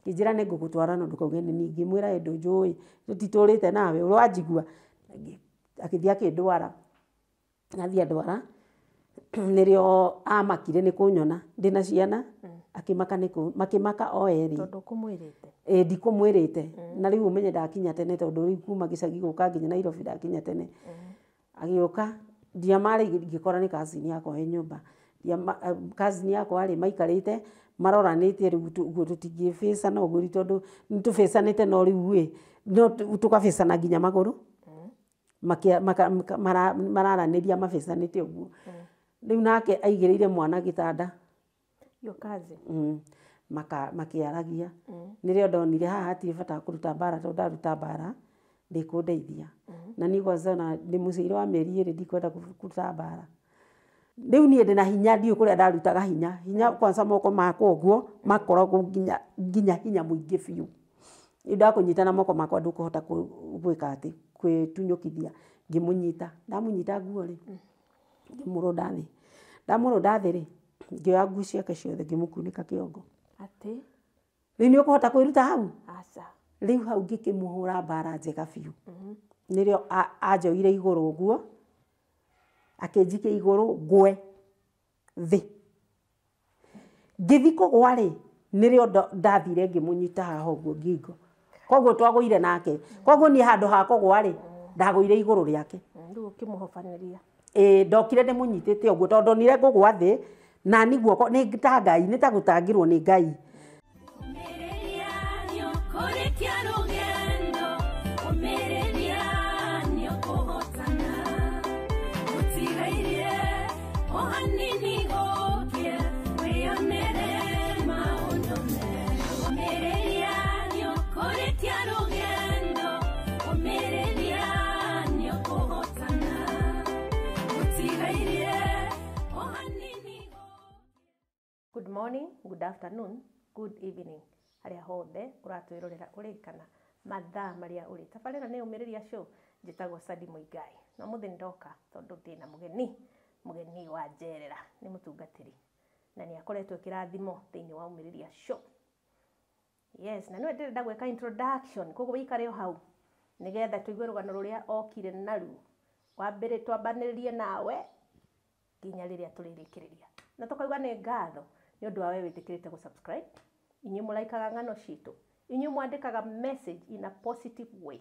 Ngĩnjĩra nĩ ngũgũtwara no ndũkauge nĩ niĩ. Ngĩmwĩra ĩ ndũnjũĩ, tũtitũrĩte nawe, ũranjigua. Agĩthiĩ akĩndwara. Athiĩ andwara, nĩrĩo amakire nĩ kũnyona ndĩna ciana, akĩmaka nĩ makĩmaka o erĩ. Tondũ ũkũmwĩrĩte? Ĩĩ ndikũmwĩrĩte. Na rĩu ũmenye ndakinya tene tondũ rĩu kuma gĩcagi gũka nginya Nairobi ndakinya tene. Agĩũka, ndiamarĩirie ngĩkora nĩ cousin yakwa wĩ nyũmba. Cousin yakwa rĩ, maikarĩte maroranĩtie rĩu ũguo tũtingĩbĩcana ũguo rĩu tondũ nĩ tũbĩcanĩte no rĩu ĩ, no tũkabĩcana nginya magũrũ. Mararanĩria mabĩcanĩte ũguo. Rĩu nake aigĩrĩire mwana gĩtanda. Your cousin? Makĩaragia. Nĩrĩo ndonire haha hatirĩ bata wa kũruta mbara tondũ ndaruta mbara ndĩkũndeithia. Na niĩ kwanza ona ndĩ mũciaire wa mĩeri 2 ndikwenda kũruta mbara. Rĩu niĩ ndĩna hinya ndiũĩ kũrĩa ndarutaga hinya. Hinya kwanza moko makwa ũguo makoragwo nginya hinya mũingĩ biũ. Rĩu ndakũnyita na moko makwa ndũkũhota gwĩka atĩ kwĩtunyũkithia. Ngĩmũnyita, ndamũnyita nguo rĩ, ngĩmũrũnda thĩ. Ndamũrũnda thĩ rĩ, ngĩoya nguo ciake ciothe ngĩmũkunĩka kĩongo. Atĩ? Rĩu nĩ ũkũhota kwĩruta hau? Aca. Rĩu hau ngĩkĩmũhũra mbara njega biũ. Nĩrĩo anjoire igũrũ ũguo, akĩnjikia igũrũ ngwe thĩ. Ngĩthiĩ kũgwa rĩ, nĩrĩo ndathire ngĩmũnyita haha ũguo ngingo. Koguo twagũire nake. Koguo niĩ handũ ha kũgwa rĩ, ndagũire igũrũ rĩake. Rĩu ũkĩmũhobanĩria. Ĩĩ, ndokire ndĩmũnyitĩte ũguo tondũ ndonire ngũgwa thĩ, na niĩ guoko nĩ ta Ngai, nĩ ta gũtangĩrwo nĩ Ngai. Good morning, good afternoon, good evening. Harĩa hothe ũratwĩrorera ũrĩ kana mathaa marĩa ũrĩ. Tabarĩra nĩ Ũmĩrĩria Show, njĩtagwo Sadi Mũigai. Na ũmũthĩ nĩndoka tondũ ndĩna mũgeni, mũgeni wa njerera, nĩ mũtungatĩri. Na nĩ akoretwo kĩrathimo thĩinĩ wa Ũmĩrĩria Show. Yes, na nĩwe ndĩrenda gwĩka introduction, koguo wĩikare o hau nĩgetha tũigue rũgano rũrĩa okire naruo. Wambere twambanĩrĩrie nawe nginya rĩrĩa tũrĩrĩkĩrĩria. Na tũkauga nĩ ngatho nĩ ũndũ wa we wĩtĩkĩrĩte gũ-subscribe. Inyuĩ mũraikaga ng'ano citũ, inyuĩ mwandĩkaga message in a positive way.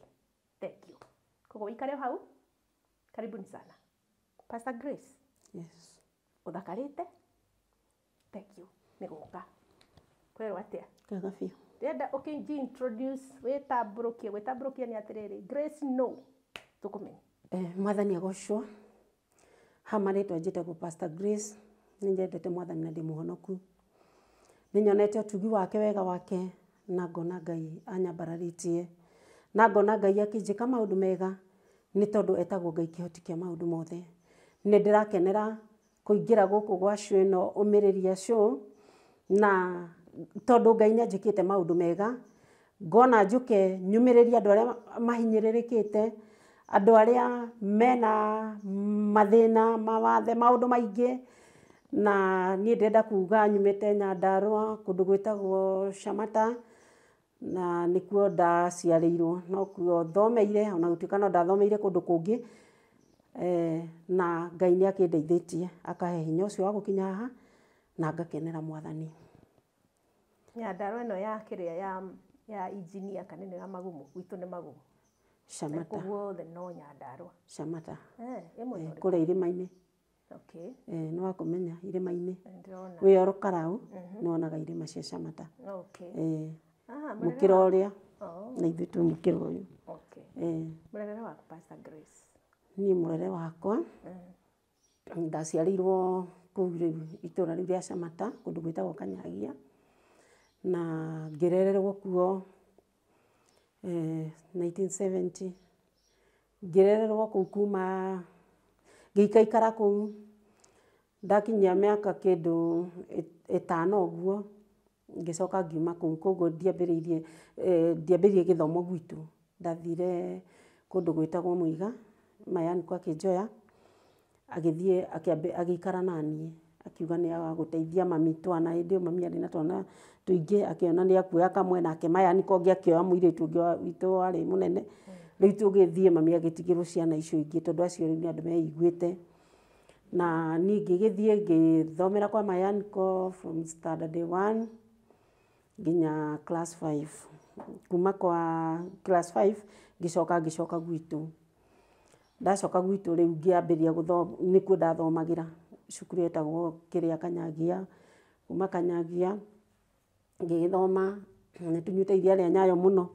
Thank you. Koguo wĩikare o hau. Karibuni sana. Pastor Grace. Yes. Ũthakarĩte? Thank you. Nĩ gũka. Kwĩrwo atĩa? Kwega biũ. Ndĩrenda ũkĩnji introduce, wĩtambũrũkie, gwĩtambũrũkia nĩ atĩrĩrĩ, Grace no. Tũkũmenye. Mwathani agocwo. Ha marĩtwa njĩtagwo Pastor Grace, nĩ nyendete Mwathani na ndĩ mũhonoku. Nĩ nyonete ũtugi wake, wega wake, na ngona Ngai anyambararĩtie. Na ngona Ngai akĩnjĩka maũndũ mega, nĩ tondũ etagwo Ngai kĩhoti kĩa maũndũ mothe. Nĩ ndĩrakenera kũingĩra gũkũ gwa show ĩno Ũmĩrĩria Show, na tondũ Ngai nĩ anjĩkĩte maũndũ mega, ngona njũke nyũmĩrĩrie andũ arĩa mahinyĩrĩrĩkĩte, andũ arĩa mena mathĩna, mawathe, maũndũ maingĩ. Na niĩ ndĩrenda kuga nyumĩte Nyandarũa, kũndũ gwĩtagwo Shamata, na nĩkuo ndaciarĩirwo, nokuo thomeire, ona gũtuĩka no ndathomeire kũndũ kũngĩ. Na Ngai nĩ akĩndeithĩtie, akahe hinya ũcio wa gũkinya haha, na ngakenera Mwathani. Nyandarũa ĩno ya kĩrĩa ya engineer kana ĩno ya Magumu, gwitũ nĩ Magumu. Shamata. Kũu guothe no Nyandarũa. Shamata. Ĩmwe ĩrĩkũ? Kũrĩa irĩma-inĩ. Okay. Nĩ wakũmenya irĩma-inĩ. Ndĩrona. Wĩ oro Karau, nĩ wonaga irĩma cia Shamata. Okay. Mũkĩra ũrĩa, na ithuĩ twĩ mũkĩra ũyũ. Okay. Mũrerere waku Pastor Grace? Niĩ mũrere wakwa, ndaciarĩirwo kũu rĩu itũũra rĩu rĩa Shamata, kũndũ gwĩtagwo Kanyagia, na ngĩrererwo kuo 1970. Ngĩrererwo kũu kuma ngĩikaikara kũu, ndakinyia mĩaka kĩndũ ĩtano ũguo, ngĩcoka ngiuma kũu, koguo ndiambĩrĩirie gĩthomo gwitũ. Ndathire kũndũ gwĩtagwo Mũiga, Mayani kwa Kĩnjoya, agĩthiĩ agĩikara naniĩ. Akiuga nĩ agũteithia mami twana hĩndĩ ĩyo mami arĩ na twana tũingĩ akĩona nĩ akuoya kamwe nake Mayani kongĩ akĩoya mũirĩtu ũngĩ witũ warĩ mũnene. Rĩu tũgĩthiĩ mami agĩtigĩrwo ciana icio ingĩ tondũ acio rĩu nĩ andũ meiguĩte. Na niĩ ngĩgĩthiĩ ngĩthomera kwa Mayaniko from standard 1 nginya class 5. Kuma kwa class 5 ngĩcoka gwitũ. Ndacoka gwitũ rĩu ngĩambĩrĩria gũthoma nĩkuo ndathomagĩra cukuru yetagwo kĩrĩa Kanyagia. Kuma Kanyagia ngĩgĩthoma nĩ tũnyuĩte iria rĩa Nyayo mũno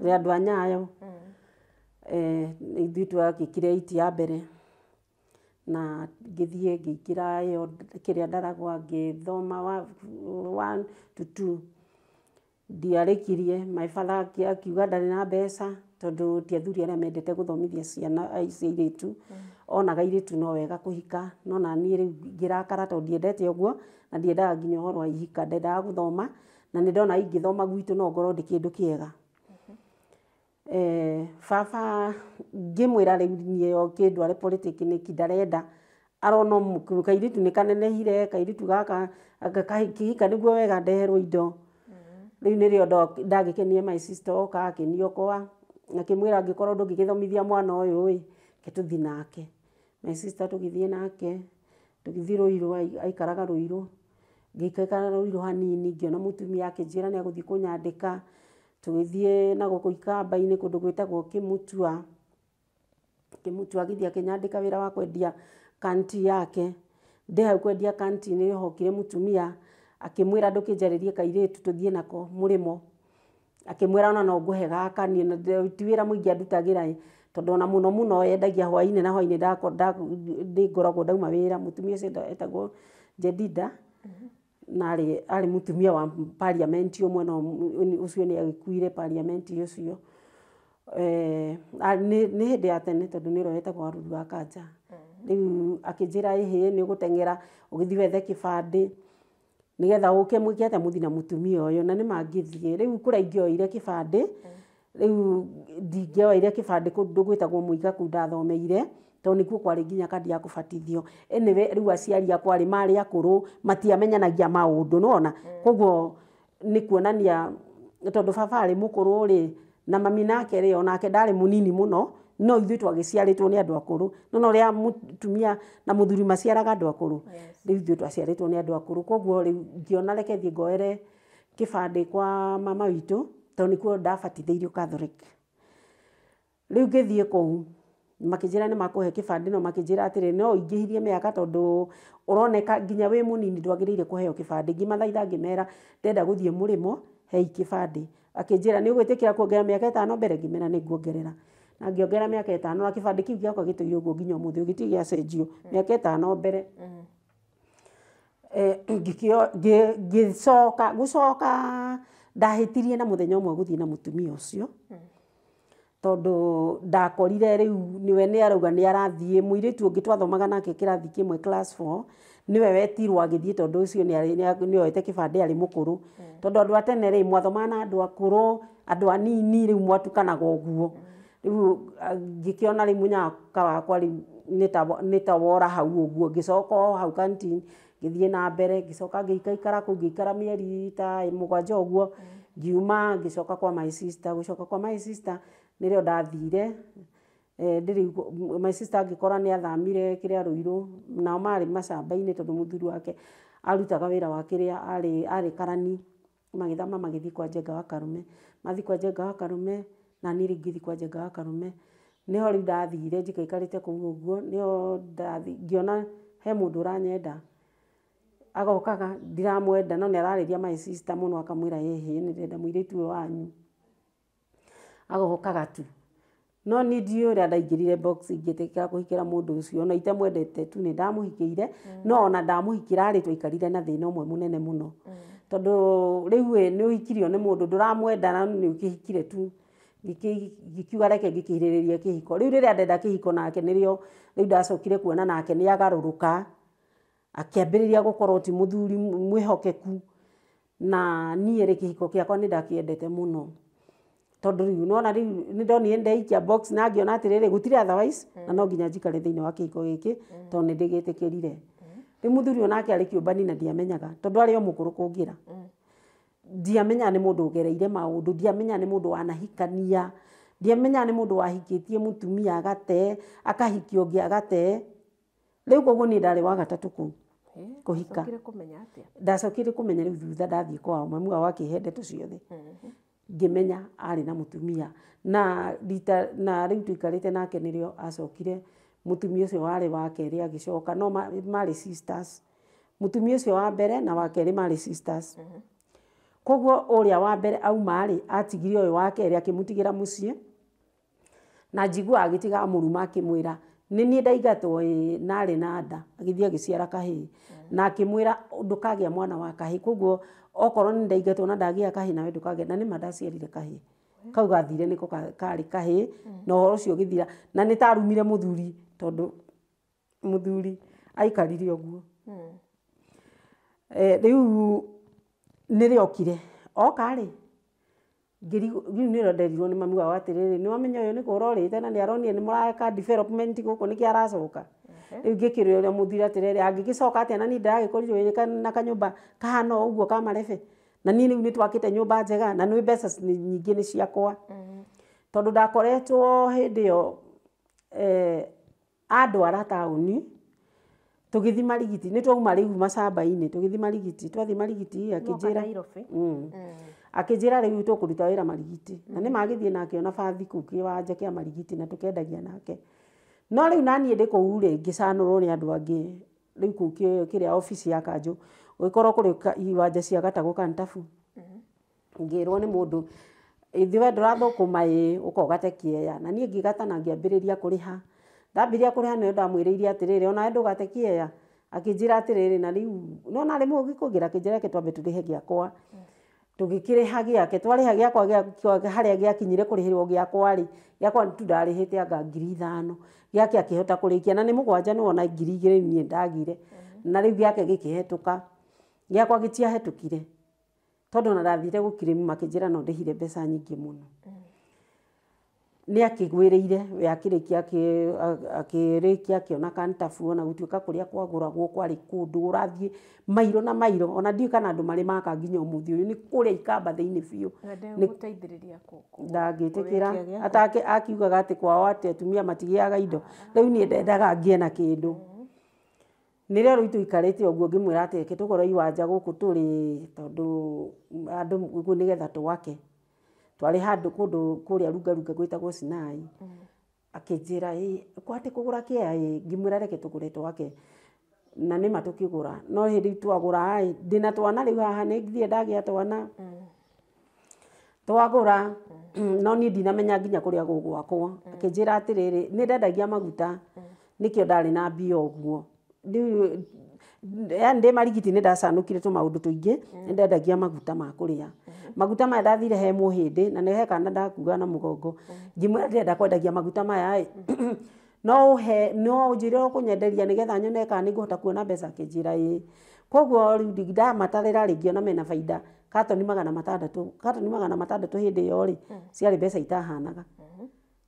rĩa andũ a Nyayo. Ithuĩ twagĩkire iti ya mbere na ngĩthiĩ ngĩingĩra ĩyo kĩrĩa Ndaragwa ngĩthoma 1 to 2. Ndiarĩkirie my father akiuga ndarĩ na mbeca tondũ ti athuri arĩa mendete gũthomithia ciana cia airĩtu. Onaga airĩtu no wega kũhika no naniĩ rĩu ngĩrakara tondũ ndiendete ũguo na ndiendaga nginya ũhoro wa ihika ndendaga gũthoma na nĩ ndona ingĩthoma gwitũ no ngorwo ndĩ kĩndũ kĩega. Baba ngĩmwĩra rĩu niĩ okĩndware polytechnic ndarenda arona kairĩtu nĩ kanenehire kairĩtu gaka kĩhika nĩguo wega ndeherwo indo. Rĩu nĩrĩo ndagĩkenire my sister oka akĩniokoa akĩmwĩra angĩkorwo ndũngĩgĩthomithia mwana ũyũ ĩ reke tũthiĩ nake. My sister tũgĩthiĩ nake tũgĩthiĩ Ruiru aikaraga Ruiru. Ngĩikara Ruiru hanini ngĩona mũtumia akĩnjĩra nĩ agũthiĩ kũnyandĩka. Tũgĩthiĩ na gũkũ Ikamba-inĩ kũndũ gwĩtagwo Kĩmutua. Kĩmutua agĩthiĩ akĩnyandĩka wĩra wa kwendia kanti yake. Ndĩ hau kwendia kanti nĩho hokire mũtumia akĩmwĩra ndũkĩnjarĩrie kairĩtu tũthiĩ nako mũrĩmo. Akĩmwĩra ona no ngũhe gaka niĩ ti wĩra mũingĩ andutagĩra ĩ tondũ ona mũno mũno yendagia hwainĩ na hwainĩ nĩ ngoragwo ndauma wĩra. Mũtumia ũcio etagwo Jedida na arĩ mũtumia wa parliament ũmwe no ũcio nĩ agĩkuire parliament ũcio. Nĩ hĩndĩ ya tene tondũ nĩ ũrĩa wetagwo Waruru wa Kanja. Rĩu akĩnjĩra ĩhĩ nĩ ũgũteng'era ũgĩthiĩ wethe kĩbandĩ nĩgetha ũke mwĩke atĩa mũthiĩ na mũtumia ũyũ na nĩma ngĩthiĩ. Rĩu kũrĩa ingĩoire kĩbandĩ rĩu ndingĩoire kĩbandĩ kũndũ gwĩtagwo Mũiga kũu ndathomeire tondũ nĩkuo kwarĩ nginya kandi ya kũbatithio. Anyway rĩu aciari akwa rĩ marĩ akũrũ matiamenyanagia maũndũ nĩwona. Koguo nĩ kuonania tondũ baba arĩ mũkũrũ rĩ na mami nake rĩ onake ndarĩ mũnini mũno no ithuĩ twagĩciarĩtwo nĩ andũ akũrũ. Nĩwona ũrĩa mũtumia na mũthuri maciaraga andũ akũrũ. Rĩu ithuĩ twaciarĩtwo nĩ andũ akũrũ koguo rĩu ngĩona reke thiĩ ngoere kĩbandĩ kwa mama witũ tondũ nĩkuo ndabatithĩirio Catholic. Rĩu ngĩthiĩ kũu makĩnjĩra nĩ makũhe kĩbandĩ no makĩnjĩra atĩrĩ no ũingĩhirie mĩaka tondũ ũroneka nginya wĩ mũnini ndwagĩrĩire kũheo kĩbandĩ. Ngĩmathaitha ngĩmera ndĩrenda gũthiĩ mũrĩmo hei kĩbandĩ. Akĩnjĩra nĩ ũgwĩtĩkĩra kuongerera mĩaka 5 mbere ngĩmera nĩ nguongerera. Na ngĩongerera mĩaka 5 na kĩbandĩ kĩu gĩakwa gĩtũire ũguo nginya ũmũthĩ gĩtirĩ gĩacenjio mĩaka 5 mbere. Ngĩcoka gũcoka ndahĩtirie na mũthenya ũmwe gũthiĩ na mũtumia ũcio tondũ ndakorire rĩu nĩwe nĩ arauga nĩ arathiĩ mũirĩtu ũngĩ twathomaga nake kĩrathi kĩmwe class 4 nĩwe wetirwo agĩthiĩ tondũ ũcio nĩ oete kĩbandĩ arĩ mũkũrũ. Tondũ andũ a tene rĩ mwathomaga na andũ akũrũ andũ anini rĩu mwatukanaga ũguo. Rĩu ngĩkĩona rĩu mũnyaka wakwa rĩu nĩ ta wora hau ũguo ngĩcoka o hau canteen ngĩthiĩ na mbere ngĩcoka ngĩikaikara kũu ngĩikara mĩeri ta 7 ũguo ngiuma ngĩcoka kwa my sister. Gũcoka kwa my sister nĩrĩo ndathire ndĩrĩ my sister angĩkora nĩ athamire kĩrĩa Ruiru nao marĩ macamba-inĩ tondũ mũthuri wake arutaga wĩra wa kĩrĩa arĩ karani. Magĩthama magĩthiĩ kwa Njenga wa Karume. Mathiĩ kwa Njenga wa Karume na niĩ rĩu ngĩthiĩ kwa Njenga wa Karume nĩho rĩu ndathire njikaikarĩte kũu ũguo nĩho ndathi ngĩona he mũndũ ũranyenda agokaga ndiramwenda no nĩ ararĩria my sister mũno akamwĩra ĩhĩ nĩ ndĩrenda mũirĩtu ũyũ wanyu agokaga tu. No niĩ ndiũĩ ũrĩa ndaingĩrire box ngĩtĩkĩra kũhikĩra mũndũ ũcio ona itamwendete tu nĩ ndamũhikĩire no ona ndamũhikĩra rĩ twaikarire na thĩna ũmwe mũnene mũno. Tondũ rĩu ĩ nĩ ũhikirio nĩ mũndũ ndũramwenda na nĩ ũkĩhikire tu. Ngĩkiuga reke ngĩkĩhirĩrĩrie kĩhiko. Rĩu rĩrĩa ndenda kĩhiko nake nĩrĩo rĩu ndacokire kuona nake nĩ agarũrũka akĩambĩrĩria gũkorwo ti mũthuri mwĩhokeku na niĩ rĩ kĩhiko kĩakwa nĩ ndakĩendete mũno. Tondũ rĩu nĩwona rĩu nĩ ndonire ndeikia box na ngĩona atĩrĩrĩ gũtirĩ otherwise na no nginya njikare thĩinĩ wa kĩhiko gĩkĩ tondũ nĩ ndĩgĩtĩkĩrire. Rĩu mũthuri onake arĩ kĩũmbani na ndiamenyaga tondũ arĩ o mũkũrũ kũngĩra. Ndiamenyaga nĩ mũndũ ũgereire maũndũ, ndiamenyaga nĩ mũndũ wanahikania, ndiamenyaga nĩ mũndũ wahikĩtie mũtumia agate, akahikia ũngĩ agate. Rĩu koguo niĩ ndarĩ wa gatatũ kũu kũhika. Ndacokire kũmenya rĩu thutha ndathiĩ kwao, mamu wao akĩhe ndeto ciothe. Ngĩmenya arĩ na mũtumia na rita na rĩu tũikarĩte nake nĩrĩo acokire mũtumia ũcio warĩ wa kerĩ agĩcoka, no marĩ sisters. Mũtumia ũcio wa mbere na wa kerĩ marĩ sisters. Koguo ũrĩa wa mbere auma rĩ, atigire ũyũ wa kerĩ akĩmũtigĩra mũciĩ, na njigua agĩtiga amũruma akĩmwĩra nĩ niĩ ndaingatwo ĩĩ na arĩ na nda, agĩthiĩ agĩciara kahĩĩ, na akĩmwĩra ndũkagĩa mwana wa kahĩĩ, koguo okorwo nĩ ndaingatwo na ndagĩa kahĩĩ nawe ndũkagĩa, na nĩma ndaciarire kahĩĩ. Kau gathire nĩko karĩ kahĩĩ, na ũhoro ũcio ũgĩthira, na nĩ tarumire mũthuri tondũ mũthuri aikarire ũguo. Rĩu nĩrĩokire oka rĩ, rĩu nĩrĩo nderirwo nĩ mami wao atĩrĩrĩ, nĩ wamenya ũyũ nĩ kũra ũrĩte na nĩ aronire nĩ mũreka development gũkũ nĩkĩo aracoka. Rĩu ngĩkĩrwo ũrĩa mũthuri atĩrĩrĩ, angĩgĩcoka atĩa na niĩ ndĩragĩkorirwo na kanyũmba kahana o ũguo ka marebe, na niĩ rĩu nĩ twakĩte nyũmba njega na nĩ mbeca nyingĩ nĩ ciakwa. Tondũ ndakoretwo hĩndĩ ĩyo andwara taũni tũgĩthiĩ Marigiti, nĩ twauma rĩu macamba-inĩ tũgĩthiĩ Marigiti, twathiĩ Marigiti akĩnjĩra akĩnjĩra rĩu tũkũruta wĩra Marigiti, na nĩ magĩthiĩ nake ona bathi kũu kĩwanja kĩa Marigiti na tũkendagia nake. No rĩu naniĩ ndĩ kũu rĩ, ngĩcanũrwo nĩ andũ angĩ rĩu kũu kĩrĩa obici ya kanjũ gũgĩkorwo kũrĩ iwanja cia gatagũ Kantabu. Ngĩrwo nĩ mũndũ ithuĩ we ndũrathũkũma ĩĩ ũka ũgate kĩeya, na niĩ ngĩgata na ngĩambĩrĩria kũrĩha. Ndambĩrĩria kũrĩha nĩyo ndamwĩrĩire atĩrĩrĩ, onawe ndũgate kĩeya, akĩnjĩra atĩrĩrĩ, na rĩu nĩwona arĩ mũũgĩ kũngĩra, akĩnjĩra reke twambe tũrĩhe gĩakwa. Tũgĩkĩrĩha gĩake, twarĩha gĩakwa harĩa gĩakinyire kũrĩhĩrwo gĩakwa rĩ, gĩakwa tu ndarĩhĩte anga 5,000, gĩake akĩhota kũrĩkia na nĩ 7 nĩwona 2,000 niĩ ndagire, na rĩu gĩake gĩkĩhetũka, gĩakwa gĩtiahetũkire tondũ ona ndathire gũkirĩmu makĩnjĩra no ndĩhire mbeca nyingĩ mũno. Nĩ akĩgwĩrĩire we akĩrĩkia akĩrĩkia akĩona Kantabu, ona gũtuĩka kũrĩa kwagũragwo kwarĩ kũndũ ũrathiĩ mairo na mairo, ona ndiũĩ kana andũ marĩ maka nginya ũmũthĩ ũyũ, nĩ kũrĩa ikamba thĩinĩ biũ. Ndangĩtĩkĩra atake akiugaga atĩ kwao atĩ atumia matigĩaga indo, rĩu niĩ ndendaga ngĩe na kĩndũ. Nĩrĩo rĩu tũikarĩte ũguo ngĩmwĩra atĩ reke tũgũre iwanja gũkũ tũrĩ tondũ andũ ũguo nĩgetha twake. Twarĩ handũ kũndũ kũrĩa rungarunga gwĩtagwo Sinai. Akĩnjĩra ĩ kwatĩ kũgũra kĩeya ĩ, ngĩmwĩra reke tũgũre twake, na nĩma tũkĩgũra. No hĩndĩ twagũra ĩ, ndĩna twana rĩu haha nĩ ngithire ndagĩa twana twagũra, no niĩ ndinamenya nginya kũrĩa gũgwakwo. Akĩnjĩra atĩrĩrĩ, nĩ ndendagia maguta nĩkĩo ndarĩ na mbia ũguo. Rĩu yani ndĩ Marigiti nĩ ndacanũkire tũmaũndũ tũingĩ, nĩ ndendagia maguta ma kũrĩa. Maguta maya ndathire he mũhĩndĩ na nĩ he kana ndakuaga na mũgongo, ngĩmwĩra ndĩrenda kwendagia maguta maya ĩ, no ũhe no ũnjĩre ũkũnyenderia nĩgetha nyone kana nĩngũhota kuona mbeca, akĩnjĩra ĩĩ. Koguo rĩu ndamatarĩra rĩ, ngĩona mena baida katoni 600, katoni 600 hĩndĩ ĩyo rĩ, ciarĩ mbeca itahanaga.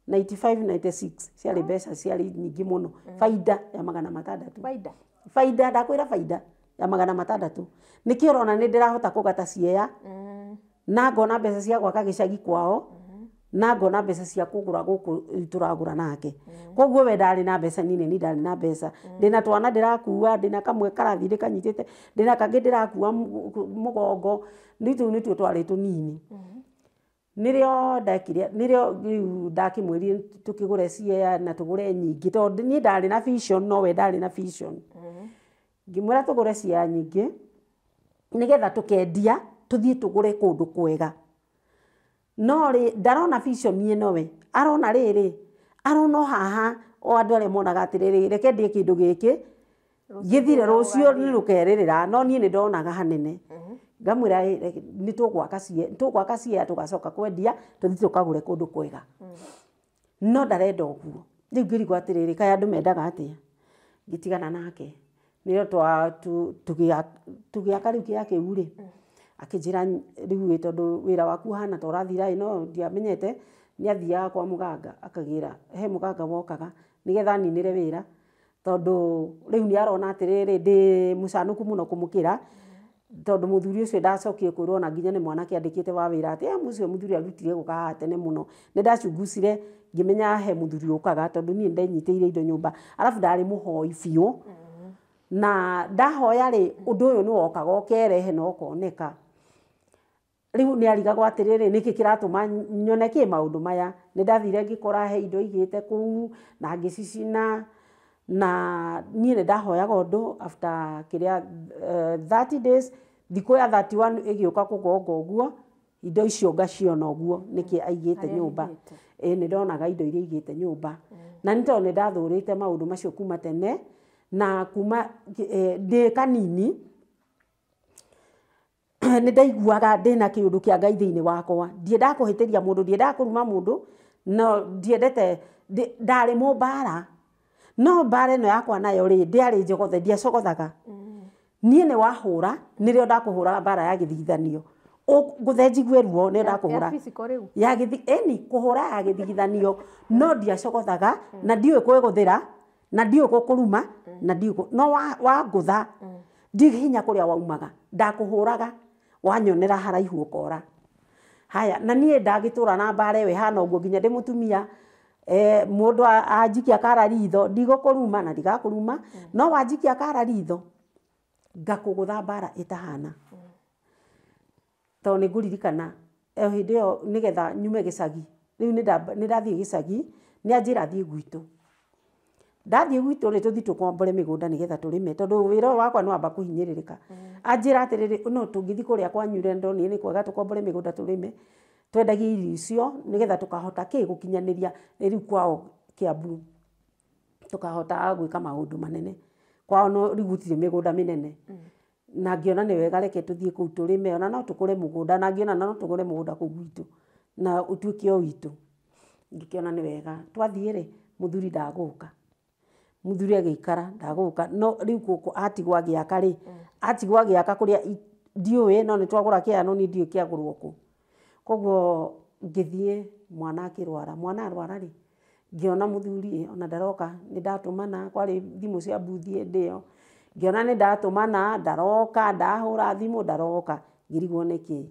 95 96 ciarĩ mbeca ciarĩ nyingĩ mũno, baida ya 600. Baida baida ndakwĩra baida ya 600 nĩkĩo ũrona nĩ ndĩrahota kũgata cieya, na ngona mbeca cia gwaka gĩcagi kwao, na ngona mbeca cia kũgũra gũkũ tũragũra nake. Koguo we ndarĩ na mbeca nini, ni ndarĩ na mbeca, ndĩna twana ndĩrakua, ndĩna kamwe karathiĩ ndĩkanyitĩte, ndĩna kangĩ ndĩrakua mũgongo, rĩu tũu nĩtuo twarĩ tũnini. Nĩrĩo ndekire, nĩrĩo rĩu ndakĩmwĩrire tũkĩgũre cieya na tũgũre nyingĩ tondũ niĩ ndarĩ na vision no we ndarĩ na vision. Ngĩmwĩra tũgũre cieya nyingĩ nĩgetha tũkendia tũthiĩ tũgũre kũndũ kwega. No rĩ ndarona vision ĩno we, arona rĩrĩ, arona o haha o andũ arĩa monaga atĩrĩrĩ, reke ndĩe kĩndũ gĩkĩ gĩthire rũciũ nĩ rũkerĩrĩra, no niĩ nĩ ndonaga hanene. Ngamwĩra nĩ tũgwaka cieya tũgacoka kwendia tũthiĩ tũkagũre kũndũ kwega. No ndarenda ũguo. Rĩu ngĩrigwo atĩrĩrĩ, kaĩ andũ mendaga atĩa? Ngĩtigana nake. Nĩrĩo tũgĩaka rĩu kĩea kĩu rĩ, akĩnjĩra rĩu ĩ tondũ wĩra waku ũhana ta ũrathira ĩ, no ndiamenyete nĩ athiaga kwa mũganga akagĩra, he mũganga wokaga nĩgetha aninĩre wĩra, Tondu riu ni arona atiriri ndi mucanuku muno kumukira tondu muthuri ucio ndacokire kwirwo na nginya ni mwanake andikite wa wira ati mucio muthuri arutire guka haha tene muno. Ni ndacungucire ngimenya he muthuri ukaga tondu nie ndenyitiire indo nyumba arafu ndari muhoi biu na ndahoya ri undu uyu ni wokaga ukerehe na ukoneka. Riu ni arigagwo atiriri niki kiratuma nyone ki maundu maya. Ni ndathire ngikora he indo igite kuu na ngicicina na nie ni ndahoyaga undu after kiria 30 days thiku ya 31 igiuka kugonga uguo indo icio ngaciona uguo niki aigite nyumba. Ni ndonaga indo iria igite nyumba na ni tondu ni ndathurite maundu macio kuma tene na kuma ndi kanini ni ndaiguaga ndina kiundu kia Ngai thiini wakwa. Ndiendaga kuhitiria mundu, ndiendaga kuruma mundu, no ndiendete ndari mumbara no mbara ino yakwa nayo ri ndiari njogothe, ndiacogothaga. Nie ni wahura nirio ndakuhura mbara ya githigithanio nguthe njigue ruo ni ndakuhura ya githi eni kuhura ya githigithanio no ndiacogothaga na ndiuĩ kwĩgũthĩra na ndiuĩ gũkũruma na ndiuĩ no wangũtha ndi hinya kuria waumaga ndakuhuraga wanyonera haraihu ukora. Haya na nie ndagitura na mbara ĩyo ĩhana ũguo nginya ndi mutumia mundu anjikia kara ritho ndigũkũruma na ndigakuruma no wanjikia kara ritho ngakũgũtha mbara ĩtahana. Tondũ nĩ ngũririkana hĩndĩ ĩyo nĩgetha nyume gĩcagi rĩu nĩ ndathiĩ gĩcagi nĩ anjĩra thiĩ gwitũ. Ndathiĩ gwitũ rĩ tũthiĩ tũkombore mĩgũnda nĩgetha tũrĩme tondũ wĩra ũyũ wakwa nĩ wamba kũhinyĩrĩrĩka. Anjĩra atĩrĩrĩ no tũngĩthiĩ kũrĩa kwanyu rĩ ndonire nĩ kwega tũkombore mĩgũnda tũrĩme twendagie irio icio nĩgetha tũkahota kĩ gũkinyanĩria rĩu kwao Kiambu tũkahota gwĩka maũndũ manene kwao no rĩu gũtirĩ mĩgũnda mĩnene. Na ngĩona nĩ wega reke tũthiĩ kũu tũrĩme ona no tũkũre mũgũnda na ngĩona no tũgũre mũgũnda kũu gwitũ na ũtuĩke o witũ. Ngĩkĩona nĩ wega twathiĩ rĩ mũthuri ndagũka. Mũthuri agĩikara ndagũka no rĩu gũkũ atigwo agĩaka rĩ atigwo agĩaka kũrĩa ndiũĩ no nĩ twagũra kĩaya no niĩ ndiũĩ kĩagũrwo kũ. Koguo ngĩthiĩ mwana akĩrwara. Mwana arwara rĩ ngĩona mũthuri ona ndaroka nĩ ndatũmana kwarĩ thimũ cia mbuthi hĩndĩ ĩyo ngĩona nĩ ndatũmana ndaroka ndahũra thimũ ndaroka ngĩrigwo nĩkĩ.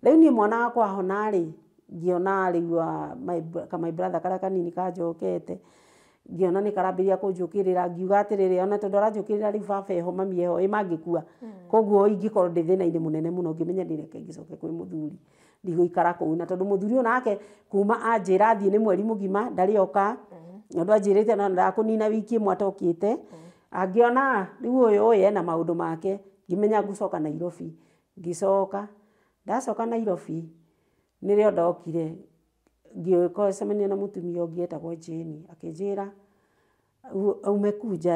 Rĩu niĩ mwana wakwa ahona rĩ ngĩona rĩu my brother karĩa kanini kanjokete ngĩona nĩ karambĩrĩria kũnjũkĩrĩra ngiuga atĩrĩrĩ ona tondũ aranjũkĩrĩra rĩu baba eho mami eho ĩ mangĩkua koguo ingĩkorwo ndĩ thĩna-inĩ mũnene mũno ngĩmenya ndireke ngĩcoke kwĩ mũthuri ndigũikara kũu na tondũ mũthuri ũyũ nake kuma anjĩra thiĩ nĩ mweri mũgima ndarĩ oka na ũndũ anjĩrĩte no ndakũnina wiki ĩmwe atokĩte angĩona rĩu ũyũ ũyũ ena maũndũ make ngĩmenya ngũcoka Nairobi. Ngĩcoka ndacoka Nairobi nĩrĩo ndokire ngĩcemania na mũtumia ũngĩ etagwo Jane akĩnjĩra umekuja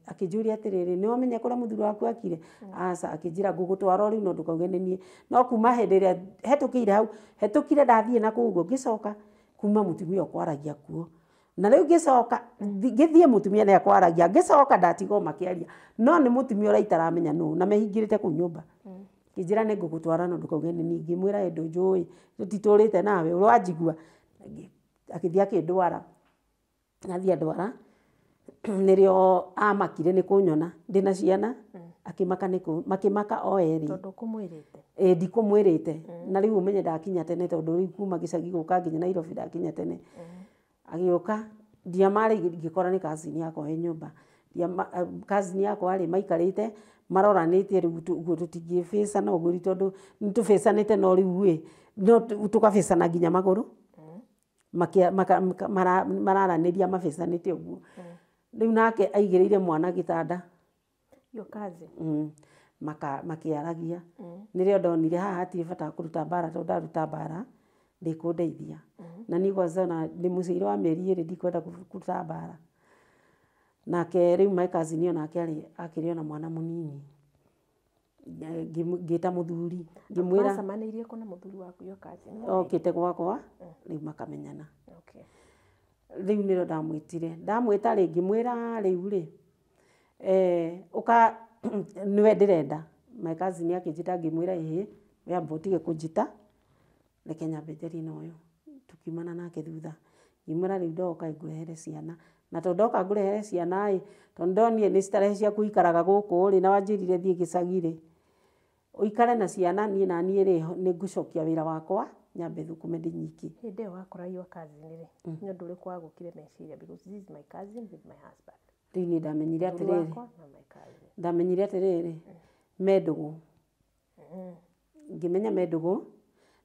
akĩnjũria atĩrĩrĩ nĩ wamenya kũrĩa mũthuri waku akire? Aca. Akĩnjĩra ngũgũtwara o rĩu no ndũkauge nĩ niĩ. No kuma hĩndĩ ĩrĩa hetũkĩire hau hetũkire ndathiĩ na kũu ũguo ngĩcoka kuma mũtumia ũkwaragia kuo na rĩu ngĩcoka ngĩthiĩ mũtumia nĩ akwaragia ngĩcoka ndatigwo makĩaria no nĩ mũtumia ũrĩa itaramenya nũ na mehingĩrĩte kũu nyũmba. Ngĩnjĩra nĩ ngũgũtwara no ndũkauge nĩ niĩ. Ngĩmwĩra ĩ ndũnjũĩ tũtitũrĩte nawe ũranjigua. Akĩthiĩ akĩndwara athiĩ andwara nĩrĩo amakire nĩ kũnyona ndĩna ciana akĩmaka nĩ makĩmaka o erĩ tondũ kũmwĩrĩte ĩ ndikũmwĩrĩte na rĩu ũmenye ndakinya tene tondũ rĩu kuma gĩcagi gũka nginya Nairobi ndakinya tene. Agĩũka ndiamarĩ ngĩkora nĩ cousin yakwa ĩ nyũmba cousin yakwa rĩ maikarĩte maroranĩtie rĩu ũguo tũtingĩbĩcana ũguo rĩ tondũ nĩ tũbĩcanĩte no rĩu ĩ no tũkabĩcana nginya magũrũ mararanĩria mabĩcanĩte ũguo. Rĩu nake aigĩrĩire mwana gĩtanda your cousin makĩaragia. Nĩrĩo ndonire haha hatirĩ bata wa kũruta mbara tondũ ndaruta mbara ndĩkũndeithia na niĩ kwanza na ndĩ mũciaire wa mĩeri ĩrĩ ndikwenda kũruta mbara. Nake rĩu my cousin ĩyo nake arĩ akĩrĩ ona mwana mũnini ngĩta mũthuri ngĩmwĩra macemanĩirie kũ na mũthuri waku your cousin okĩte gwakwa rĩu makamenyana. Rĩu nĩrĩo ndamwĩtire ndamwĩta rĩ ngĩmwĩra rĩu rĩ ũka nĩwe ndĩrenda. My cousin akĩnjĩta ngĩmwĩra ĩhĩ we amba ũtige kũnjĩta reke nyambe njarie na ũyũ. Tũkiumana nake thutha ngĩmwĩra rĩu ndoka ngũrehere ciana Na tondũ ndoka ngũrehere ciana ĩ, tondũ ndonire nĩ starehe ciaku ũikaraga gũkũ rĩ, na wanjĩrire thiĩ gĩcagi rĩ, ũikare na ciana niĩ na niĩ rĩ, nĩ ngũcokia wĩra wakwa nyambe thũkũme ndĩ nyiki. Hĩndĩ ĩyo wakora your cousin rĩ, nĩ ũndũ ũrĩkũ wagũkire meciria? Because this is my cousin with my husband. Rĩu niĩ ndamenyire Mũthuri atĩrĩrĩ, wakwa na my cousin. ndamenyire atĩrĩrĩ, me ndũgũ. Ngĩmenya me ndũgũ,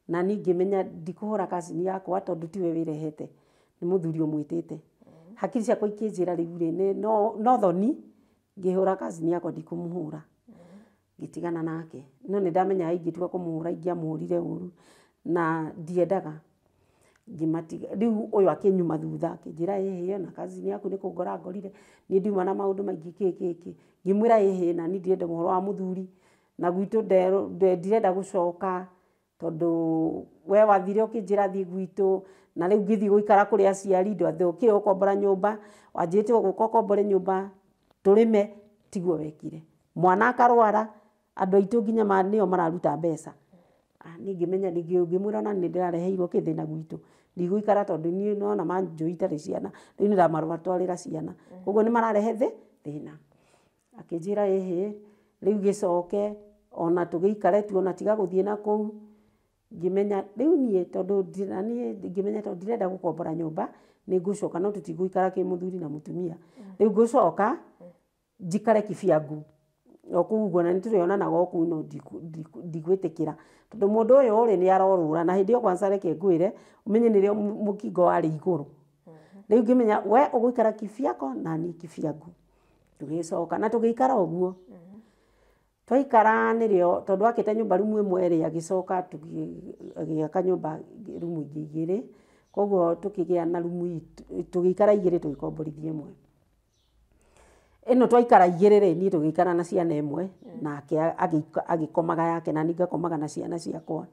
na niĩ ngĩmenya ndikũhũra cousin yakwa tondũ tiwe wĩrehete, nĩ mũthuri ũmwĩtĩte. Hakiri ciakwa ikĩnjĩra rĩu rĩ, nĩ no thoni ngĩhũra cousin yakwa ndikũmũhũra. Ngĩtigana nake. No nĩ ndamenya ingĩtua kũmũhũra ingĩamũhũrire ũru na ndiendaga. Ngĩmatiga. Rĩu ũyũ akĩnyuma thutha akĩnjĩra ĩhĩ ona cousin yaku nĩ kũngora ngorire, niĩ ndiuma na maũndũ maingĩ kĩ kĩ kĩ. Ngĩmwĩra ĩhĩ na niĩ ndirenda ũhoro wa mũthuri na gwitũ ndirenda gũcoka tondũ we wathire ũkĩnjĩra thiĩ gwitũ na rĩu ngĩthiĩ gũikara kũrĩ aciari ndwathũkire gũkombora nyũmba, wanjĩrĩte ũgũka ũkombore nyũmba tũrĩme, tiguo wekire. Mwana akarwara, andũ aitũ nginya nĩo mararuta mbeca. Niĩ ngĩmenya ngĩmwĩra ona nĩ ndĩrareheirwo kĩthĩna gwitũ, ndigũikara tondũ niĩ nĩwona manjũi itarĩ ciana, rĩu nĩ ndamatwarĩra ciana, koguo nĩ mararehe thĩna. Akĩnjĩra ĩhĩ, rĩu gĩcoke ona tũgĩikare tu ona tiga gũthiĩ na kũu. Ngĩmenya rĩu niĩ tondũ niĩ ngĩmenya tondũ ndirenda gũkombora nyũmba, nĩ ngũcoka no tũtigũikara kĩ mũthuri na mũtumia. Rĩu ngũcoka njikare kibyangu o kũu ũguo na nĩ tũrĩonanaga o kũu no ndigwĩtĩkĩra tondũ mũndũ ũyũ rĩ nĩ arorũra na hĩndĩ ĩyo kwanza reke ngwĩre ũmenye nĩrĩo mũkingo warĩ igũrũ. Rĩu ngĩmenya we ũgũikara kibyako na niĩ kibyangu. Tũgĩcoka na tũgĩikara ũguo. Twaikara nĩrĩo tondũ akĩte nyũmba rumu ĩmwe rĩ, agĩcoka agĩaka nyũmba rumu ingĩ igĩrĩ, koguo tũkĩgĩa na rumu itũ, tũgĩikara igĩrĩ tũgĩkomborithia ĩmwe. Ĩno twaikara igĩrĩ rĩ, niĩ tũgĩikara na ciana ĩmwe, nake agĩkomaga yake na niĩ ngakomaga na ciana ciakwa.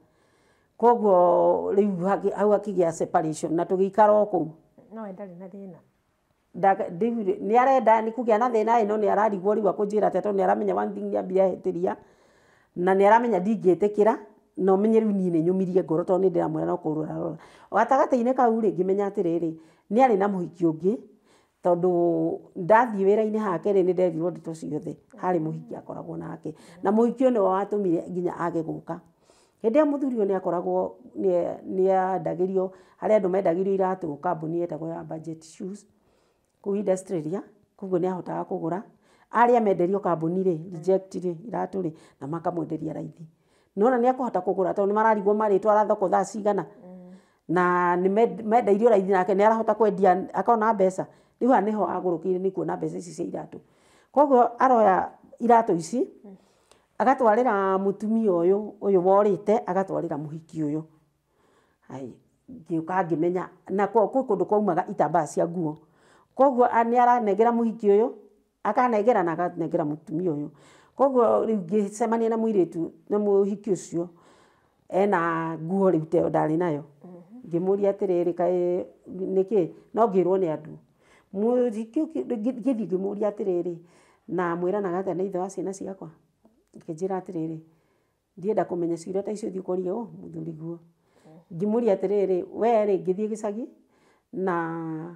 Koguo rĩu hau hakĩgĩa separation na tũgĩikara o kũu. No we ndarĩ na thĩna. Nĩ arenda nĩ kũgĩa na thĩna ĩ, no nĩ ararigwo rĩu akũnjĩra atĩa tondũ nĩ aramenya one thing nĩ ambire ahĩtĩria na nĩ aramenya ndingĩtĩkĩra na ũmenye rĩu niĩ nĩ nyũmirie ngoro tondũ nĩ ndĩramwĩra no kũrũra arora. Gatagatĩ-inĩ kau rĩ, ngĩmenya atĩrĩrĩ, nĩ arĩ na mũhiki ũngĩ tondũ ndathiĩ wĩra-inĩ hake rĩ, nĩ nderirwo ndeto ciothe, harĩ mũhiki akoragwo nake na mũhiki ũyũ nĩwe watũmire nginya age gũka. Hĩndĩ ĩyo mũthuri ũyũ nĩ akoragwo nĩ endagĩrio, harĩ andũ mendagĩrio iratũ kambuni yetagwo ya Budget Shoes kũu industrial, koguo nĩ ahotaga kũgũra. Arĩa menderio kambuni rĩ, reject rĩ, iratũ rĩ, na makamwenderia raithi. Nĩwona nĩ akũhota kũgũra tondũ nĩ mararigwo marĩtwara thoko thaa cigana na nĩ mendeirio raithi nake nĩ arahota kwendia akona mbeca. Rĩu haha nĩho agũrũkĩire nĩ kuona mbeca ici cia iratũ. Koguo aroya iratũ ici agatwarĩra mũtumia ũyũ, ũyũ worĩte agatwarĩra mũhiki ũyũ. Ai, ngĩũka ngĩmenya na kwĩ kũndũ kwaumaga itambaya cia nguo. Koguo nĩ aranengera mũhiki ũyũ, akanengera na akanengera mũtumia ũyũ. Koguo rĩu ngĩcemania na mũirĩtu na mũhiki ũcio ena nguo rĩu ta ĩyo ndarĩ nayo. Ngĩmũria atĩrĩrĩ kaĩ nĩkĩ, no ngĩrwo nĩ andũ. Mũhiki ngĩthiĩ ngĩmũria atĩrĩrĩ, na mwĩranaga atĩa na ithe wa ciana ciakwa? Akĩnjĩra atĩrĩrĩ, ndienda kũmenya ciũria ta icio thiĩ ũkorie ũ mũthuriguo. Ngĩmũria atĩrĩrĩ, we rĩ, ngĩthiĩ gĩcagi na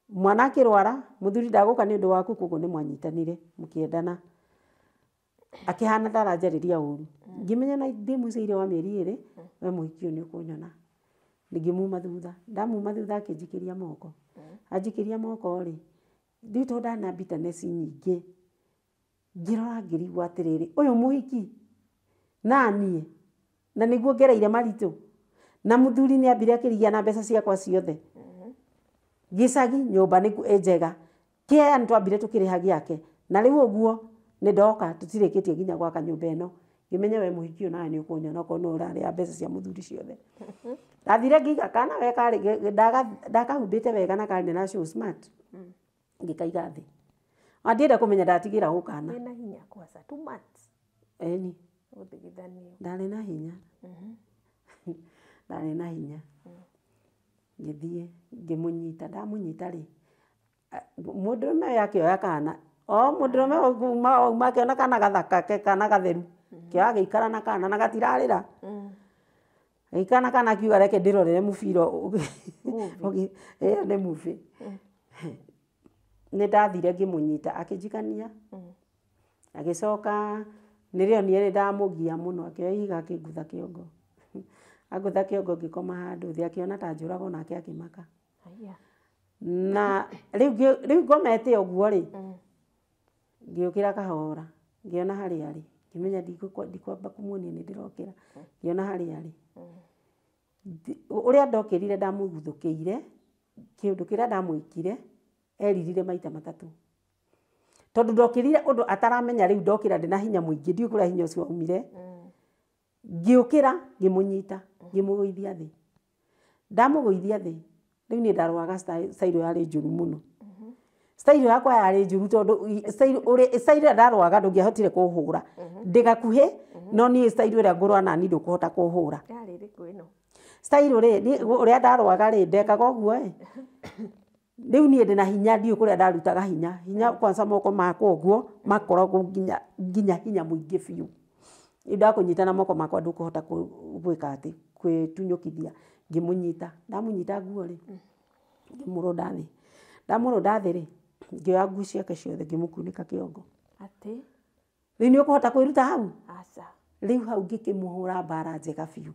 mwana akĩrwara, mũthuri ndagũka nĩ ũndũ waku, koguo nĩ mwanyitanire mũkĩendana. Akĩhana ta aranjarĩria ũru. Ngĩmenya na ndĩ mũceire wa mĩeri ĩrĩ, we mũhiki ũyũ nĩ ũkũnyona. Ngĩmuma thutha, ndamuma thutha akĩnjikĩria moko. Anjikĩria moko rĩ, rĩu tondũ ndarĩ na bitterness nyingĩ, ngĩrora ngĩrigwo atĩrĩrĩ, ũyũ mũhiki na niĩ, na nĩguo ngereire maritũ, na mũthuri nĩ ambire akĩrigia na mbeca ciakwa ciothe. Gĩcagi nyũmba nĩ njega, kĩea nĩ twambire tũkĩrĩha gĩake, na rĩu ũguo nĩ ndoka tũtirĩkĩtie nginya gwaka nyũmba ĩno. Ngĩmenya we mũhiki ũyũ nawe nĩ ũkũnyona okorwo nĩwe ũrarĩa mbeca cia mũthuri ciothe. Ndathire ngĩiga kana we karĩ ndakahumbĩte wega na karĩ na show smart. Ngĩkaiga thĩ. Ona ndienda kũmenya ndatigĩra ũ kana. Wĩna hinya kwanza, 2 months. Ĩni. Gũthigithanio. Ndarĩ na hinya. Ndarĩ na hinya. Ngĩthiĩ ngĩmũnyita, ndamũnyita rĩ, mũndũrũme ũyũ akĩoya kana, o mũndũrũme auma akĩona kana gathaka kana gatheru, kĩoya agĩikara na kana na gatirarĩra. Agĩikara na kana akiuga reke ndĩrorere mũbira ĩyo nĩ movie. Nĩ ndathire ngĩmũnyita akĩnjikania. Agĩcoka nĩrĩo niĩ nĩ ndamũgia mũno akĩoya ihiga akĩngũtha kĩongo. Angũtha kĩongo ngĩkoma handũ thĩ akĩona ta njũragwo nake akĩmaka. Na rĩu ngomete ũguo rĩ, ngĩũkĩra kahora ngĩona harĩa arĩ, ngĩmenya ndikwamba kũmuonia nĩ ndĩrokĩra, ngĩona harĩa arĩ. Ũrĩa ndokĩrire ndamũguthũkĩire, kĩũndũ kĩrĩa ndamwĩkire eririre maita matatũ. Tondũ ndokĩrire ũndũ ataramenya rĩu ndokĩra ndĩna hinya mũingĩ, ndiũĩ kũrĩa hinya ũcio waumire. Ngĩũkĩra ngĩmũnyita, ngĩmũgũithia thĩ. Ndamũgũithia thĩ, rĩu niĩ ndarũaga style yarĩ njũru mũno. Style yakwa yarĩ njũru tondũ style ĩrĩa ndarũaga ndũngĩahotire kũhũra. Ndĩ gakuhĩ, no niĩ style ĩrĩa ngũrũa nani ndũkũhota kũhũra. Yarĩ ĩrĩkũ ĩno? Style rĩ, ũrĩa ndarũaga rĩ, ndekaga ũguo ĩ. Rĩu niĩ ndĩna hinya ndiũĩ kũrĩa ndarutaga hinya. Hinya kwanza moko makwa ũguo makoragwo nginya hinya mũingĩ biũ. Rĩu ndakũnyita na moko makwa ndũkũhota gwĩka atĩ, kwĩtunyũkithia. Ngĩmũnyita, ndamũnyita nguo rĩ, ngĩmũrũnda thĩ. Ndamũrũnda thĩ rĩ, ngĩoya nguo ciake ciothe ngĩmũkunĩka kĩongo. Atĩ? Rĩu nĩ ũkũhota kwĩruta hau? Aca. Rĩu hau ngĩkĩmũhũra mbara njega biũ.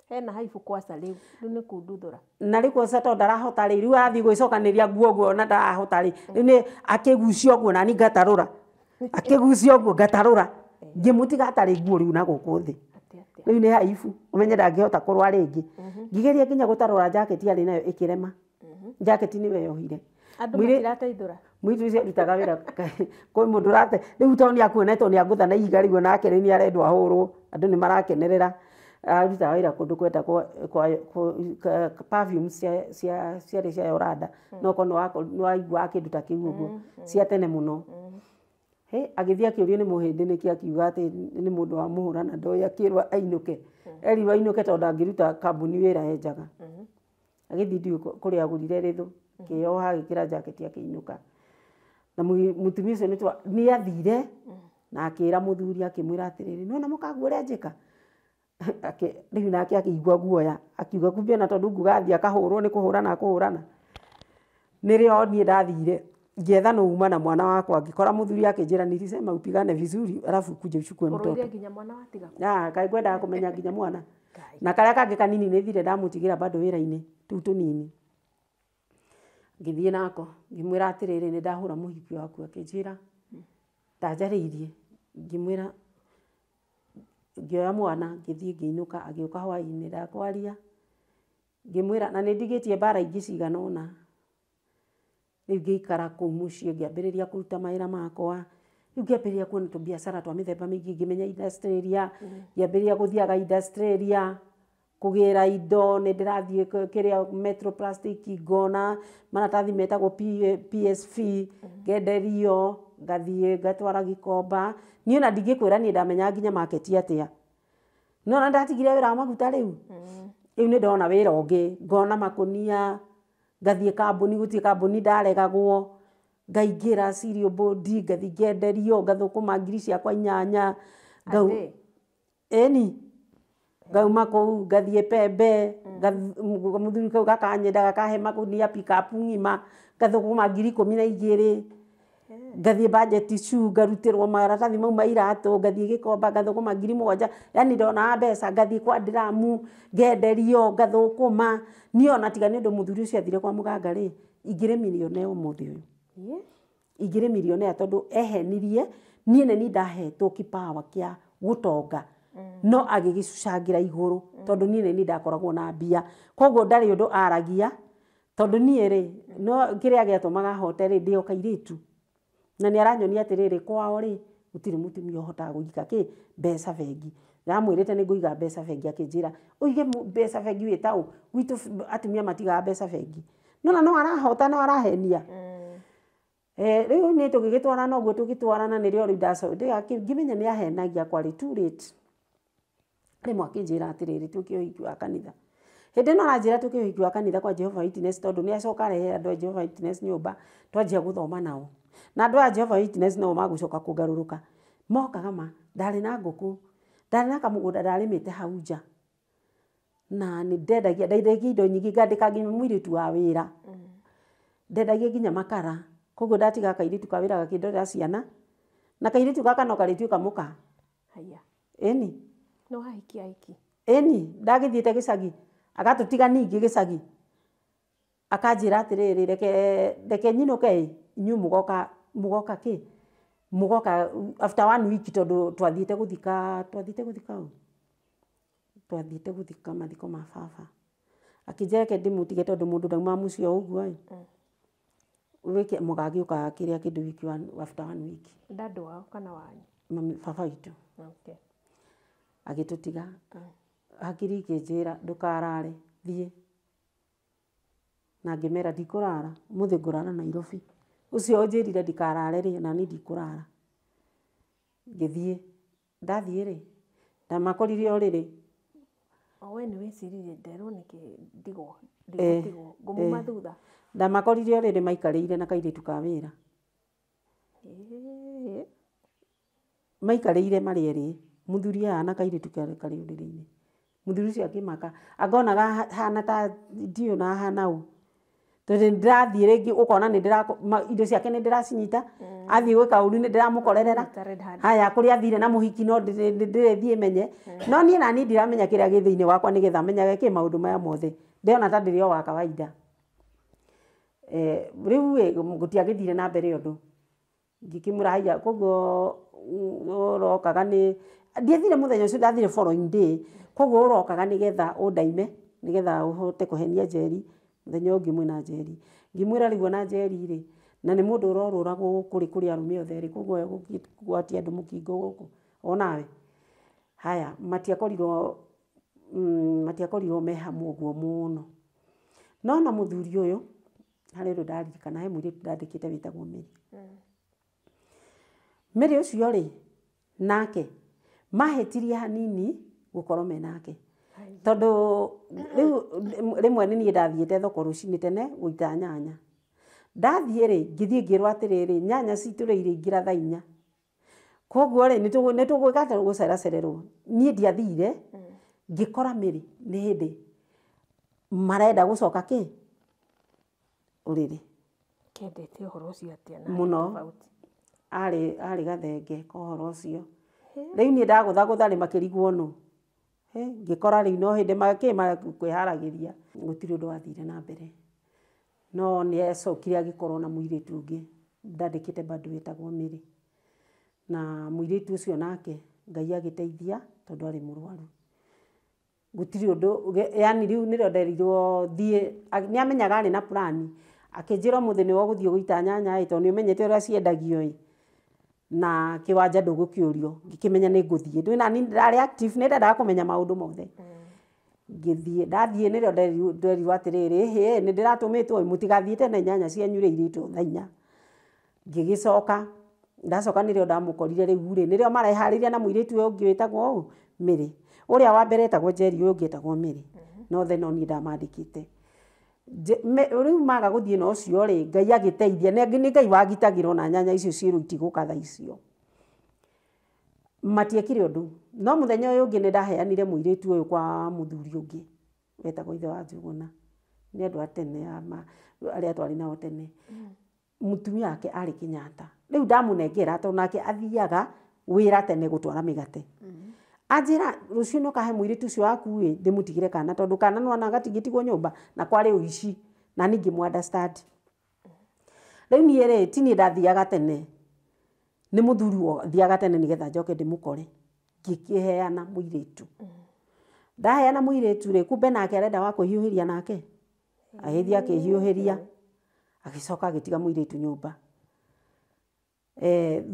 Hena haibu kwaca rĩu, rĩu nĩ kunduthũra. Na rĩu kwaca tondũ ndarahota rĩ, rĩu arathiĩ gwĩcokanĩria nguo ũguo na ndarahota rĩ, rĩu nĩ akĩgucia ũguo nani ngatarũra. Akĩgucia ũguo ngatarũra. Ngĩmũtiga atarĩ nguo rĩu na gũkũ thĩ. Rĩu nĩ haibu, ũmenye ndangĩhota kũrũa rĩngĩ. Ngĩgeria nginya gũtarũra jaketi arĩ nayo ĩkĩrema. Jaketi nĩwe yohire. Andũ matirateithũra. Mũirĩtu ũcio arutaga wĩra kwĩ mũndũ ũrate rĩu tondũ nĩ akuonete nĩ angũtha na ihiga rĩu onake rĩu nĩ arendwo ahũrwo, andũ nĩ marakenerera. Arutaga wĩra kũndũ kwetagwo kwa perfumes ciarĩ cia Yoranda, no korwo nĩ waiguaga kĩndũ ta kĩu ũguo, cia tene mũno. Hĩ, agĩthiĩ akĩũrio nĩ mũhĩndĩ nĩkĩ akiuga atĩ nĩ mũndũ wa mũhũra na ndoĩ akĩrwo ainũke. Erirwo ainũke tondũ ndangĩruta kambuni wĩra enjaga. Agĩthiĩ ndiũĩ kũrĩa agũrire rĩthũ, akĩyoha agĩkĩra jaketi akĩinũka. Na mũtumia ũcio nĩ athire na akĩra mũthuri akĩmwĩra atĩrĩrĩ, nĩwona mũkaguo ũrĩa njĩka? Rĩu nake akĩigua guoya, akiuga kumbe ona tondũ nguga athiĩ akahũrwo nĩ kũhũrana akũhũrana. Nĩrĩo niĩ ndathire ngĩetha nũ uma na mwana wakwa, ngĩkora mũthuri akĩnjĩra nilisema upigane vizuri alafu ukuje uchukue mtoto. Ũrũire nginya mwana watiga? Ah, kaĩ ngwendaga kũmenya nginya mwana. Na karĩa kangĩ kanini nĩ thire ndamũtigĩra bado wĩra-inĩ, tũu tũnini. Ngĩthiĩ nako, ngĩmwĩra atĩrĩrĩ nĩ ndahũra mũhiki waku, akĩnjĩra ndanjarĩirie, ngĩmwĩra ngĩoya mwana ngĩthiĩ ngĩinũka, agĩũka hwaĩ-inĩ ndakwaria, ngĩmwĩra na nĩ ndigĩtie mbara ingĩ cigana ũna. Rĩu ngĩikara kũu mũciĩ ngĩambĩrĩria kũruta mawĩra makwa, rĩu ngĩambĩrĩria kuona tũbiacara twa mĩthemba mĩingĩ, ngĩmenya industrial area, ngĩambĩrĩria gũthiaga industrial area, kũgĩra indo, nĩ ndĩrathiĩ kĩrĩa Metro Plastic ngona maratathi metagwo PSV, ngenderio, ngathiĩ ngatwara Gikomba. Niĩ ona ndingĩkwĩra niĩ ndamenyaga nginya market atĩa. No ona ndatigire wĩra wa maguta rĩu. Rĩu nĩ ndona wĩra ũngĩ, ngona makũnia, ngathiĩ kambuni, gũtirĩ kambuni ndaregagwo, ngaingĩra cereal board, ngathiĩ ngenderio, ngathũkũma ngiri ciakwa 8. Ĩni, ngauma kũu ngathiĩ Pembe, mũthuri kau gakanyenda gakahe makũnia pick-up ng'ima, ngathũkũma ngiri 12. Ngathiĩ budget shoe, ngarutĩrwo maratathi mau ma iratũ, ngathiĩ Gĩkomba ngathũkũma ngiri 7, yani ndonaga mbeca, ngathiĩ kwa ndiramu, ngenderio, ngathũkũma. Niĩ ona tiga nĩ ũndũ mũthuri ũcio athire kwa mũganga rĩ, ingĩrĩ millionaire ũmũthĩ ũyũ. Ingĩrĩ millionaire tondũ ehenirie, niĩ nĩ niĩ ndahetwo kipawa kĩa gũtonga. No agĩgĩcucangĩra igũrũ tondũ niĩ nĩ niĩ ndakoragwo na mbia. Koguo ndarĩ ũndũ aragia, tondũ niĩ rĩ, no kĩrĩa gĩatũmaga hote rĩ, ndĩ o kairĩtu. Na nĩ aranyonia atĩrĩrĩ, kwao rĩ, gũtirĩ mũtumia ũhotaga kũiga kĩ mbeca bengi. Ndamwĩrĩte nĩ ngũiga mbeca bengi, akĩnjĩra ũige mbeca bengi wĩ ta ũ, gwitũ atumia matigaga mbeca bengi. Nona no arahota, no arahenia. Rĩu niĩ tũgĩgĩtwarana ũguo tũgĩtwarana, nĩrĩo rĩu ngĩmenya nĩ ahenagia kwarĩ too late. Rĩmwe akĩnjĩra atĩrĩrĩ, twĩke ũhiki wa kanitha. Hĩndĩ ĩno aranjĩra twĩke ũhiki wa kanitha kwa Jehovah Witness, tondũ nĩ acoka arehe andũ a Jehovah Witness nyũmba, twanjia gũthoma nao. Na andũ a Jehovah Witness no magũcoka kũgarũrũka. Mokaga ma, ndarĩ na ngũkũ, ndarĩ na kamũgũnda ndarĩmĩte hau nja. Na nĩ ndendagia indo nyingĩ, ngandĩka nginya mũirĩtu wa wĩra. Ndendagia nginya makara. Koguo ndatiga kairĩtu ka wĩra gakĩndorera ciana na kairĩtu gaka no karĩtuĩka mũka. Haya. Ĩni. No hahiki ahiki. Ĩni ndagĩthiĩte gĩcagi agatũtiga ningĩ gĩcagi akanjĩra atĩrĩrĩ reke nyinũke ĩ inyuĩ mũgoka kĩ mũgoka after 1 week tondũ twathiĩte gũthika ũ twathiĩte gũthika mathiko ma baba akĩnjĩra reke ndĩmũtige tondũ mũndũ ndauma mũciĩ o ũguo ĩ wĩke mũgagĩũka kĩrĩa kĩndũ wiki after 1 week. Ndandũ wao kana wanyu? Mami baba witũ. Okay. Agĩtũtiga hakiri ikĩnjĩra ndũkarare thiĩ na ngĩmera ndikũrara ũmũthĩ ngũrara Nairobi ũcio ũnjĩrire ndikarare rĩ na niĩ ndikũrara ngĩthiĩ ndathiĩ rĩ ndamakorire ũrĩrĩ. O we nĩ wĩciririe nderwo nĩkĩ ndigwo ndigũtigwo ngũmuma thutha. Ndamakorire ũrĩrĩ maikarĩire na kairĩtu ka wĩra maikarĩire marĩ erĩ mũthuri haha na kairĩtu karĩ ũrĩrĩ-inĩ mũthuri ũcio akĩmaka angonaga hana ta ndiũ na hana ũ tondũ nĩndĩrathiĩ rĩngĩ ũkona indo ciake nĩndĩracinyita athiĩ gwĩka ũru nĩndĩramũkorerera haya kũrĩa athire na mũhiki no ndĩrĩthiĩ menye no niĩ nani ndiramenya kĩrĩa gĩ thĩinĩ wakwa nĩgetha menyage kĩ maũndũ maya mothe ndĩrona ta ndĩrĩ o wa kawaida. Rĩu ĩ gũtiagĩthire na mbere ũndũ ngĩkĩmwĩra haiya koguo ũrokaga nĩ ndiathire mũthenya ũcio ndathire following day koguo ũrokaga nĩgetha ũndaime nĩgetha ũhote kũhenia Njeri mũthenya ũngĩ mwĩna Njeri ngĩmwĩra rĩu ona Njeri rĩ na nĩ mũndũ ũrorũra gũkũ rĩ kũrĩ arũme othe rĩ koguo egũgwatia andũ mũkingo gũkũ onawe haya matiakorirwo me hamwe ũguo mũno no na mũthuri ũyũ harĩ ũndũ ndaririkana he mũirĩtu ndandĩkĩte wĩtagwo Mary. Mary ũcio rĩ nake mahĩtirie hanini gũkorwo me nake tondũ rĩu rĩmwe nĩ niĩ ndathiĩte thoko rũcinĩ tene gũita nyanya ndathiĩ rĩ ngĩthiĩ ngĩrwo atĩrĩrĩ nyanya citũ rĩ irĩingĩra thaa 4 koguo rĩ nĩtũgwĩka atĩa gũceracererwo niĩ ndiathire ngĩkora Mary nĩ hĩndĩ marenda gũcoka kĩ ũrĩrĩ Kendete ũhoro ũcio atĩa na mũno arĩ gathenge ka ũhoro ũcio rĩu niĩ ndagũthagũtha rĩ makĩrigwo nũ ngĩkora rĩu no hĩndĩ kwĩharagĩria gũtirĩ ũndũ wathire na mbere no nĩacokire agĩkorwo na mũirĩtu ũngĩ ndandĩkĩte bado wĩtagwo Mary na mũirĩtu ũcio nake Ngai agĩteithia tondũ arĩ mũrwaru gũtirĩ ũndũ yani rĩu nĩrĩo nderirwo thiĩ nĩamenyaga arĩ na plani akĩnjĩra ũmũthĩ nĩwe ũgũthiĩ gũita nyanya ĩ tondũ nĩũmenyete ũrĩa ciendagio ĩ na kĩwanja ndũgũkĩũrio ngĩkĩmenya nĩ ngũthiĩ ndĩ nani ndarĩ active nĩndendaga kũmenya maũndũ mothe ngĩthiĩ ndathiĩ nĩrĩo nderirwo atĩrĩrĩ ĩhĩ nĩndĩratũmĩtwo mũtigathiĩ tene nyanya cianyu rĩ irĩtwo thaa 4 ngĩgĩcoka ndacoka nĩrĩo ndamũkorire rĩu rĩ nĩrĩo mareharĩria na mũirĩtu ũyũ ũngĩ wĩtagwo ũ Mary ũrĩa wa mbere etagwo Njeri ũyũ ũngĩ etagwo Mary no the no niĩ ndamandĩkĩte rĩu maga gũthiĩ na ũcio rĩ Ngai agĩteithia nĩ Ngai wagitagĩrwo na nyanya icio ciĩrwo itigũka thaa icio matiekire ũndũ no mũthenya ũyũ ũngĩ nĩndaheanire mũirĩtu ũyũ kwa mũthuri ũngĩ wetagwo ithe wa Njũgũna nĩ andũ a tene arĩa twarĩ nao tene mũtumia wake arĩ Kenyatta rĩu ndamũnengera tondũ nake athiaga wĩra tene gũtwara mĩgate anjĩra rũciũ no kahe mũirĩtu ũcio waku ĩ ndĩmũtigĩre kana tondũ kana nĩwona gatingĩtigwo nyũmba na kwarĩ ũici na niĩ ngĩmũ understand rĩu niĩ rĩ ti niĩ ndathiaga tene nĩ mũthuri athiaga tene nĩgetha njoke ndĩmũkore ngĩkĩheana mũirĩtu ndaheana mũirĩtu rĩ kumbe nake arenda wa kwĩhiũhĩria nake agĩthiĩ akĩhiũhĩria agĩcoka agĩtiga mũirĩtu nyũmba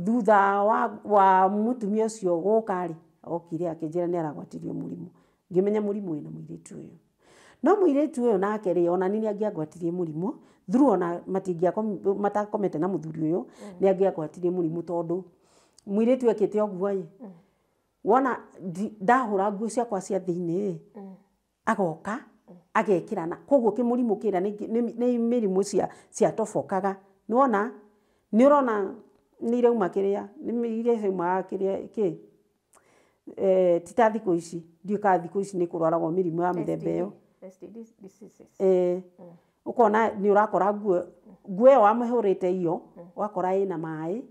thutha wa mũtumia ũcio gũka rĩ okire akĩnjĩra nĩ aragwatirio mũrimũ ngĩmenya mũrimũ wĩna mũirĩtu ũyũ no mũirĩtu ũyũ nake rĩ ona niĩ nĩangĩagwatirie mũrimũ through ona matakomete na mũthuri ũyũ nĩangĩagwatirie mũrimũ tondũ mũirĩtu ekĩte ũguo ĩ wona ndahũra nguo ciakwa cia thĩinĩ ĩ agoka agekĩra na koguo kĩmũrimũ kĩrĩa nĩ mĩrimũ ciatobokaga nĩwona nĩũrona nĩ irauma kĩrĩa nĩ iria ciaumaga kĩrĩa kĩ ti ta thikũ ici ndiũĩ kana thikũ ici nĩ kũrwaragwo mĩrimũ ya mĩthemba ĩyo STD diseases. Ũkona nĩ ũrakora nguo nguo ĩyo wamĩhũrĩte iyo ũgakora ĩna maĩ,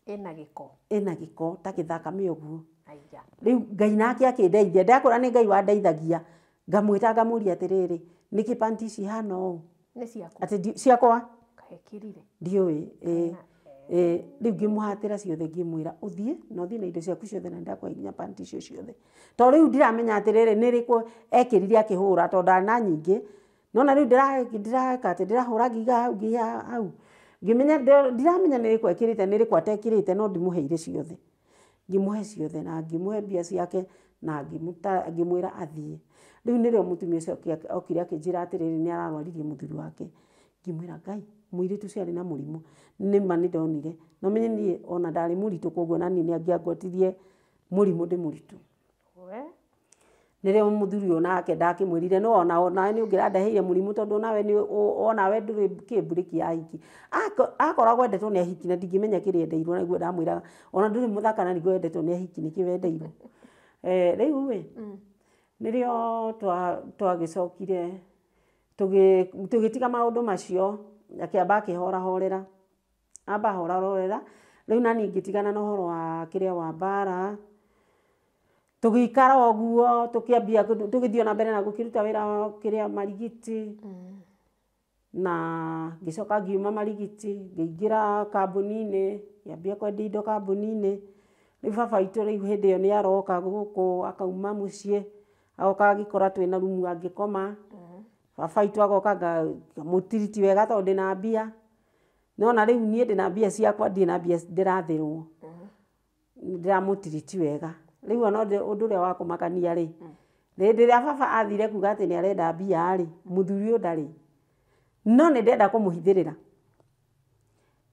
ĩna gĩko, ĩna gĩko ta gĩthakame ũguo. Aya. Rĩu Ngai nake akĩndeithia, ndakora nĩ Ngai wandeithagia, ngamwĩta ngamũria atĩrĩrĩ, nĩkĩ panti ici ihana ũũ? Nĩ ciaku? Atĩ ciakwa? Kahekirire. Ndiũĩ. Rĩu ngĩmũhatĩra ciothe, ngĩmwĩra ũthiĩ na ũthiĩ na indo ciaku ciothe, na ndakũhe nginya panti icio ciothe. To rĩu ndiramenya atĩrĩrĩ nĩ rĩkũ ekĩrire akĩhũra, tondũ ndarĩ na nyingĩ. Nona rĩu ndĩreka atĩ ndĩrahũra ngiga hau nginya hau. Ngĩmenya ndiramenya nĩ rĩkũ ekĩrĩte nĩ rĩkũ atekĩrĩte, no ndimũheire ciothe. Ngĩmũhe ciothe na ngĩmũhe mbia ciake na ngĩmwĩra athiĩ. Rĩu nĩrĩo mũtumia ũcio okire akĩnjĩra atĩrĩrĩ nĩ ararwaririe mũthuri wake. Ngĩmwĩra Ngai, mũirĩtu ũcio arĩ na mũrimũ. Nĩma nĩ ndonire. No menye niĩ ona ndarĩ mũritũ, koguo na niĩ nĩ angĩangwatirie mũrimũ ndĩ mũritũ. Nĩrĩo mũthuri ũyũ nake ndakĩmwĩrire no ona nawe nĩ ũngĩrandeheire mũrimũ, tondũ nawe nĩ onawe ndũrĩ kĩmburĩki ya ahiki. Akoragwo endetwo nĩ ahiki na ndingĩmenya kĩrĩa endeirwo, nĩguo ndamwĩraga ona ndũrĩ mũthaka na nĩguo wendetwo nĩ ahiki, nĩkĩ wendeirwo. Rĩu ĩ nĩrĩo twagĩcokire tũgĩtiga maũndũ macio, akĩamba akĩhorahorera, amba ahorahorera. Rĩu naniĩ ngĩtigana na ũhoro wa kĩrĩa wa mbara, tũgĩikara ũguo, tũkĩambia tũgĩthiĩ na mbere na gũkĩruta wĩra wa kĩrĩa marigiti, na ngĩcoka ngiuma marigiti, ngĩingĩra kambuni-inĩ, ngĩambia kwendia indo kambuni-inĩ. Rĩu baba witũ rĩu hĩndĩ ĩyo nĩ aroka gũkũ, akauma mũciĩ, agoka agĩkora twĩna rumu angĩkoma. Baba witũ agoka ngamũtiriti wega tondũ ndĩna mbia. Nona rĩu niĩ ndĩna mbia ciakwa, ndirĩ na mbia ndĩrathĩrwo. Ndĩramũtiriti wega. Rĩu ona ũndũ ũrĩa wa kũmakania rĩ, hĩndĩ ĩrĩa baba athire kuga atĩ nĩ arenda mbia rĩ, mũthuri ũyũ ndarĩ. No nĩ ndenda kũmũhithĩrĩra.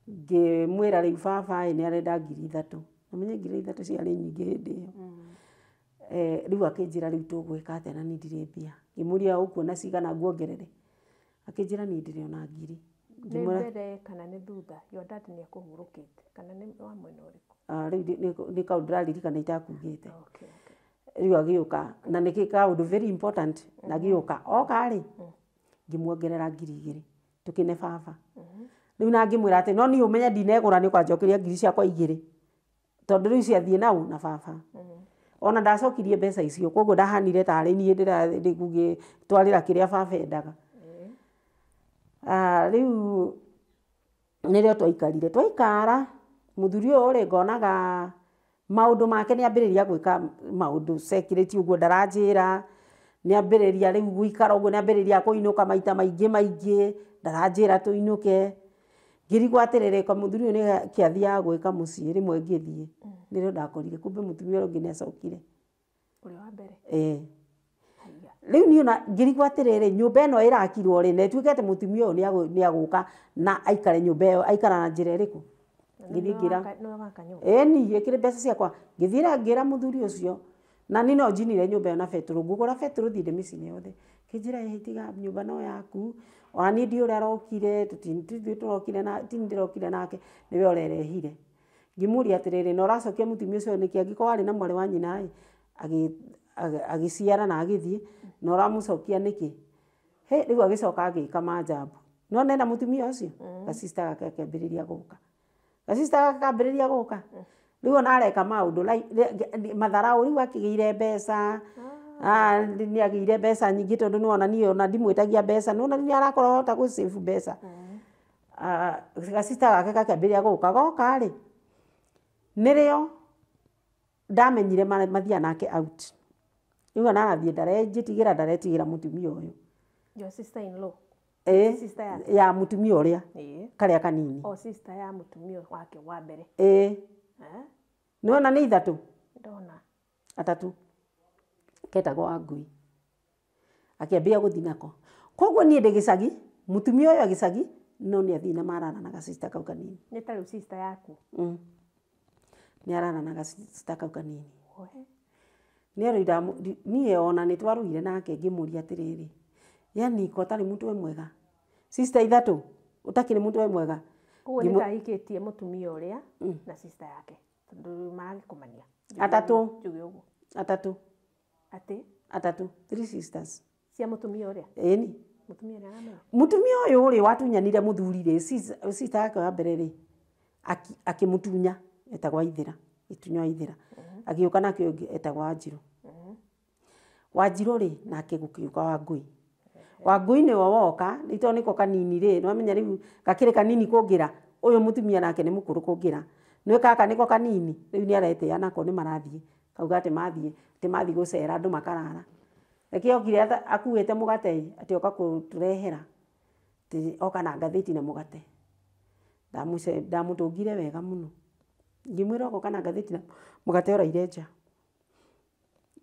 Ngĩmwĩra rĩu baba ĩ nĩ arenda 3,000. Ũmenye 3,000 ciarĩ nyingĩ hĩndĩ ĩyo. Rĩu akĩnjĩra rĩu tũgwĩka atĩa na niĩ ndirĩ mbia. Ngĩmũria ũkuona cigana nguongerere. Akĩnjĩra niĩ ndirĩ ona 1,000. Nĩ mbere kana nĩ thutha? Your dad nĩ akũhurũkĩte kana nĩ wa mwena ũrĩkũ? Rĩu nĩ kaũndũ ndĩraririkana itakugĩte. Rĩu agĩũka na nĩ kaũndũ very important, na agĩũka. Oka rĩ, ngĩmuongerera 2,000 tũkĩne baba. Rĩu na ngĩmwĩra atĩ no niĩ ũmenye ndinegũra, nĩ ũkanjokeria 2,000 ciakwa, tondũ rĩu ciathiĩ nau na baba. Ona ndacokirie mbeca icio, koguo ndahanire tarĩ niĩ ndĩragĩtwarĩra kĩrĩa baba endaga. Rĩu nĩrĩo twaikarire. Twaikara, mũthuri ũyũ rĩ, ngonaga maũndũ make nĩ ambĩrĩria gwĩka maũndũ secret ũguo ndaranjĩra, nĩ ambĩrĩria rĩu gũikara ũguo, nĩ ambĩrĩria kũinũka maita maingĩ maingĩ, ndaranjĩra tũinũke. Ngĩrigwo atĩrĩrĩ, ko mũthuri ũyũ nĩ kĩathiaga gwĩka mũciĩ, rĩmwe ngĩthiĩ nĩrĩo ndakorire kumbe mũtumia ũrĩa ũngĩ nĩ acokire. Ũrĩa wa mbere? Ĩĩ. Rĩu niĩ ona ngĩrigwo atĩrĩrĩ, nyũmba ĩno ĩrakirwo rĩ, na ĩtuĩke atĩ mũtumia ũyũ nĩ agũka na aikare nyũmba ĩyo, aikara na njĩra ĩrĩkũ? Ngĩthiĩ ngĩra Nĩwe waka nyũmba? Ĩni, ĩkĩrĩ mbeca ciakwa. Ngĩthiĩ ngĩra mũthuri ũcio, na niĩ no njinire nyũmba ĩyo na betũrũ, ngũgũra betũrũ thiĩ ndĩmĩcine yothe. Akĩnjĩra ĩhĩ tiga, nyũmba no yaku, ona niĩ ndiũĩ ũrĩa arokire, tithuĩ tũrokire na ti niĩ ndĩrokire nake, nĩwe ũrerehire. Ngĩmũria atĩrĩrĩ, na ũracokia mũtumia ũcio nĩkĩ angĩkorwo arĩ na mwarĩ wa nyina ĩ, agĩciara na agĩthiĩ, na ũramũcokia nĩkĩ? Hĩ, rĩu agĩcoka agĩka manjambu. No nena mũtumia ũcio, gacista gake akĩambĩrĩria gũka. Gacista gake kambĩrĩria gũka. Rĩu ona areka maũndũ matharaũ, rĩu akĩgĩire mbeca, nĩ agĩire mbeca nyingĩ, tondũ nĩwona niĩ ona ndimwĩtagia mbeca, nĩwona nĩ arakorwo ahota gũ save mbeca. Gacista gake gakĩambĩrĩria gũka. Goka rĩ, nĩrĩo ndamenyire mathiaga nake out. Rĩu ona arathiĩ ndarenjĩtigĩra, ndaretigĩra mũtumia ũyũ. Your sister in law? Ĩĩ, Sister yake? ya mũtumia ũrĩa, karĩa kanini. O sister ya mũtumia wake wa mbere? Ĩĩ. Nĩwona nĩ ithatũ? Ndona. Atatũ. Ketagwo Wangui. Akĩambia gũthiĩ nako. Koguo niĩ ndĩ gĩcagi, mũtumia ũyũ gĩcagi, no nĩ athiĩ na marara na gacista kau kanini. Nĩ ta rĩu sister yaku? Nĩ arara na gacista kau kanini. Nĩ rĩu niĩ ona nĩ twarũire nake ngĩmũria atĩrĩrĩ, yani ko ũtarĩ mũtwe mwega, sister ithatũ ũtakĩrĩ mũtwe mwega. Koguo nĩ tahikĩtie mũtumia ũrĩa na sister yake, tondũ maragĩkomania. Atatũ. Njuge ũguo. Atatũ. Atĩ? Atatũ, 3 sisters. Cia mũtumia ũrĩa? Ĩni. Mutumia nĩaramenya? Mutumia ũyũ rĩ watunyanire mũthuri rĩ, sister yake wa mbere rĩ, akĩmũtunya, etagwo Ithĩra, gĩtunya Ithĩra. Agĩũka nake ũngĩ etagwo Wanjirũ. Wanjirũ rĩ, nake gũkĩũka Wangũi. Wangũi nĩwe woka, rĩu tondũ nĩko kanini rĩ, nĩwamenya rĩu gakĩrĩ kanini kũngĩra, ũyũ mũtumia nake nĩ mũkũrũ kũngĩra. Nĩwe gaka nĩko kanini, rĩu nĩaretĩa nako nĩ marathiĩ. Kauga atĩ mathiĩ, atĩ mathiĩ gũcera andũ makarara. Reke okire akuĩte mũgate, atĩ oka kũtũrehera. Atĩ oka na ngathĩti na mũgate. Ndamũtũngire wega mũno. Ngĩmwĩra oka na ngathĩti na mũgate ũraire nja.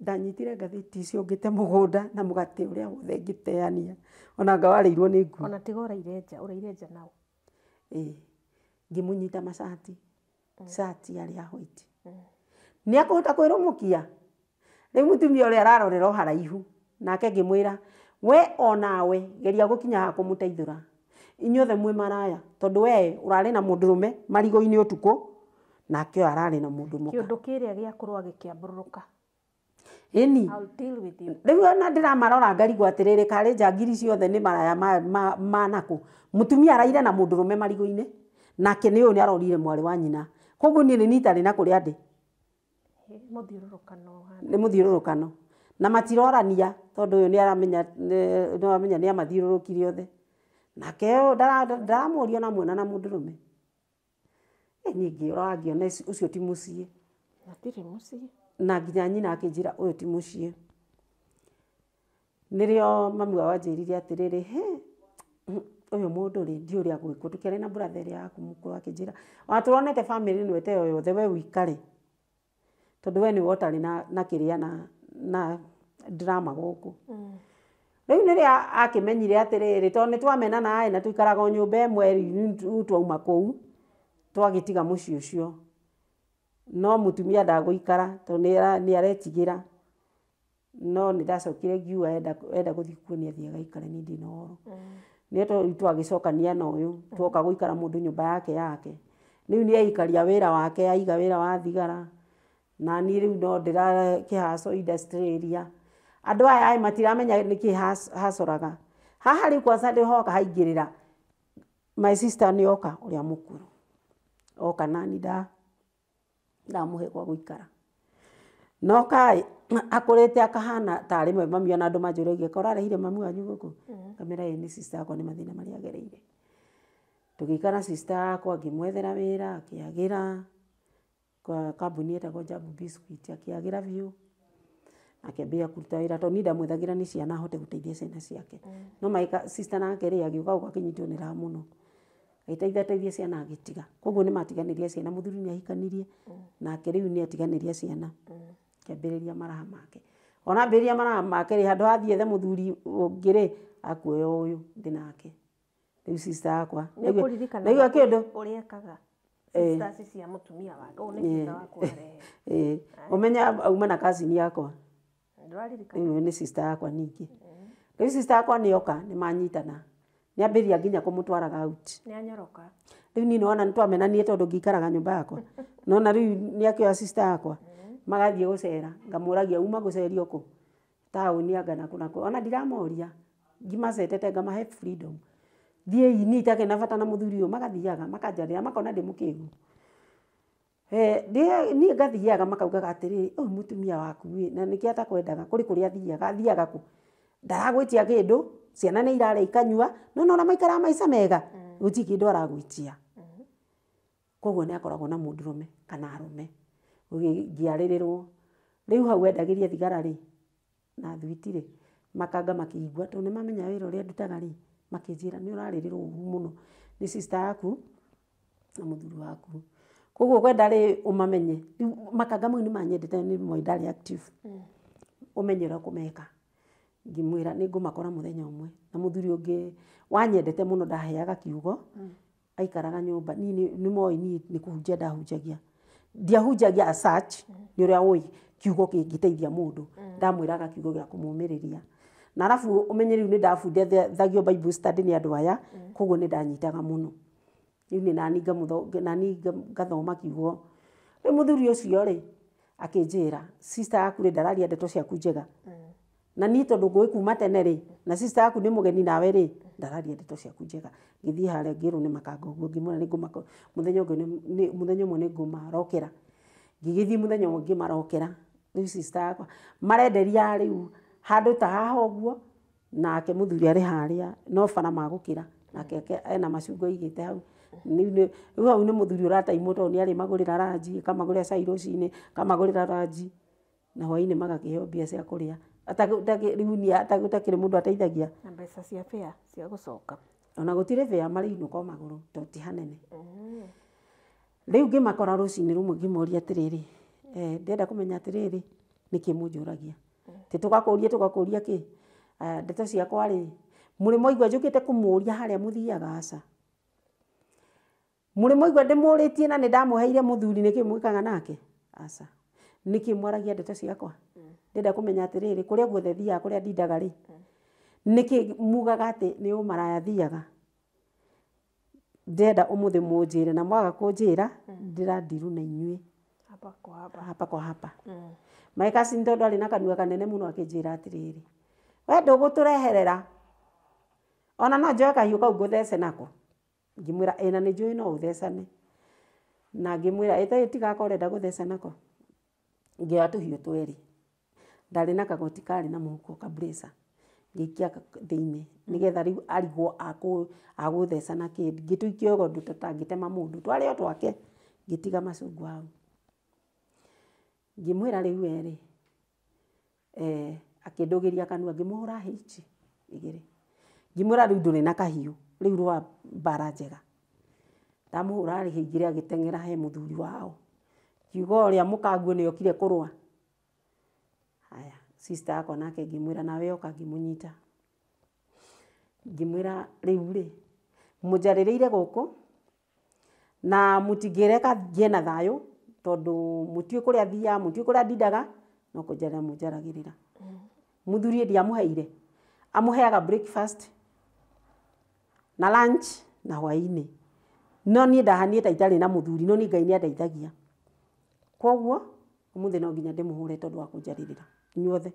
Ndanyitire ngathĩti icio ngĩte mũgũnda na mũgate ũrĩa wothe ngĩteania. Ona anga warĩirwo nĩ ngui. Ona tiga ũraire nja, ũraire nja nao. Ĩĩ. Ngĩmũnyita macati. Cati yarĩ ya white. Nĩakũhota kwĩrũmũkia. Rĩu mũtumia ũrĩa ararorera o haraihu. Nake ngĩmwĩra, we onawe geria gũkinya haha kũmũteithũra. Inyuothe mwĩ maraya, tondũ we ũrarĩ na mũndũrũme marigũ-inĩ ũtukũ, nake ũyũ ararĩ na mũndũ mũka. Kĩũndũ kĩrĩa gĩa kũrũa gĩkĩambũrũrũka. Ĩni. I'll deal with you. Rĩu ona ndĩramarora ngarigwo atĩrĩrĩ, karĩ njangiri ciothe nĩ maraya ma nakũ. Mũtumia araire na mũndũrũme marigũ-inĩ, nake nĩ ũyũ nĩ arorire mwarĩ wa nyina. Koguo niĩ nĩ niĩ itarĩ na kũrĩa ndĩ. Mũthiũrũrũkano ũhana. Nĩ mũthiũrũrũkano. Na matirorania, tondũ ũyũ nĩaramenya, nĩwamenya nĩamathiũrũrũkire othe. Nake ũyũ ndaramũria ona muona na mũndũrũme. Niĩ ngĩrora ngĩona ũcio ti mũciĩ. Hatirĩ mũciĩ. Na nginya nyina akĩnjĩra ũyũ ti mũciĩ. Nĩrĩo mami wao anjĩrire atĩrĩrĩ, he, ũyũ mũndũ rĩ, ndiũĩ ũrĩa gwĩkwo. Tũkĩaria na brother ĩrĩa yaku mũkũrũ akĩnjĩra, ona tũronete family ĩno ĩte o yothe, we ũikare. Tondũ we nĩwe ũtarĩ na kĩrĩa na drama gũkũ. Rĩu nĩrĩo akĩmenyire atĩrĩrĩ, tondũ nĩtwamenana ĩ, na tũikaraga o nyũmba ĩmwe rĩu twauma kũu, twagĩtiga mũciĩ ũcio. No mũtumia ndagũikara, tondũ nĩaretigĩra. No nĩndacokire ngiuga enda gũthiĩ kuo nĩathiĩ agaikare, niĩ ndirĩ na ũhoro. Nĩ twagĩcokania na ũyũ, twoka gũikara mũndũ nyũmba yake yake. Rĩu nĩaikaria wĩra wake, aiga wĩra wa thigara. Na niĩ rĩu no ndĩrakĩhaco industry area. Andũ aya matiramenya nĩkĩ hacoraga. Haha rĩu kwanza ndĩhoka haingĩrĩra. My sister nĩoka ũrĩa mũkũrũ. Oka nani ndamũhe gwa gũikara. No kaĩ akũrĩte akahana tarĩ we mami, ona andũ manjũragia, ko ũrarehire mami wanyu gũkũ? Ngamĩra ĩĩ nĩ sister yakwa, nĩ mathĩna marĩa agereire. Tũgĩikara sister yakwa, ngĩmwethera wĩra, akĩagĩra kwa kambuni ĩtagwo Jambo Biscuit, akĩagĩra biũ. Akĩambĩrĩria kũruta wĩra tondũ niĩ ndamwethagĩra nĩ ciana ahote gũteithia ciana ciake. No my sister nake rĩ, agĩũka gũkũ akĩnyitwo nĩ raha mũno. Agĩteithia teithia ciana agĩtiga. Koguo nĩ matiganĩria ciana, mũthuri nĩ ahikanirie, nake rĩu nĩ atiganĩria ciana. Akĩambĩrĩria maraha make. Ona ambĩrĩria maraha make rĩ, handũ ha athiĩ ethe mũthuri ũngĩ rĩ, akuoya ũyũ ndĩ nake. Rĩu sister yakwa. Nĩũkũririkana Naigua kĩndũ? ũrĩa ekaga? Sisters cia mũtumia wake, ũyũ nĩ sister waku arehe. Ũmenya auma na cousin yakwa. Ndũraririkana? Rĩu nĩ sister yakwa ningĩ. Rĩu sister yakwa nĩoka, nĩmanyitana. Nĩambĩrĩria nginya kũmũtwaraga out. Nĩanyoroka. Rĩu niĩ nĩwona nĩtwamenanire tondũ ngĩikaraga nyũmba yakwa. Nona rĩu nĩakĩoya sister yakwa. Magathiĩ gũcera, ngamũragia uma gũcerio kũ? Taũni anga nakũ nakũ. Ona ndiramoria, ngimacetete ngamahe freedom. Thiĩi niĩ itakĩrĩ na bata na mũthuri ũyũ, magathiaga, makanjarĩra, makona ndĩ mũkĩgu. Niĩ ngathiaga makaugaga atĩrĩrĩ, ũyũ mũtumia waku ĩ, na nĩkĩo atakwendaga, kũrĩ kũrĩa athiaga, athiaga kũ? Ndaragwĩtia kĩndũ, ciana nĩ irarĩa ikanyua, no nĩwona maikaraga maica mega, gũtirĩ kĩndũ aragwĩtia. Koguo nĩ akoragwo na mũndũrũme kana arũme, ngĩarĩrĩrwo. Rĩu hau endagĩria thigara rĩ, na thwiti rĩ, makanga makĩigua, tondũ nĩmamenya wĩra ũrĩa ndutaga rĩ, makĩnjĩra nĩ ũrarĩrĩrwo ũru mũno nĩ sister yaku na mũthuri waku. Koguo kwenda rĩ ũmamenye. Rĩu makanga mau nĩmanyendete nĩ moĩ ndarĩ active. Ũmenye ũrĩa ũkũmeka. Ngĩmwĩra nĩ ngũmakora mũthenya ũmwe. Na mũthuri ũngĩ wanyendete mũno ndaheaga kiugo, aikaraga nyũmba. Niĩ nĩ moĩ niĩ nĩ kũhunjia ndahunjagia. Ndiahunjagia as such, nĩ ũrĩa ũĩ kiugo kĩngĩteithia mũndũ. Ndamwĩraga kiugo gĩa kũmũmĩrĩria. Na arabu ũmenye rĩu nĩ ndabundithagio Bible study nĩ andũ aya, koguo nĩ ndanyitaga mũno. Rĩu nĩ nani ngathoma kiugo. Rĩu mũthuri ũcio rĩ, akĩnjĩra, sister yaku rĩ ndararia ndeto ciaku njega. Na niĩ tondũ ngũĩ kuma tene rĩ, na sister yaku nĩ mũgeni nawe rĩ, ndararia ndeto ciaku njega. Ngĩthiĩ harĩa ngĩrwo nĩ makanga ũguo, ngĩmwĩra nĩ ngũmako mũthenya ũngĩ mũthenya ũmwe nĩ ngũmarokera. Ngĩgĩthiĩ mũthenya ũmwe ngĩmarokera. Rĩu sister yakwa marenderia rĩu handũ ta haha ũguo, nake mũthuri arĩ harĩa no bara magũkĩra, nake ena macungwa aigĩte hau. Rĩu hau nĩ mũthuri ũrataimwo tondũ nĩ arĩmagũrĩra ranji, akamagũrĩra cai rũcinĩ, akamagũrĩra ranji, na hwainĩ magakĩheo mbia cia kũrĩa. Rĩu gũtakĩrĩ mũndũ ateithagia. Na mbeca cia fare cia gũcoka. Ona gũtirĩ fare marĩinũka o magũrũ tondũ ti hanene. Rĩu ngĩmakora rũcinĩ rũmwe ngĩmoria atĩrĩrĩ, ndĩrenda kũmenya atĩrĩrĩ, nĩkĩ mũnjũragia? Ti tũgakũria tũgakũria kĩ? Ndeto ciakwa rĩ, mũrĩ mwaigua njũkĩte kũmũria harĩa mũthiaga aca? Mũrĩ mwaigua ndĩmũrĩtie na nĩ ndamũheire mũthuri nĩkĩ mwĩkaga nake? Aca. Nĩkĩ mwaragia ndeto ciakwa? Ndĩrenda kũmenya atĩrĩrĩ, kũrĩa guothe thiaga, kũrĩa ndindaga rĩ, nĩkĩ mugaga atĩ nĩ ũmaraya thiaga? Ndĩrenda ũmũthĩ mũnjĩre, na mwaga kũnjĩra, ndĩrandiru na inyuĩ. Hapa kwa hapa. Hapa kwa hapa. My cousin tondũ arĩ na kanua kanene mũno akĩnjĩra atĩrĩrĩ, we ndũgũtũreherera, ona no njoe kahiũ kau ngũthece nako. Ngĩmwĩra ĩ na nĩ njũĩ no ũthecane. Na ngĩmwĩra ĩ tiga ũrenda gũtheca nako. Ngĩoya tũhiũ twerĩ. Ndarĩ na kagoti karĩ na mũhuko ka blazer, ngĩikia thĩinĩ nĩgetha rĩu arigwo agũtheca na kĩ. Ngĩtũikia ũndũ tũtangĩtema mũndũ, twarĩ o twake. Ngĩtiga macungwa hau. Ngĩmwĩra rĩu we rĩ, akĩndũgĩria kanua ngĩmũhũra hĩ ici igĩrĩ. Ngĩmwĩra rĩu ndũrĩ na kahiũ, rĩu rũa mbara njega. Ndamũhũra hĩ igĩrĩ agĩteng'era he mũthuri wao. Ngiuga ũrĩa mũkanguo nĩ okire kũrũa. Haya, sister yakwa nake ngĩmwĩra nawe oka, ngĩmũnyita. Ngĩmwĩra rĩu rĩ, mũnjarĩrĩire gũkũ na mũtingĩreka ngĩe na thayũ tondũ mũtiũĩ kũrĩa thiaga, mũtiũĩ kũrĩa ndindaga, no kũnjarĩra mũnjaragĩrĩra. Mũthuri ndiamũheire, amũheaga breakfast na lunch na hwainĩ. No niĩ ndahaniĩ ta itarĩ na mũthuri, no niĩ Ngai nĩ andeithagia. Koguo ũmũthĩ no nginya ndĩmũhũre tondũ wa kũnjarĩrĩra inyuothe.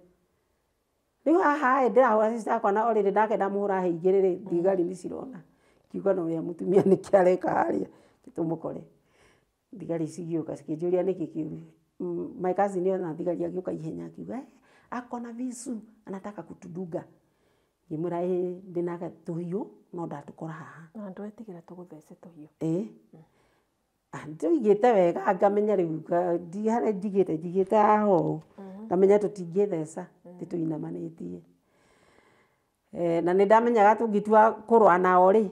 Rĩu haha ĩ ndĩrahũra sister yakwa na already nake ndamũhũra hĩ igĩrĩ rĩ, thigari nĩ cirona. Ngiuga na ũrĩa mũtumia nĩkĩ areka harĩa, tũmũkore. Thigari cigĩũka cikĩnjũria nĩkĩ kĩũru. My cousin ona thigari agĩũka ihenya akiuga, ako na visu anataka kutudunga. Ngĩmwĩra ĩ ndĩna tũhiũ no ndatũkora haha. Na ndwetigĩra tũgũthece tũhiũ? Ĩ. Tũigĩte wega ngamenya rĩu harĩa njigĩte njigĩte haha ũũ. Ngamenya tũtingĩtheca, tũinamanĩtie. Na nĩ ndamenyaga tũngĩtua kũrũa nao rĩ,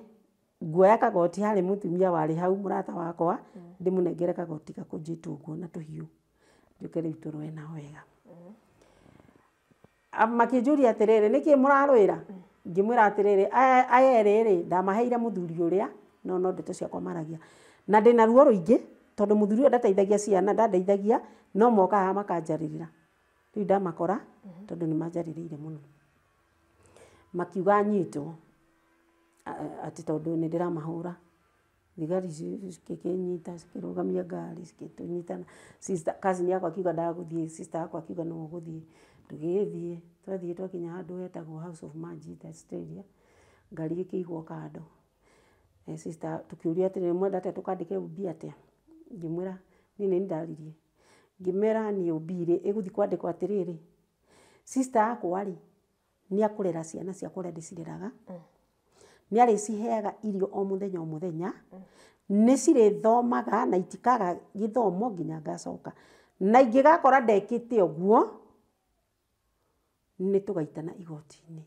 nguoya kagoti harĩ mũtumia warĩ hau mũrata wakwa, ndĩmũnengere kagoti gakũnjĩtwo ũguo na tũhiũ. Njũke rĩu tũrũe nao wega. Makĩnjũria atĩrĩrĩ, nĩkĩ mũrarũĩra? Ngĩmwĩra atĩrĩrĩ, aya erĩ rĩ, ndamaheire mũthuri ũrĩa, no no ndeto ciakwa maragia. Na ndĩna ruo rũingĩ, tondũ mũthuri ũyũ ndateithagia ciana, ndandeithagia, no moka haha makanjarĩrĩra. Rĩu ndamakora, tondũ nĩ manjarĩrĩire mũno. Makiuga nyitwo, atĩ tondũ nĩ ndĩramahũra. Thigari cikĩnyita, cikĩrũgamia ngari, cikĩtũnyita. Sister, cousin yakwa akiuga ndagũthiĩ, sister yakwa akiuga no ũgũthiĩ. Tũgĩgĩthiĩ, twathiĩ twakinya handũ hetagwo House of Magic Australia, ngari ĩkĩigwo kando. Sister tũkĩũria atĩrĩrĩ, mwenda atĩa tũkandĩke OB atĩa? Ngĩmwĩra, niĩ nĩ ndaririe. Ngĩmera niĩ OB rĩ, ĩgũthiĩ kwandĩkwo atĩrĩrĩ, sister yakwa rĩ, nĩ akũrera ciana ciakwa ũrĩa ndĩcireraga, nĩ arĩciheaga irio o mũthenya o mũthenya, nĩ cirĩthomaga na itikaga gĩthomo nginya ngacoka. Na ingĩgakora ndekĩte ũguo, nĩ tũgaitana igoti-inĩ,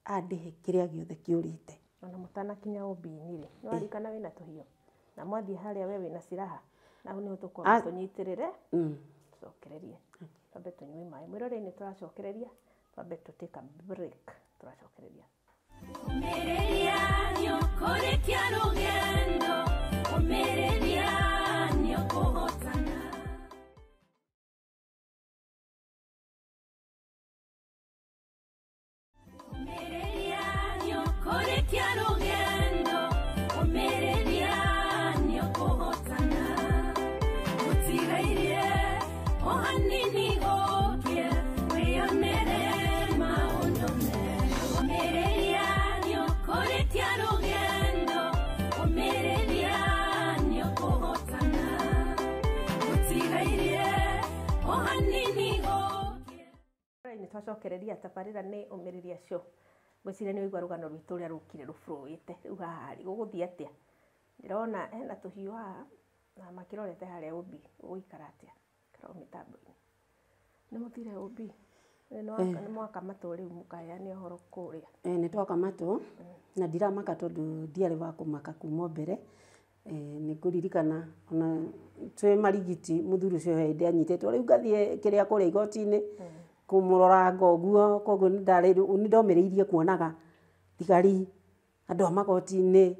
andĩhe kĩrĩa gĩothe kĩũrĩte. Ona mũtanakinya OB-inĩ rĩ, nĩ waririkana wĩna tũhiũ? Na mwathiĩ harĩa we wĩna silaha, na hau nĩho tũkwamba tũnyitĩrĩre, tũcokererie. Twambe tũnyue maĩ. Mwĩroreri nĩ tũracokereria, twambe tũ take a break, tũracokereria. Ũmĩrĩria nĩũkũrĩkia rũgendo, ũmĩrĩria nĩũkũhotana. Ũmĩrĩria nĩũkũrĩkia rũgendo, ũmĩrĩria nĩũkũhotana. Gũtigairie o hanini gũkĩe, wĩyonere maũndũ. Nĩ twacokereria tabarĩra nĩ Ũmĩrĩria Show. Ngwĩciria nĩ waigua rũgano rwitũ ũrĩa rũkire rũbũrũĩte. Rĩu haha rĩ, gũgũthiĩ atĩa? Ndĩrona hena tũhiũ haha na makĩrorete harĩa ũmbi ũgũikara atĩa. Ikara o mĩtambo-inĩ. Nĩ mũthire ũmbi? Nĩ mwaka matũ rĩu mũkaheane ũhoro kũrĩa. Nĩ twoka matũ na ndiramaka tondũ ndiarĩ wa kũmaka kuma o mbere. Nĩ ngũririkana ona twĩ marigiti mũthuri ũcio he hĩndĩ anyitĩtwo rĩu ngathiĩ kĩrĩa kũrĩa igoti-inĩ kũmũroranga ũguo, koguo nĩ ndomĩrĩirie kuonaga thigari, andũ a magoti-inĩ,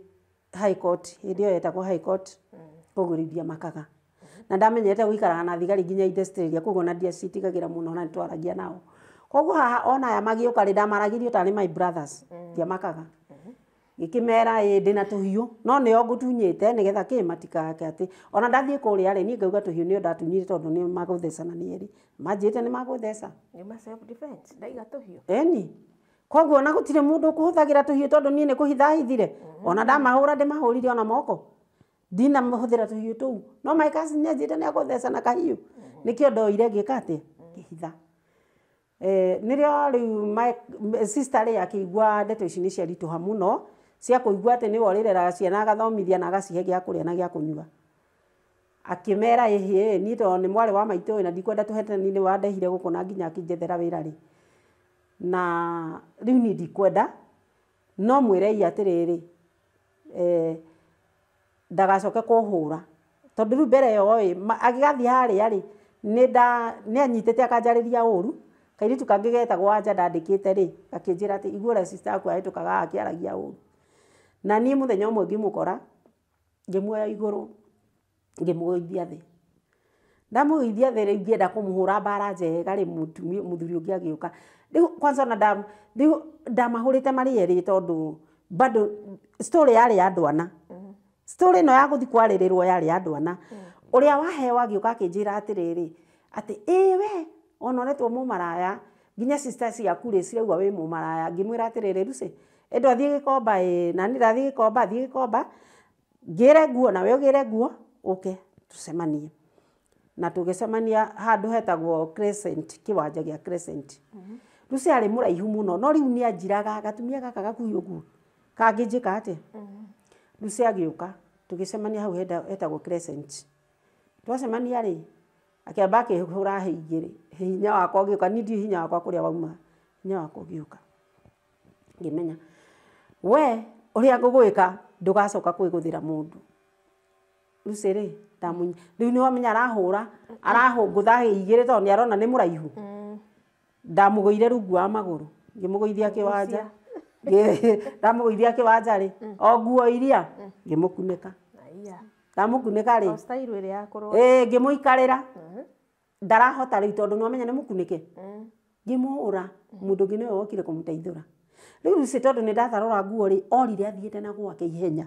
high court, hĩndĩ ĩyo yetagwo high court, koguo rĩu ndiamakaga. Na ndamenyerete gũikaraga na thigari nginya industrial, koguo ona ndiacitigagĩra mũno na nĩtwaragia nao. Koguo haha ona aya magĩũka rĩ, ndamaragĩrio tarĩ my brothers, ndiamakaga. Ngĩkĩmera ĩ ndĩna tũhiũ, no nĩo ngũtunyĩte nĩgetha kĩ matikake atĩ ona ndathiĩ kũrĩa rĩ, niĩ ngauga tũhiũ nĩo ndatunyire tondũ nĩ magũthecana nĩ erĩ. Manjĩrĩte nĩ magũtheca. Nyuma self defense, ndaiga tũhiũ. Ĩni. Koguo ona gũtirĩ mũndũ ũkũhũthagĩra tũhiũ tondũ niĩ nĩ kũhitha hithire. Ona ndamahũra ndĩmahũrire ona moko. Ndinahũthĩra tũhiũ tũu. No my cousin nĩ anjĩrĩte nĩ agũtheca na kahiũ. Nĩkĩo ndoire ngĩka atĩa? Ngĩhitha. Nĩrĩo rĩu my sister rĩ akĩigua ndeto ici nĩ ciaritũha mũno, cia kũigua atĩ nĩwe ũrĩreraga ciana agathomithia na agacihe gĩa kũrĩa na gĩa kũnyua. Akĩmera ĩhĩ, niĩ tondũ nĩ mwarĩ wa maitũ na ndikwenda tũhetani nĩ wandehire gũkũ na nginya akĩnjethera wĩra rĩ. Na rĩu niĩ ndikwenda, no mwĩrei atĩrĩrĩ, ndagacoke kũhũra. Tondũ rĩu mbere ĩyo ĩ, agĩgathiĩ harĩa rĩ, nĩ anyitĩte akanjarĩria ũru. Kairĩtu kangĩ getagwo Wanja ndandĩkĩte rĩ, gakĩnjĩra atĩ igua ũrĩa sister yaku ahĩtũkaga akĩaragia ũru. Na niĩ mũthenya ũmwe ngĩmũkora, ngĩmuoya igũrũ, ngĩmũgũithia thĩ. Ndamũgũithia thĩ rĩu ngĩenda kũmũhũra mbara njega rĩ, mũthuri ũngĩ agĩũka. Rĩu kwanza ona rĩu ndamahũrĩte marĩ erĩ tondũ bado story yarĩ ya andũ ana. Story ĩno ya gũthiĩ kwarĩrĩrwo yarĩ ya andũ ana. Ũrĩa waheo agĩũka akĩnjĩra atĩrĩrĩ, atĩ ĩ we ona ũretwo mũmaraya, nginya sister ciaku rĩ cirauga wĩ mũmaraya. Ngĩmwĩra atĩrĩrĩ, Lucy, ĩ ndwathiĩ Gĩkomba ĩ, na niĩ ndathiĩ Gĩkomba, thiĩ Gĩkomba, ngĩre nguo nawe ũgĩre nguo, ũke tũcemanie. Na tũgĩcemania handũ hetagwo Crescent, kĩwanja gĩa Crescent. Lucy arĩ mũraihu mũno, no rĩu nĩ anjiraga gatumia gaka gakuhĩ ũguo, kangĩnjĩka atĩa? Lucy agĩũka, tũgĩcemania hau hetagwo Crescent. Twacemania rĩ, akĩamba akĩhũra hĩ igĩrĩ, hinya wakwa ũgĩũka, niĩ ndiũĩ hinya wakwa kũrĩa wauma, hinya wakwa ũgĩũka. Ngĩmenya, we ũrĩa ngũgwĩka ndũgacoka kwĩgũthĩra mũndũ. Lucy rĩ, rĩu nĩ wamenya arahũra, arahũngũtha hĩ igĩrĩ tondũ nĩ arona nĩ mũraihu. Ndamũgũire rungu wa magũrũ, ngĩmũgũithia kĩwanja. Ndamũgũithia kĩwanja rĩ, o nguo iria, ngĩmũkunĩka. Ndamũkunĩka rĩ, O style ĩrĩa ya kũrũa. Ĩ, ngĩmũikarĩra. Ndarahota rĩu tondũ nĩ wamenya nĩ mũkunĩke. Ngĩmũhũra, mũndũ ũngĩ nĩwe wokire kũmũteithũra. Rĩu Lucy tondũ nĩ ndatarũra nguo rĩ, orire athiĩte na gwake ihenya.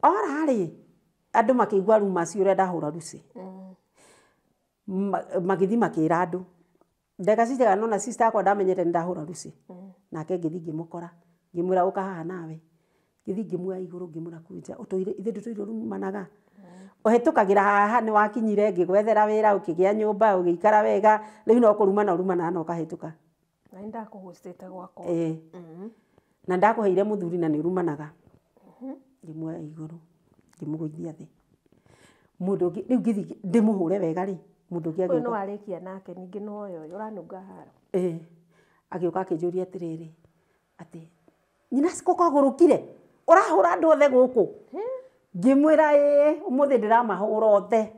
Ora rĩ, andũ makĩigua rumours ũrĩa ndahũra Lucy. Magĩthiĩ makĩra andũ. Ndagĩka cigana ũna sister yakwa ndamenyete nĩ ndahũra Lucy. Nake ngĩthiĩ ngĩmũkora, ngĩmwĩra ũka haha nawe. Ngĩthiĩ ngĩmuoya igũrũ ngĩmwĩra kunja, ũtũire ithuĩ ndũtũire ũrumanaga. Ũhĩtũkagĩra haha nĩ wakinyire ngĩgwethera wĩra, ũkĩgĩa nyũmba, ũgĩikara wega, rĩu no kũrumana ũrumanaga na ũkahĩtũka. Na nĩ ndakũhũcĩte gwakwa. Ĩĩ. Na ndakũheire mũthuri na nĩ ũrumanaga. Ngĩmuoya igũrũ, ngĩmũgũithia thĩ. Mũndũ ũngĩ, rĩu ngĩthiĩ ndĩmũhũre wega rĩ, mũndũ ũngĩ Ũyũ nĩ agĩũka. warĩkia nake ningĩ no ũyũ ũyũ ũranunga haro. Ĩĩ. Agĩũka akĩnjũria atĩrĩrĩ, atĩ nyina cikũkagũrũkire, ũrahũra andũ othe gũkũ. Ngĩmwĩra ĩĩ, ũmũthĩ ndĩramahũra othe.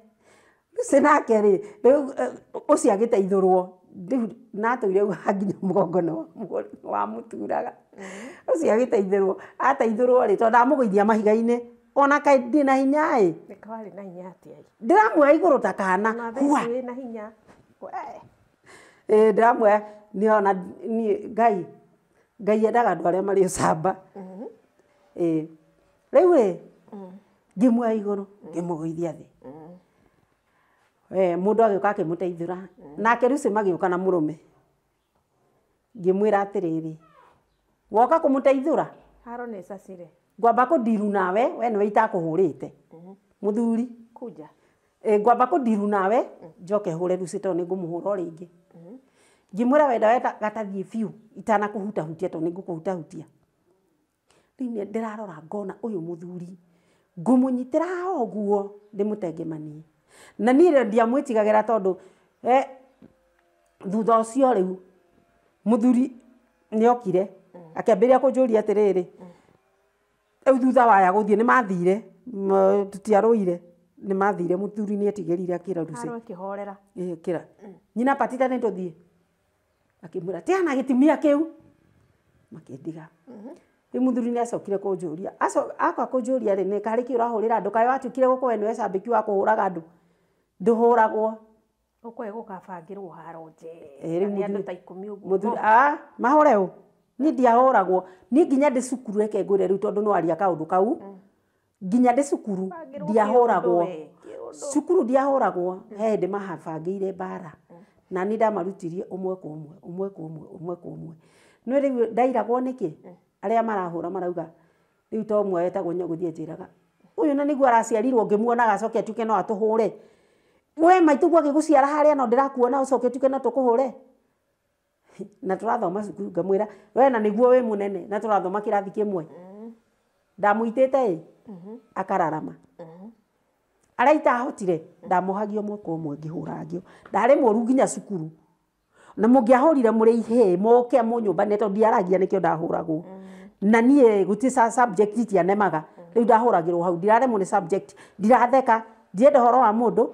Lucy nake rĩ, rĩu ũcio agĩteithũrwo, rĩu natũire augaga nginya mũgongo nĩ wamũturaga. Ũcio agĩteithũrwo, ateithũrwo rĩ, tondũ ndamũgũithia mahiga-inĩ, ona kaĩ ndĩna hinya ĩ, Nĩka warĩ na hinya atĩa ĩ? ndĩramuoya igũrũ ta kana, Ona thaa hua. ici wĩna hinya. We. Ĩ, ndĩramuoya, nĩ ona niĩ Ngai, Ngai endaga andũ arĩa marĩ ũcamba. Ĩ, rĩu rĩ, ngĩmuoya igũrũ, ngĩmũgũithia thĩ. Mũndũ agĩũka akĩmũteithũra. Nake Lucy magĩũka na mũrũme. Ngĩmwĩra atĩrĩrĩ, woka kũmũteithũra? Haro nĩ cacire. Ngwamba kũndiru nawe, we nĩwe itakũhũrĩte. Mũthuri. Kuja. Ngwamba kũndiru nawe, njoke hũre Lucy tondũ nĩ ngũmũhũra o rĩngĩ. Ngĩmwĩra wenda wenda gatathiĩ biũ itanakũhutahutia tondũ nĩngũkũhutahutia. Rĩu ndĩrarora ngona ũyũ mũthuri ngũmũnyitĩra haha ũguo ndĩmũtengemanie. Na niĩ ndiamwĩtigagĩra tondũ thutha ũcio rĩu mũthuri nĩokire akĩambĩrĩria kũnjũria atĩrĩrĩ, rĩu thutha waya gũthiĩ nĩmathire, tũtiarũire, nĩmathire mũthuri nĩetigĩrire akĩra Lucy. Haro ĩkĩhorera. Kĩra nyina Patita nĩtũthiĩ. Akĩmwĩra tigana gĩtumia kĩu. Makĩndiga. Rĩu mũthuri nĩacokire kũnjũria. Akoka kũnjũria rĩ, nĩ karĩ kĩ ũrahũrĩra andũ? Kaĩ watuĩkire gũkũ we nĩwe cambĩki wa kũhũraga andũ? Ndũhũragwo. Ũkũĩ gũkabangĩrwo haro Ĩ, rĩu njega nĩ andũ mũthuri- ta 10 ũguo. Mũthuri mahũre ũ? Niĩ ndiahũragwo. Niĩ nginya ndĩ cukuru reke ngwĩre rĩu tondũ nĩwaria kaũndũ kau. Nginya ndĩ cukuru Bangĩrwo ndiahũragwo. kĩũndũ we, kĩũndũ. Cukuru ndiahũragwo. He hĩndĩ mahabangĩire mbara. Na niĩ ndamarutirie ũmwe kwa ũmwe, ũmwe kwa ũmwe, ũmwe kwa ũmwe. No rĩu ndairagwo nĩkĩ? Arĩa marahũra marauga rĩu to ũmwe wetagwo Nyagũthiĩ anjĩraga ũyũ na nĩguo araciarirwo ngĩmuonaga acoke atuĩke no atũhũre. We maitũguo agĩgũciara harĩa no ndĩrakuona ũcoke ũtuĩke no tũkũhũre. Na tũrathoma cukuru ngamwĩra we na nĩguo wĩ mũnene na tũrathoma kĩrathi kĩmwe. Ndamũitĩte ĩ akararama. Arĩa itahotire ndamohagia ũmwe kwa ũmwe ngĩhũrangio. Ndarĩ mũru nginya cukuru. Na mũngĩahũrire mũrĩ ihĩĩ mũke mũnyũmbane tondũ ndiaragia nĩkĩo ndahũragwo. Na niĩ gũtirĩ subject itianemaga. Rĩu ndahũragĩrwo hau ndiraremwo nĩ subject, ndiratheka, ndirenda ũhoro wa mũndũ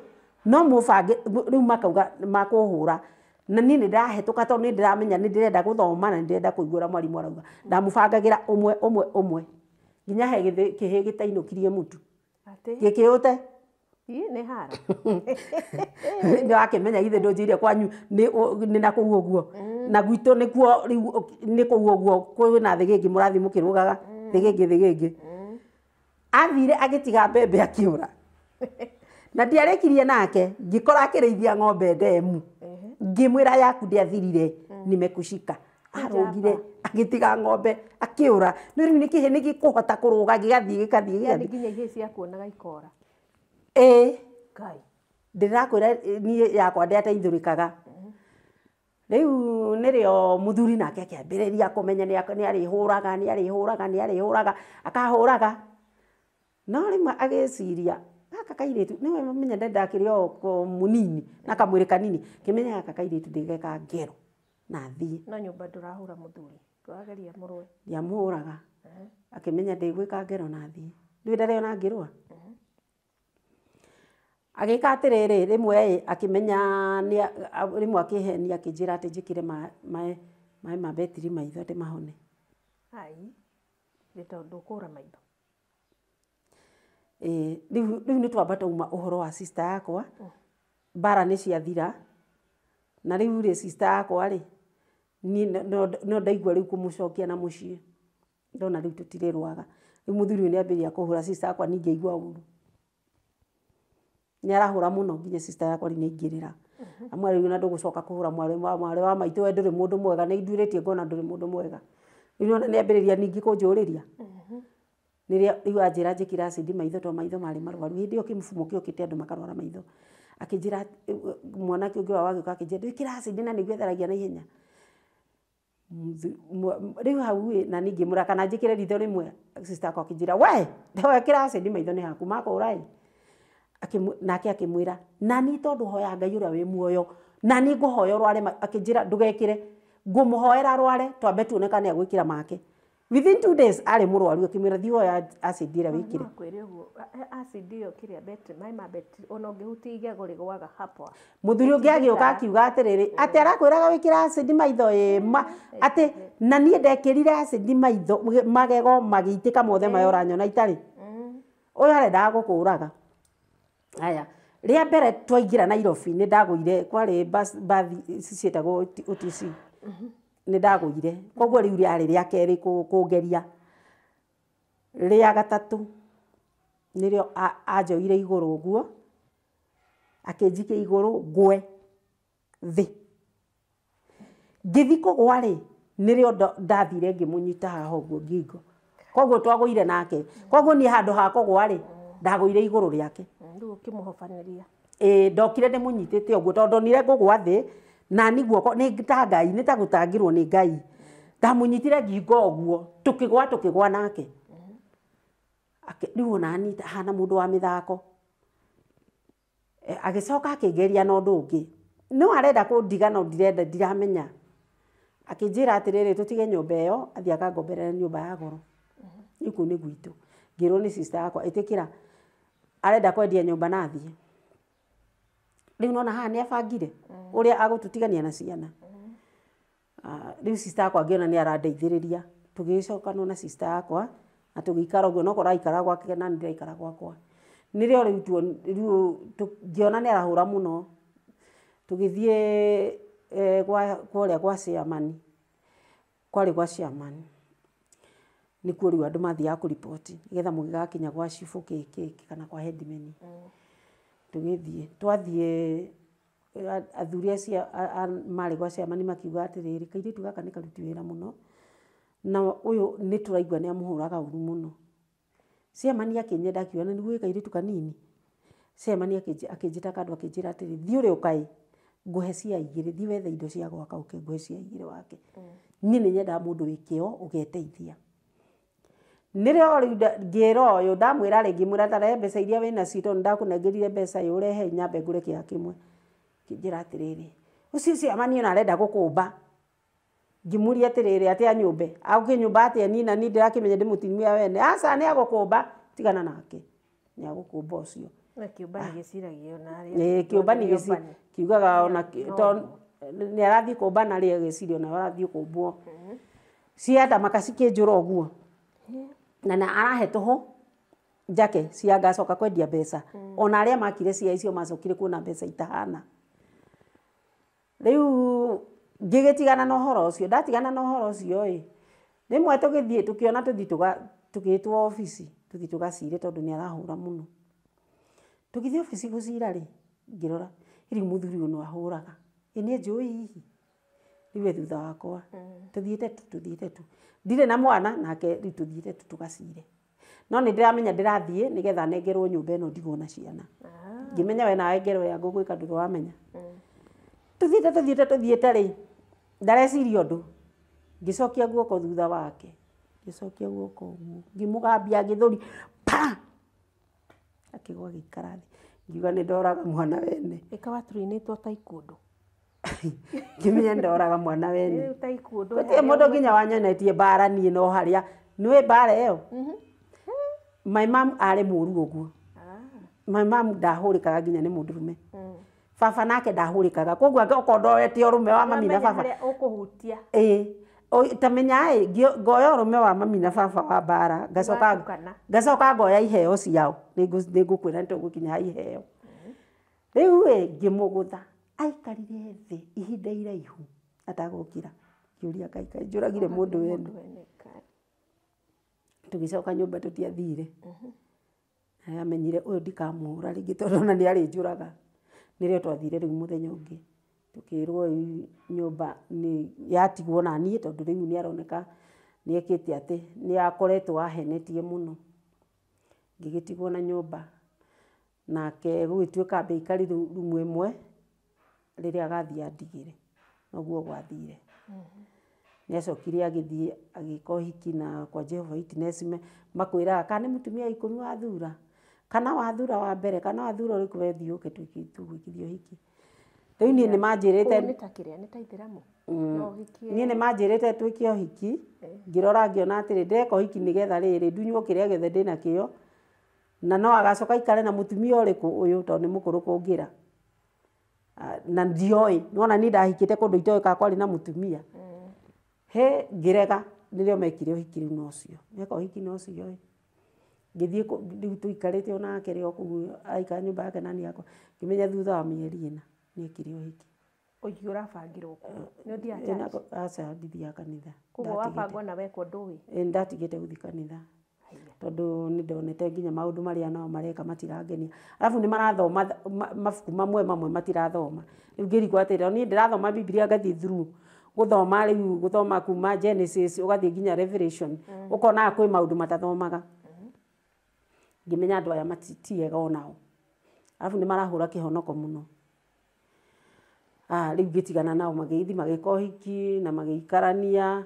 no mũbange rĩu makauga makũhũra. Na niĩ nĩndĩrahĩtũka tondũ nĩndĩramenya nĩndĩrenda gũthoma na nĩndĩrenda kũigua ũrĩa mwarimũ arauga. Ndamũbangagĩra ũmwe ũmwe ũmwe nginya he kĩhĩĩ gĩtainũkirie mũtu. Atĩ? Gĩkĩũte. Ĩ, nĩ haro. Nĩwakĩmenya githĩ ndũnjĩire kwanyu nĩ na kũu ũguo. Na gwitũ nĩkuo rĩu nĩ kũu ũguo kwĩna thĩgĩngĩ mũrathiĩ mũkĩrũgaga thĩgĩngĩ thĩgĩngĩ. Athire agĩtiga mbembe akĩũra. Na ndiarĩkirie nake ngĩkora akĩrĩithia ng'ombe ndemu. Ngĩmwĩra yaku ndĩathirire nimekushika. Arũgire agĩtiga ng'ombe akĩũra. No rĩu nĩ kĩhĩĩ nĩgĩkũhota kũrũga gĩgathiĩ gĩkathiĩ Yani gĩgathiĩ. nginya ihĩĩ ciakuonaga ikora. Ĩ. Ngai. Ndĩrakwĩra niĩ yakwa ndĩateithũrĩkaga. Rĩu nĩrĩo mũthuri nake akĩambĩrĩria kũmenya nĩarĩhũraga nĩarĩhũraga nĩarĩhũraga akahũraga. No rĩmwe agĩciria gaka kairĩtu nĩwe menya ndakĩrĩ o mũnini na kamwĩrĩ kanini kĩmenya gaka kairĩtu ndĩgeka ngero na thiĩ. No nyũmba ndũrahũra mũthuri, ndũrageria mũrũe. Ndiamũhũraga. Akĩmenya ndĩgwĩka ngero na thiĩ. Ndũĩ ndarĩ ona ngĩrũa. Agĩka atĩrĩrĩ rĩmwe ĩ akĩmenya rĩmwe akĩhenia akĩnjĩra atĩ njĩkĩre maĩ ma betiri maitho atĩ mahone. Ai, nĩ tondũ ũkũra maitho. Ĩ, rĩu nĩtwamba twauma ũhoro wa sister yakwa. Mbara nĩ ciathira. Na rĩu rĩ sister yakwa rĩ niĩ no ndaigua rĩu kũmũcokia na mũciĩ. Ndona rĩu tũtirĩrũaga. Rĩu mũthuri ũyũ nĩambĩrĩria kũhũra sister yakwa ningĩ aigua ũru. Nĩarahũra mũno nginya sister yakwa rĩu nĩaingĩrĩra. Amwĩra rĩu ona ndũgũcoka kũhũra mwarĩ wa maitũ we ndũrĩ mũndũ mwega nĩnduĩrĩtie ngona ndũrĩ mũndũ mwega. Rĩu nĩwona nĩambĩrĩria ningĩ kũnjũrĩria. Nĩrĩo rĩu anjĩra njĩkĩre acid maitho tondũ maitho marĩ marwaru. Hĩndĩ ĩyo kĩmũbumo kĩokĩte andũ makarwara maitho. Akĩnjĩra mwanake ũngĩ wao agĩũka akĩnjĩra ndwĩkĩre acid na nĩguo ĩtheragia na ihenya. Rĩu hau ĩ na niĩ ngĩmwĩra kana njĩkĩre ritho rĩmwe sister yakwa akĩnjĩra we ndwekĩra acid maitho nĩ haku makũra ĩ. Nake akĩmwĩra na niĩ tondũ hoya Ngai ũrĩa wĩ muoyo na niĩ ngũhoya ũrware akĩnjĩra ndũgekĩre ngũmũhoera arware twambe tuone kana nĩegwĩkĩra make. Within 2 days arĩ mũrwaru akĩmwĩra thiĩ woya acid ĩrĩa wĩkĩre. No akwĩre ũguo acid ĩyo kĩrĩa betri maĩ ma betri ona ũngĩhutia igego rĩgwaga hapwa. Mũthuri ũngĩ agĩũka akiuga atĩrĩrĩ atĩ arakwĩraga wĩkĩre acid maitho ĩ ma atĩ na niĩ ndekĩrire acid maitho magego magĩitĩka mothe maya ũranyona itarĩ. Ũyũ arendaga gũkũraga. Aya, rĩa mbere twaingĩra Nairobi nĩ ndagũire kwarĩ bathi ici ciĩtagwo OTC. Nĩ ndagũire. Koguo rĩu rĩarĩ rĩa kerĩ kũngeria. Rĩa gatatũ nĩrĩo anjoire igũrũ ũguo akĩnjikia igũrũ ngwe thĩ. Ngĩthiĩ kũgwa rĩ nĩrĩo ndathire ngĩmũnyita haha ũguo ngingo. Koguo twagũire nake. Koguo niĩ handũ ha kũgwa rĩ ndagũire igũrũ rĩake. Rĩu ũkĩmũhobanĩria. Ĩ, ndokire ndĩmũnyitĩte ũguo tondũ ndonire ngũgwa thĩ Na ni guoko nĩ ta Ngai nĩ ta gũtangĩrwo nĩ Ngai. Ndamũnyitire ngingo ũguo tũkĩgwa nake. Rĩu ona niĩ hana mũndũ wa mĩthako. Agĩcoka akĩngeria na ũndũ ũngĩ. No arenda kũndiga no ndirenda ndiramenya. Akĩnjĩra atĩrĩrĩ tũtige nyũmba ĩyo athiĩ akangomberera nyũmba ya goro. Rĩu kũu nĩ gwitũ. Ngĩrwo nĩ sister yakwa ĩtĩkĩra arenda kwendia nyũmba na athiĩ. Rĩu nona haha nĩ abangire ũrĩa agũtũtigania na ciana. Rĩu sister yakwa ngĩona nĩ arandeithĩrĩria. Tũgĩcokanwo na sister yakwa na tũgĩikara ũguo no korwo araikara gwake na niĩ ndĩraikara gwakwa. Nĩrĩo rĩu ngĩona nĩ arahũra mũno. Tũgĩthiĩ kũrĩa gwa chairman. Kwarĩ gwa chairman. Nĩkuo rĩu andũ mathiaga kũriboti nĩgetha mũgĩgakinya gwa cibũ kĩ kana kwa headman. Tũgĩthiĩ twathiĩ athuri acio marĩ gwa chairman makiuga atĩrĩrĩ kairĩtu gaka nĩ karuti wĩra mũno na ũyũ nĩ tũraigua nĩ amũhũraga ũru mũno. Chairman akĩnyenda akiuga na nĩguo kairĩtu kanini. Chairman akĩnjĩta kando akĩnjĩra atĩrĩ thiĩ ũrĩa ũkaĩ ngũhe cia igĩrĩ thiĩ wethe indo cia gwaka ũke ngũhe cia igĩrĩ wake. Niĩ nĩ nyendaga mũndũ wĩ kĩo ũgeteithia. Nĩrĩo rĩu ngĩra ũyũ ndamwĩra rĩngĩ mwĩra tarehe mbeca iria wĩnacio tondũ nĩndakũnengerire mbeca ĩ ũrehe nyambe ngũre kĩga kĩmwe. Akĩnjĩra atĩrĩrĩ ũcio chairman ona arenda gũkũmba. Ngĩmũria atĩrĩrĩ atĩ anyũmbe agũkĩnyũmba atĩa niĩ na niĩ ndĩrakĩmenya ndĩ mũtumia wene. Aca nĩ agũkũmba tigana nake nĩ agũkũmba ũcio. Na kĩũmbani gĩciragia ona arĩa. Kĩũmbani kiugaga ona nĩ arathiĩ kũmba na arĩa agĩciria ona arathiĩ kũmbwo. Ciathamaka cikĩnjũra ũguo. Na na arahe tũhũ njake cia ngacoka kwendia mbeca. Ona arĩa makire cia icio macokire kuona mbeca itahana. Rĩu ngĩgĩtigana na ũhoro ũcio ndatigana na ũhoro ũcio ĩ rĩmwe tũgĩthiĩ tũkĩona tũthiĩ tũgĩtwo obici tũthiĩ tũgacire tondũ nĩ arahũra mũno. Tũgĩthiĩ obici gũcira rĩ ngĩrora rĩu mũthuri ũyũ no ahũraga ĩ nĩ njũĩ hihi rĩu e thutha wakwa tũthiĩte tu ndirĩ na mwana nake rĩu tũthiĩte tu tũgacire. No nĩ ndĩramenya ndĩrathiĩ nĩgetha nengerwo nyũmba ĩno ndigwo na ciana. Ngĩmenya we nawe ngero ya ngũgwĩka ndũrĩ wamenya. Tũthiĩte rĩ ndareciria ũndũ ngĩcokia guoko thutha wake ngĩcokia guoko ũguo ngĩmũgambia gĩthũri pa akĩgwa agĩikara thĩ ngiuga nĩ ndoraga mwana wene. Ĩka waturinĩtwo ta ikundũ. Ngĩmenya ndoraga mwana wene. Rĩu ta ikundũ. Gũtirĩ mũndũ nginya wanyonetie mbara niĩ no harĩa nĩũĩ mbara ĩyo. My mom arĩ mũru ũguo. My mom ndahũrĩkaga nginya nĩ mũndũrũme. Baba nake ndahũrĩkaga koguo okorwo ndorete ũrũme wa mami na baba harĩa ũkũhutia. Ĩĩ ta menya ĩ ngoya ũrũme wa mami na baba wa mbara ngacoka ngoya iheo ciao nĩngũkwĩra nĩ tũgũkinya iheo. Rĩu ĩ ngĩmũgũtha aikarire thĩ ihinda iraihu atagũkĩra ngĩũria Ngai kaĩ njũragire mũndũ wene. Tũgĩcoka nyũmba tũtiathire. Amenyire ũyũ ndikamũhũra rĩngĩ tondũ ona nĩ arĩnjũraga. Nĩrĩo twathire rĩu mũthenya ũngĩ tũkĩrwo nyũmba nĩ yatigwo na niĩ tondũ rĩu nĩ aroneka nĩ ekĩte atĩ nĩ akoretwo ahenetie mũno. Ngĩgĩtigwo na nyũmba nake gũgĩtuĩka ambe aikari rumu ĩmwe rĩrĩa agathiĩ andigĩre. Noguo gwathire. Nĩ acokire agĩthiĩ agĩka ũhiki na kwa Jehovah Witness makwĩraga kana nĩ mũtumia wa ikũmi wathura kana wathura wa mbere kana wathura ũrĩkũ we thiĩ ũke tũgwĩkithie ũhiki. Rĩu niĩ nĩ manjĩrĩte nĩ ta kĩrĩa nĩ ta ithĩramu. No ũhikie. Niĩ nĩ manjĩrĩte twĩke ũhiki ngĩrora ngĩona atĩrĩ ndĩreka ũhiki nĩgetha rĩrĩ ndunywo kĩrĩa gĩothe ndĩnakĩo na no agacoka aikare na mũtumia ũrĩkũ ũyũ tondũ nĩ mũkũrũ kũngĩra. Na ndioĩ nĩwona niĩ ndahikĩte kũndũ itoĩ kana kwarĩ na mũtumia. He ngĩrega nĩrĩo mekire ũhiki rĩu na ũcio. Meka ũhiki na ũcio ĩ ngĩthiĩ rĩu tũikarĩte onake rĩ o kũu araikara nyũmba yake na niĩ yakwa ngĩmenya thutha wa mĩeri ĩna nĩekire ũhiki. Ũhiki ũrabangirwo kũ? Nĩ ũthiaga church? Aca ndithiaga kanitha. Koguo wabangwo na wekwo ndũĩ? Ĩ nĩndatigĩte gũthiĩ kanitha. Tondũ nĩ ndonete nginya maũndũ marĩa nao mareka matirangenia. Arabu nĩ marathoma mabuku mamwe mamwe matirathoma. Rĩu ngĩrigwo atĩrĩ niĩ ndĩrathoma Bibilia ngathiĩ through gũthoma rĩu gũthoma kuma Genesis ũgathiĩ nginya Revelation ũkonaga kwĩ maũndũ matathomaga. Ngĩmenya andũ aya ti ega onao. Arabu nĩ marahũra kĩhonoko mũno. Rĩu ngĩtigana nao magĩthiĩ magĩka ũhiki na magĩikarania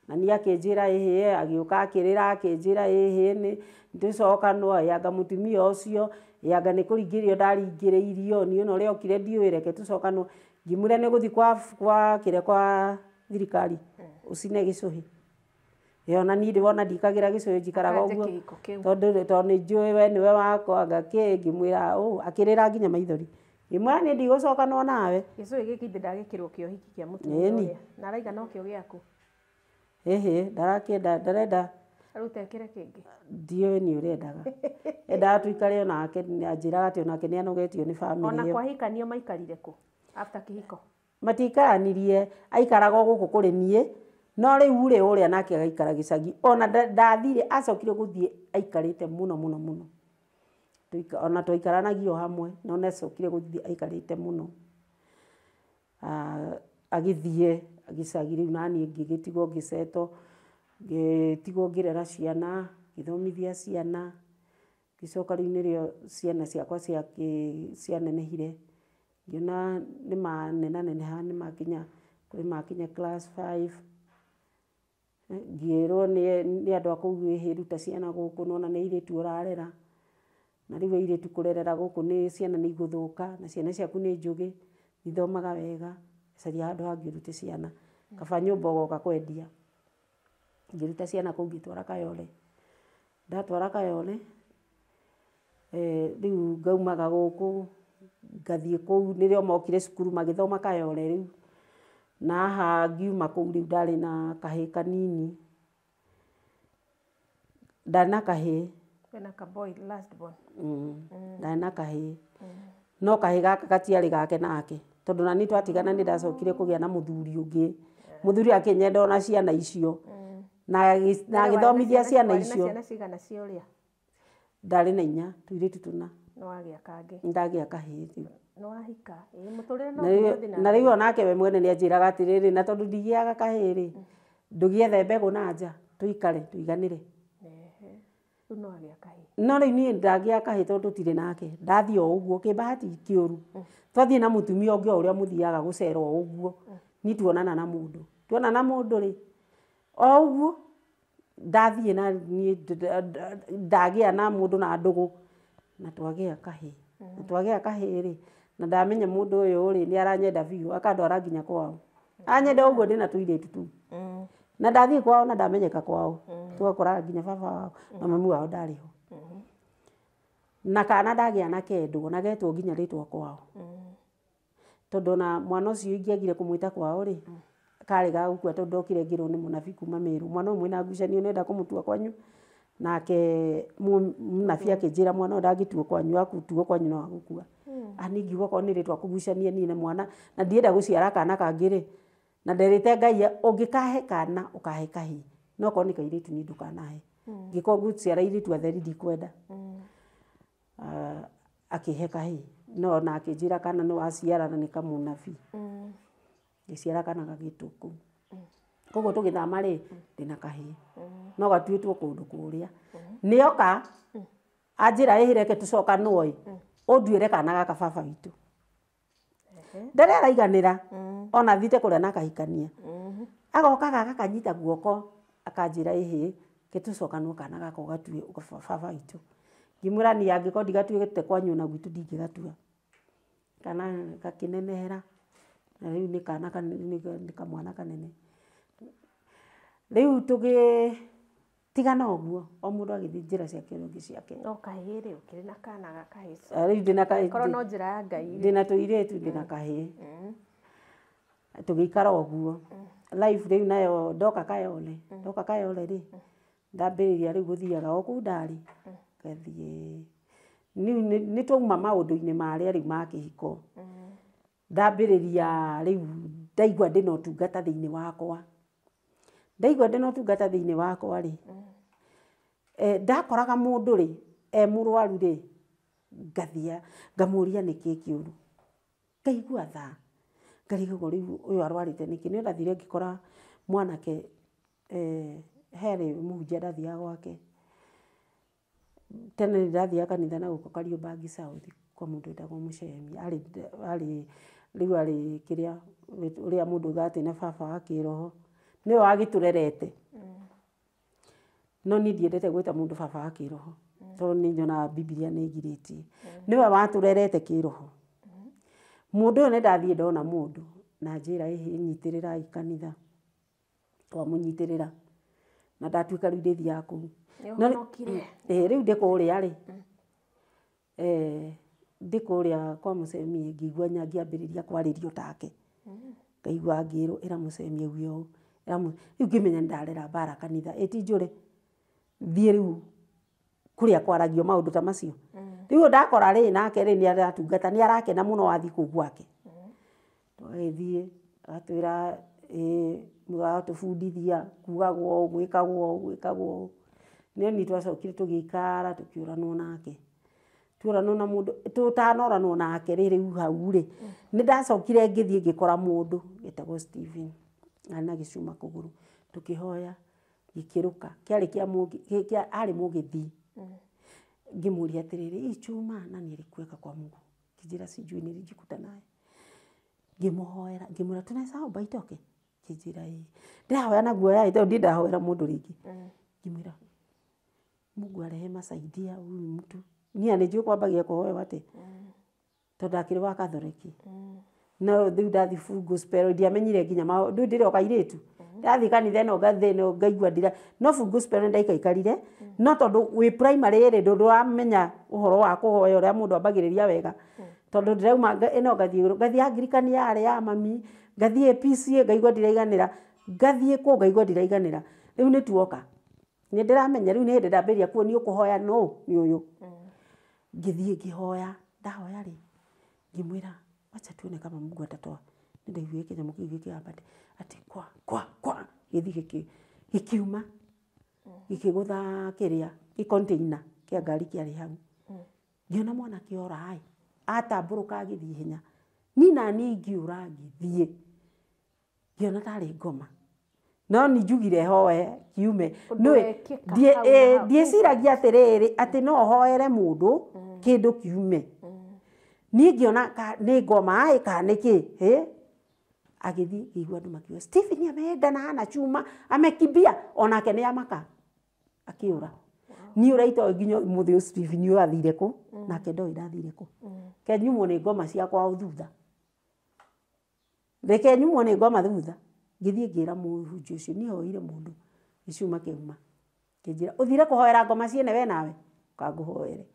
na niĩ akĩnjĩra ĩhĩ agĩũka akĩrĩra akĩnjĩra ĩhĩ nĩ tũcokanwo anga mũtumia ũcio anga nĩ kũringĩrĩrio ndaringĩrĩirio niĩ ona ũrĩa okire ndiũĩ reke tũcokanwo ngĩmwĩra nĩ ũgũthiĩ kwa kĩrĩa kwa thirikari ũcine gĩcũhĩ ona niĩ ndĩwona ndikagĩra gĩcũhĩ njikaraga ũguo tondũ nĩ njũĩ we nĩwe wakwa anga kĩ ngĩmwĩra ũũ akĩrĩra nginya maithori ngĩmwĩra niĩ ndigũcokanwo nawe gĩcũhĩ gĩkĩ ithe ndagĩkĩrwo kĩa ũhiki kĩa mũtumia ũrĩa na araiga no kĩo gĩaku ĩhĩ ndarakĩenda ndarenda arute kĩrĩa kĩngĩ ndiũĩ nĩ ũrendaga endaga tũikare onake anjĩraga atĩ onake nĩ anogetio nĩ bamĩrĩ ona kwahikanio maikarire kũ after kĩhiko matiikaranirie aikaraga o gũkũ kũrĩ niĩ no rĩu rĩ ũrĩa nake agaikara gĩcagi ona ndathire acokire gũthiĩ aikarĩte mũno mũno mũno ona twaikaranagia o hamwe no nĩacokire gũthiĩ aikarĩte mũno agĩthiĩ gĩcagi rĩu naniĩ ngĩgĩtigwo ngĩcetwo ngĩtigwo ngĩrera ciana ngĩthomithia ciana ngĩcoka rĩu nĩrĩo ciana ciakwa cianenehire ngĩona nĩ manenaneneha nĩ makinya kũrĩ makinya class 5 ngĩrwo nĩ andũ a kũu ĩhĩ ruta ciana gũkũ nĩwona nĩ airĩtu ũrarera na rĩu airĩtu kũrerera gũkũ nĩ ciana nĩ igũthũka na ciana ciaku nĩ njũgĩ ithomaga wega caria handũ hangĩ ũrute ciana kaba nyũmba ũgoka kwendia ngĩruta ciana kũu ngĩtwara Kayole ndatwara Kayole rĩu ngaumaga gũkũ ngathiĩ kũu nĩrĩo mokire cukuru magĩthoma Kayole rĩu na haha ngiuma kũu rĩu ndarĩ na kahĩĩ kanini ndarĩ na kahĩĩ wĩna kaboy last born ndarĩ na kahĩĩ no kahĩĩ gaka gatiarĩ gake nake tondũ nani twatigana nĩ ndacokire kũgĩa na mũthuri ũngĩ mũthuri akĩnyenda ona ciana icio na agĩthomithia ciana icio ciana cigana cia ũrĩa ndarĩ na inya tũirĩtu tũna nĩwagĩa kangĩ nĩndagĩa kahĩĩ rĩu nĩwahika ĩĩ mũtũrĩre no nginya ũthiĩ na na rĩu onake we mwene nĩ anjĩraga atĩrĩrĩ na tondũ ndigĩaga kahĩĩ rĩ ndũgĩethe mbegũ na nja tũikare tũiganĩre rĩu nĩwagĩa kahĩĩ no rĩu niĩ ndagĩa kahĩĩ tondũ tũtirĩ nake ndathiĩ o ũguo kĩmbahati kĩũru twathiĩ na mũtumia ũngĩ o ũrĩa mũthiaga gũcera o ũguo niĩ tuonana na mũndũ tuonana na mũndũ rĩ o ũguo ndathiĩ na niĩ ndagĩa na mũndũ na ndũgũ na twagĩa kahĩĩ na twagĩa kahĩĩ rĩ na ndamenya mũndũ ũyũ rĩ nĩ aranyenda biũ akandwara nginya kwao anyenda ũguo ndĩna tũirĩtu tũu na ndathiĩ kwao na ndamenyeka kwao tũgakoraga nginya baba wao na mami wao ndarĩ ho na kana ndagĩa na kendwo na getwo nginya rĩtwa kwao tondũ ona mwana ũcio ingĩagire kũmwĩta kwao rĩ karĩ ga gũkua tondũ ndokire ngĩrwo nĩ mũnabii kuma Meru mwana ũyũ mwĩna ngucanio nĩenda kũmũtua kwanyu nake mũnabii akĩnjĩra mwana ũyũ ndangĩtuo kwanyu akutuo kwanyu no agũkua niĩ ngiuga okorwo nĩ rĩtwa kũgucania niĩ na mwana na ndienda gũciara kana kangĩ rĩ na nderĩte Ngai ũngĩkahe kana ũkahe kahĩĩ no okorwo nĩ kairĩtu niĩ ndũkanahe ngĩkorwo ngũciara airĩtu atheri ndikwenda akĩhe kahĩĩ no ona akĩnjĩra kana nĩ waciara na nĩ kamũnabii ngĩciara kana gagĩtwo kũu koguo tũgĩthama rĩ ndĩna kahĩĩ no gatuĩtwo kũndũ kũrĩa nĩoka anjĩra ĩhĩ reke tũcokanwo ĩ ũnduĩre kana gaka baba witũ ndarĩ araiganĩra ona thiĩte kũrĩa na akahikania agokaga gakanyita guoko akanjĩra ĩhĩ ke tũcokanwo kana gaka ũgatue baba witũ ngĩmwĩra niĩ angĩkorwo ndigatuĩte kwanyu ona gwitũ ndingĩgatua kana gakĩnenehera na rĩu nĩ kana nĩ kamwana kanene rĩu tũgĩtigana ũguo o mũndũ agĩthiĩ njĩra ciake ũrĩa ũngĩ ciake no kahĩĩ rĩ ũkĩrĩ na kana ga kahĩĩ rĩu ndĩna kahĩĩ korwo no njĩra ya Ngai ndĩna tũirĩtu ndĩna kahĩĩ tũgĩikara ũguo life rĩu nayo ndoka Kayole rĩ ndambĩrĩria rĩu gũthiaga o kũu ndarĩ ngathiĩ nĩ twauma maũndũ-inĩ marĩa rĩu ma kĩhiko ndambĩrĩria rĩu ndaigua ndĩna ũtungata thĩinĩ wakwa ndaigua ndĩna ũtungata thĩinĩ wakwa rĩ ndakoraga mũndũ rĩ e mũrwaru rĩ ngathia ngamũria nĩkĩ kĩũru ngaigua tha ngarigagwo rĩu ũyũ arwarĩte nĩkĩ nĩ ndathire ngĩkora mwanake herĩ mũhunjia ndathiaga gwake tene nĩ ndathiaga kanitha na gũkũ Kariobangi South kwa mũndũ wĩtagwo Mũcemi arĩ Rĩu arĩ kĩrĩa ũrĩa mũndũ ugaga atĩ nĩ baba wa kĩroho nĩwe wagĩtũrerete. No niĩ ndiendete gwĩta mũndũ baba wa kĩroho tondũ nĩ nyonaga Bibilia nĩ ĩgirĩtie. Nĩwe watũrerete kĩroho. Mũndũ ũyũ nĩ ndathiĩ ndona mũndũ na njĩra ĩhĩ nyitĩrĩrai kanitha. Twamũnyitĩrĩra na ndatuĩka rĩu ndĩthiaga kũu. Nĩ ũhonokire. Rĩu ndĩ kũrĩa rĩ, ndĩ kũrĩa kwa mũcemi ngĩigua ngĩambĩrĩria kwarĩrio take. Ngaigua ngĩrwo ĩra mũcemi auge ũũ, rĩu ngĩmenya nĩ ndarera mbara kanitha, ĩ ti njũre thiĩ rĩu kũrĩa kwaragio maũndũ ta macio. Rĩu ndakora rĩ nake rĩ nĩ aratungata nĩ arakena mũno wathiĩ kũu gwake. Tũgagĩthiĩ agatwĩra mũgatũbundithia kugagwo ũũ gwĩkagwo ũũ gwĩkagwo ũũ. No niĩ twacokire tũgĩikara tũkĩũranwo nake. Tuoranwo na mũndũ tũtanoranwo nake rĩ rĩu hau rĩ nĩ ndacokire ngĩthiĩ ngĩkora mũndũ wetagwo Stephen arĩ na gĩcuma kũgũrũ tũkĩhoya gĩkĩrũka kĩarĩ kĩa arĩ mũgĩthii. Ngĩmũria atĩrĩrĩ, hii chuma nani alikuweka kwa mguu? Akĩnjĩra sijui nilijikuta naye. Ngĩmũhoera ngĩmwĩra tunaweza omba itoke? Akĩnjĩra ĩĩ. Ndĩrahoya na guoya ĩ tondũ ndirĩ ndahoera mũndũ rĩngĩ. Ngĩmwĩra Mungu wa rehema saidia huyu mtu. Niĩ nĩ njũĩ kwambagia kũhoywo atĩa tondũ akĩrĩ wa Katholiki. No rĩu ndathiĩ full gospel ndiamenyire nginya maũndũ rĩu ndĩrĩ o kairĩtu. Ndathiĩ kanitha ĩno ngathĩ ĩno ngaigua ndira no full gospel nĩ ndaikaikarire no tondũ wĩ primary rĩ ndũramenya ũhoro wa kũhoya ũrĩa mũndũ ambagĩrĩria wega. Tondũ ndĩrauma ĩno ngathiĩ ngathiĩ Anglican yarĩ ya mami ngathiĩ PCA ngaigua ndiraiganĩra ngathiĩ kũ ngaigua ndiraiganĩra. Rĩu nĩ tuoka nĩ ndĩramenya rĩu nĩ hĩndĩ ndambĩrĩria kuonio kũhoya no nĩ ũyũ. Ngĩthiĩ ngĩhoya ndahoya rĩ ngĩmwĩra wacha tuone kama Mungu atatoa. Nĩ ndaiguire kĩnyamũ kĩu gĩkĩamba atĩ kwa kwa kwa gĩthiĩ gĩkiuma gĩkĩgũtha kĩrĩa gĩ-container kĩa ngari kĩarĩ hau. Ngĩona mwanake ora ĩ atambũrũka agĩthiĩ ihenya. Niĩ naniĩ ngĩũra ngĩthiĩ ngĩona tarĩ ngoma. No nĩ njugire hoe kiume. Ndieciragia atĩrĩrĩ atĩ no hoere mũndũ kĩndũ kiume. Niĩ ngĩona nĩ ngoma ĩ kana nĩ kĩ agĩthiĩ ngĩigua andũ makiuga Stephen ameenda na hana chuma amekimbia onake nĩ amaka akĩũra. Niĩ ũrĩa itoĩ nginya ũmũthĩ ũyũ Stephen ũyũ athire kũ nake ndoĩ ndathire kũ. Reke nyumwo nĩ ngoma cia kwao thutha. Reke nyumwo nĩ ngoma thutha. Ngĩthiĩ ngĩra mũhunjia ũcio niĩ hoire mũndũ gĩcuma kĩauma. Akĩnjĩra ũthire kũhoera ngoma ciene we nawe ũkangũhoere.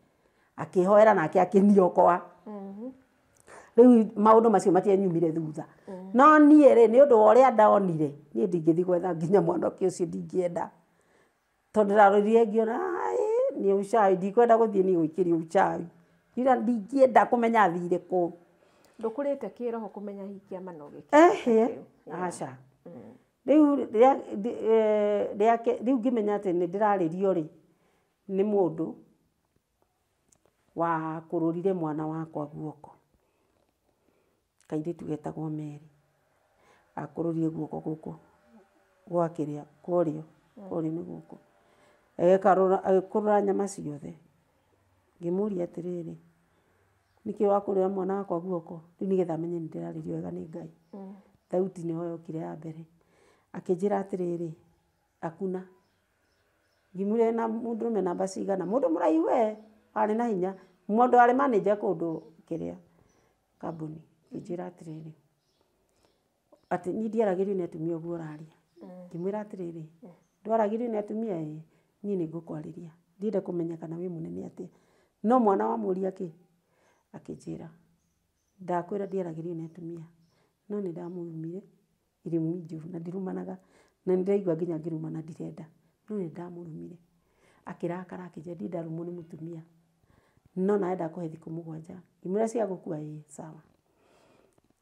Akĩhoera nake akĩniokoa. Rĩu maũndũ macio matianyumire thutha. No niĩ rĩ nĩ ũndũ wa ũrĩa ndonire niĩ ndingĩthiĩ gwetha nginya mwanake ũcio ndingĩenda. Tondũ ndarorire ngĩona nĩ uchawi ndikwenda gũthiĩ niĩ gũikĩrio uchawi. Ira ndingĩenda kũmenya athire kũ. Ndũkũrĩte kĩroho kũmenya hihi kĩama no gĩkĩ. Ehe, aca. Rĩu rĩu ngĩmenya atĩ nĩ ndĩrarĩrio rĩ nĩ mũndũ wakũrũrire mwana wakwa guoko. Kairĩtu getagwo Mary. Akũrũrire guoko gũkũ gwa kĩrĩa kwa ũrĩo nĩ gũkũ. Agĩkũrũra nyama ciothe. Ngĩmũria atĩrĩrĩ nĩkĩ wakũrũra mwana wakwa guoko rĩu nĩgetha menye nĩ ndĩrarĩrio wega nĩ Ngai. Thauti nĩyo yokire ya mbere. Akĩnjĩra atĩrĩrĩ akuna. Ngĩmwĩra na mũndũrũme namba cigana mũndũ mũraihu we warĩ na hinya mũndũ warĩ manager kũndũ kĩrĩa kambuni. Akĩnjĩra atĩrĩrĩ atĩ niĩ ndiaragĩrio nĩ atumia ũguo ũraria. Ngĩmwĩra atĩrĩrĩ ndwaragĩrio nĩ atumia ĩ niĩ nĩ ngũkwarĩria ndienda kũmenya kana wĩ mũnene atĩa. No mwana wamũria kĩ akĩnjĩra ndakwĩra ndiaragĩrio nĩ atumia no nĩ ndamũrumire irumi njũru na ndirumanaga na nĩ ndĩraigua nginya ngĩrumana ndirenda no nĩ ndamũrumire. Akĩrakara akĩnjĩra ndirĩ ndarumwo nĩ mũtumia no nawe ndakũhe thikũ 7. Ngĩmwĩra cia gũkua ĩ sawa.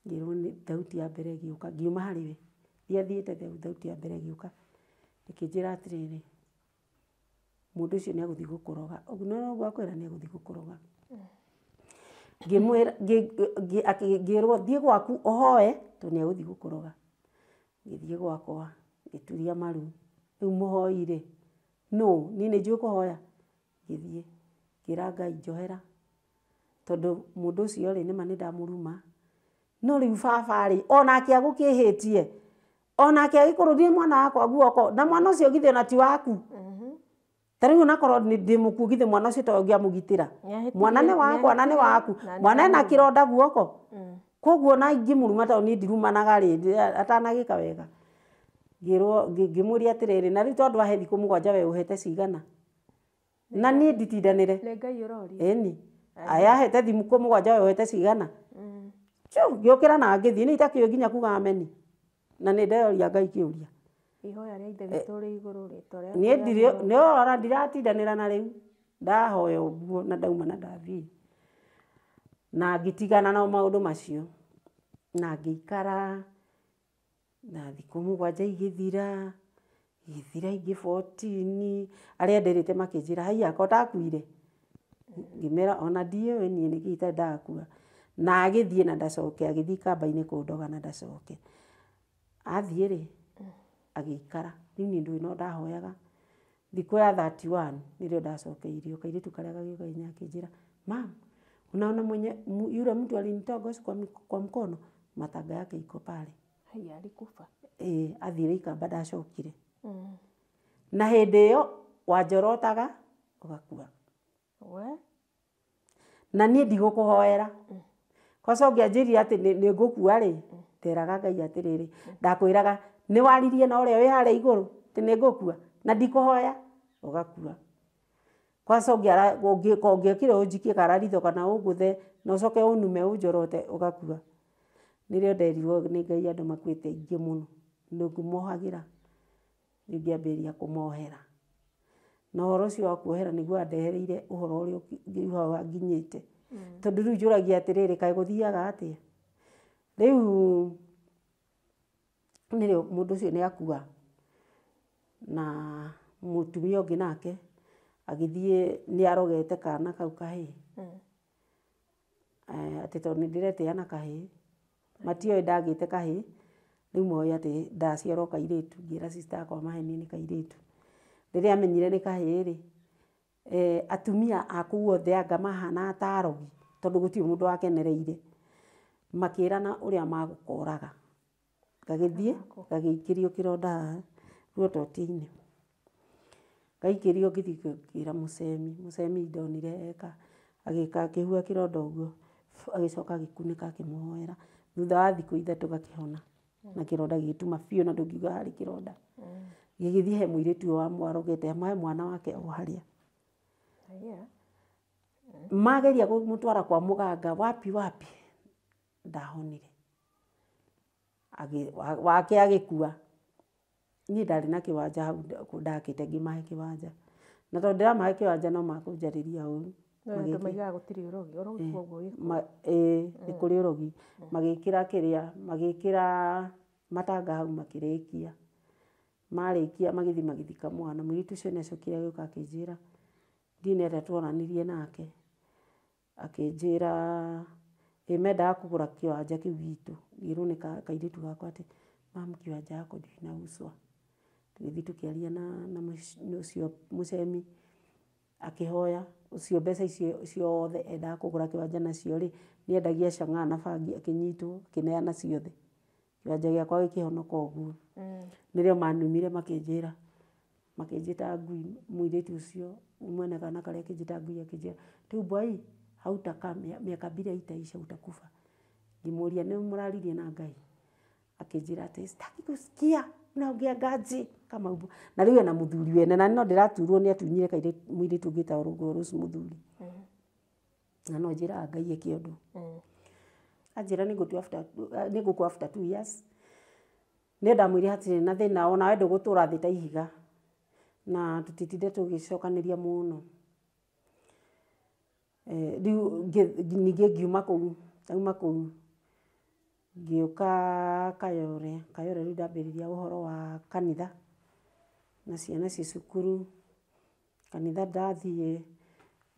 Ngĩrwo nĩ thauti ya mbere ĩgĩũka ngiuma harĩ we ndiathiĩte thauti ya mbere ĩgĩũka ĩkĩnjĩra atĩrĩrĩ mũndũ ũcio nĩ egũthiĩ gũkũroga ũguo noguo akwĩra nĩ egũthiĩ gũkũroga. Ngĩmwĩra ngĩrwo thiĩ gwaku ũhoe tondũ nĩ egũthiĩ gũkũroga. Ngĩthiĩ gwakwa ngĩturia maru rĩu mũhoi rĩ nũ niĩ nĩ njũĩ kũhoya. Ngĩthiĩ ngĩra Ngai njohera tondũ mũndũ ũcio rĩ nĩma nĩ ndamũruma No rĩu baba rĩ onake agũkĩhĩtie onake agĩkũrũrie mwana wakwa guoko na mwana ũcio githĩ ona ti waku. Ta rĩu onakorwo ndĩ mũkuũ githĩ mwana ũcio to ũngĩamũgitĩra. Mwana nĩ wakwa na nĩ waku. Mwana ena kĩronda guoko. Koguo na ingĩmũruma tondũ niĩ ndirumanaga rĩ atanagĩka wega. Ngĩrwo ngĩmũria atĩrĩrĩ na rĩu tondũ ahe thikũ 7 we ũhete cigana. Na niĩ nditindanĩre. Nĩ Ngai ũroria. Ĩni. Aya ahete thikũ 7 we ũhete cigana. Ngĩũkĩra na ngĩthiĩ nĩ itakĩũĩ nginya kuga ameni. Na nĩ ndeyoria Ngai kĩũria. Ihoya rĩa Ithe witũ ũrĩ igũrũ rĩtwa rĩaku. Niĩ ndirĩ nĩ ora ndiratindanĩra na rĩu. Ndahoya ũguo na ndauma na ndathiĩ. Na ngĩtigana na maũndũ macio. Na ngĩikara na thikũ 7 igĩthira igĩthira ingĩ 14 arĩa nderĩte makĩnjĩra haiya ko ndakuire. Ngĩmera ona ndiũĩ niĩ nĩkĩĩ itarĩ ndakua. Na agĩthiĩ na ndacoke agĩthiĩ kamba-inĩ kũndoga na ndacoke. Athiĩ rĩ agĩikara rĩu niĩ ndũĩ no ndahoyaga. Thikũ ya 31 nĩrĩo ndacokeirio kairĩtu karĩa gagĩũka hinya akĩnjĩra mam unaona mwenye yule mtu alinitoa kwa mkono matanga yake iko pale. Haiya alikufa. Athire ikamba ndacokire. Na hĩndĩ ĩyo wanjorotaga ũgakua. We? Na niĩ ndigũkũhoera. Kwaca ũngĩanjĩrire atĩ nĩ ngũkua rĩ nderaga Ngai atĩrĩrĩ ndakwĩraga nĩ waririe na ũrĩa wĩ harĩa igũrũ atĩ nĩ ngũkua na ndikũhoya ũgakua. Kwaca ũngĩokire ũnjikie kararitho kana ũngũthe na ũcoke ũnume ũnjorote ũgakua. Nĩrĩo nderirwo nĩ Ngai andũ makuĩte aingĩ mũno ndũngĩmohagĩra rĩu ngĩambĩrĩria kũmohera. Na ũhoro ũcio wa kuohera nĩguo wandehereire ũhoro ũrĩa rĩu hau nginyĩte. Tondũ rĩu njũragia atĩrĩrĩ kaĩ gũthiaga atĩa. Rĩu nĩrĩo mũndũ ũcio nĩ akua na mũtumia ũngĩ nake agĩthiĩ nĩ arogete kana kau kahĩĩ. Atĩ tondũ nĩ ndĩretĩa na kahĩĩ matioĩ ndagĩte kahĩĩ rĩu moĩ atĩ ndaciarwo kairĩtu ngĩra sister yakwa maheni nĩ kairĩtu. Rĩrĩa amenyire nĩ kahĩĩ rĩ atumia a kũu othe anga mahana ta arogi tondũ gũtirĩ mũndũ wakenereire makĩrana ũrĩa magũkoraga. Gagĩthiĩ gagĩikĩrio kĩronda haha ruototia-inĩ. Gaikĩrio ngĩthiĩ ngĩra mũcemi, mũcemi ndonire eka agĩka akĩhuha kĩronda ũguo agĩcoka agĩkunĩka akĩmũhoera. Thutha wa thikũ 3 gakĩhona na kĩronda gĩgĩtuma biũ na ndũngiuga harĩ kĩronda. Gĩgĩthiĩ he mũirĩtu ũyũ wamwarogete he mwana wake o harĩa. Mageria kũmũtwara kwa mũganga wapi wapi ndahonire. Wake agĩkua. Niĩ ndarĩ na kĩwanja hau ndakĩte ngĩmahe kĩwanja. Na tondũ ndĩramahe kĩwanja no makũnjarĩria ũru. Andũ maigaga gũtirĩ ũrogi, ũrogi koguo wĩ kuo. Nĩ kũrĩ ũrogi. Magĩkĩra kĩrĩa, magĩkĩra matanga hau makĩrĩkia. Marĩkia magĩthiĩ magĩthika mwana. Mũirĩtu ũcio nĩ acokire agĩũka akĩnjĩra ndiũĩ nĩ atĩa twaranĩrie nake. Akĩnjĩra ĩ mendaga kũgũra kĩwanja kĩu gitũ. Ngĩrwo nĩ kairĩtu gakwa atĩ mam kĩwanja yako ndio inauzwa. Tũgĩthiĩ tũkĩaria na ũcio mũcemi akĩhoya ũcio mbeca icio ciothe endaga kũgũra kĩwanja nacio rĩ nĩ endagia chang'aa na bangi akĩnyitwo akĩneana ciothe. Kĩwanja gĩakwa gĩkĩhonoka ũguo. Nĩrĩo manumire makĩnjĩra makĩnjĩta ngui mũirĩtu ũcio mwene kana karĩa akĩnjĩta ngui akĩnjĩra rĩu mbwai hautakaa miaka 2 haitaisha utakufa. Ngĩmũria nĩ mũraririe na Ngai. Akĩnjĩra atĩ sitaki kusikia unaongea ngaji kama ubu. Na rĩu ena mũthuri wene na no ndĩraturwo nĩ atunyire mũirĩtu ũngĩ wĩtagwo Rũngũ Rose mũthuri. Na no njĩraga Ngai eke ũndũ. Anjĩra nĩ ngũkua after 2 years. Nĩ ndamwĩrire hatirĩ na thĩna onawe ndũgũtũra thĩ ta ihiga. Na tũtitinde tũgĩcokanĩria mũno. Rĩu ningĩ ngiuma kũu, ndauma kũu ngĩũka Kayore, Kayore rĩu ndambĩrĩria ũhoro wa kanitha na ciana ciĩ cukuru. Kanitha ndathiĩ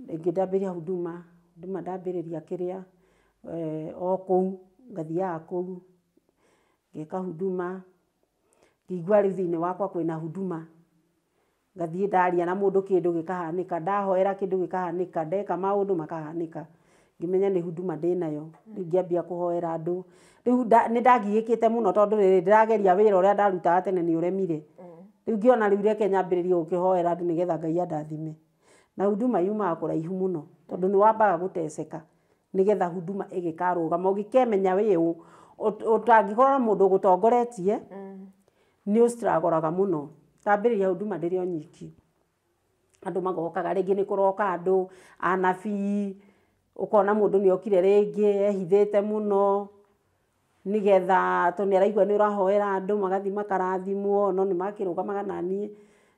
rĩngĩ ndambĩrĩria huduma, huduma ndambĩrĩria kĩrĩa o kũu ngathiaga kũu ngeka huduma ngĩigua rĩu thĩinĩ wakwa kwĩna huduma. Ngathiĩ ndaria na mũndũ kĩndũ gĩkahanĩka, ndahoera kĩndũ gĩkahanĩka, ndeka maũndũ makahanĩka. Ngĩmenya nĩ huduma ndĩnayo rĩu ngĩambia kũhoera andũ rĩu nĩ ndagiĩkĩte mũno tondũ rĩrĩ ndĩrageria wĩra ũrĩa ndarutaga tene nĩ ũremire. Rĩu ngĩona rĩu reke nyambĩrĩrie gũkĩhoera andũ nĩgetha Ngai andathime. Na huduma yumaga kũraihu mũno tondũ nĩ wambaga gũteceka nĩgetha huduma ĩgĩkarũgama ũgĩkemenya wĩ ũ ũtangĩkorwo na mũndũ ũgũtongoretie nĩ ũstragoraga mũno. Ndambĩrĩria huduma ndĩrĩ o nyiki, andũ magokaga rĩngĩ nĩ kũroka andũ anabii, ũkona mũndũ nĩ okire rĩngĩ ehithĩte mũno nĩgetha tondũ nĩ araigua nĩ ũrahoera andũ magathiĩ makarathimwo, no nĩ makĩrũgamaga naniĩ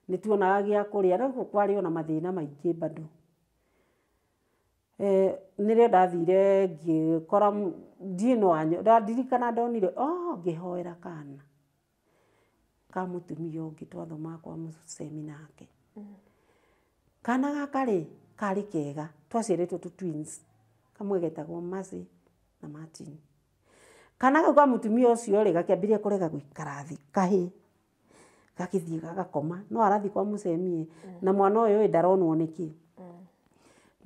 nĩ tuonaga gĩa kũrĩa, no kwarĩ ona mathĩna maingĩ bado. Nĩrĩo ndathire ngĩkora ndiũĩ no ndirikana ndonire ngĩhoera kana ka mũtumia ũngĩ twathomaga kwa mũcemi nake. Kana gaka rĩ karĩ kega, twaciarĩtwo tũ twins, kamwe getagwo Mercy na Martin. Kana kau ka mũtumia ũcio rĩ gakĩambĩrĩria kũrega gũikara thĩ kahĩ, gagĩthiĩ gagakoma, no arathiĩ kwa mũcemi na mwana ũyũ ĩ ndaronwo nĩkĩ.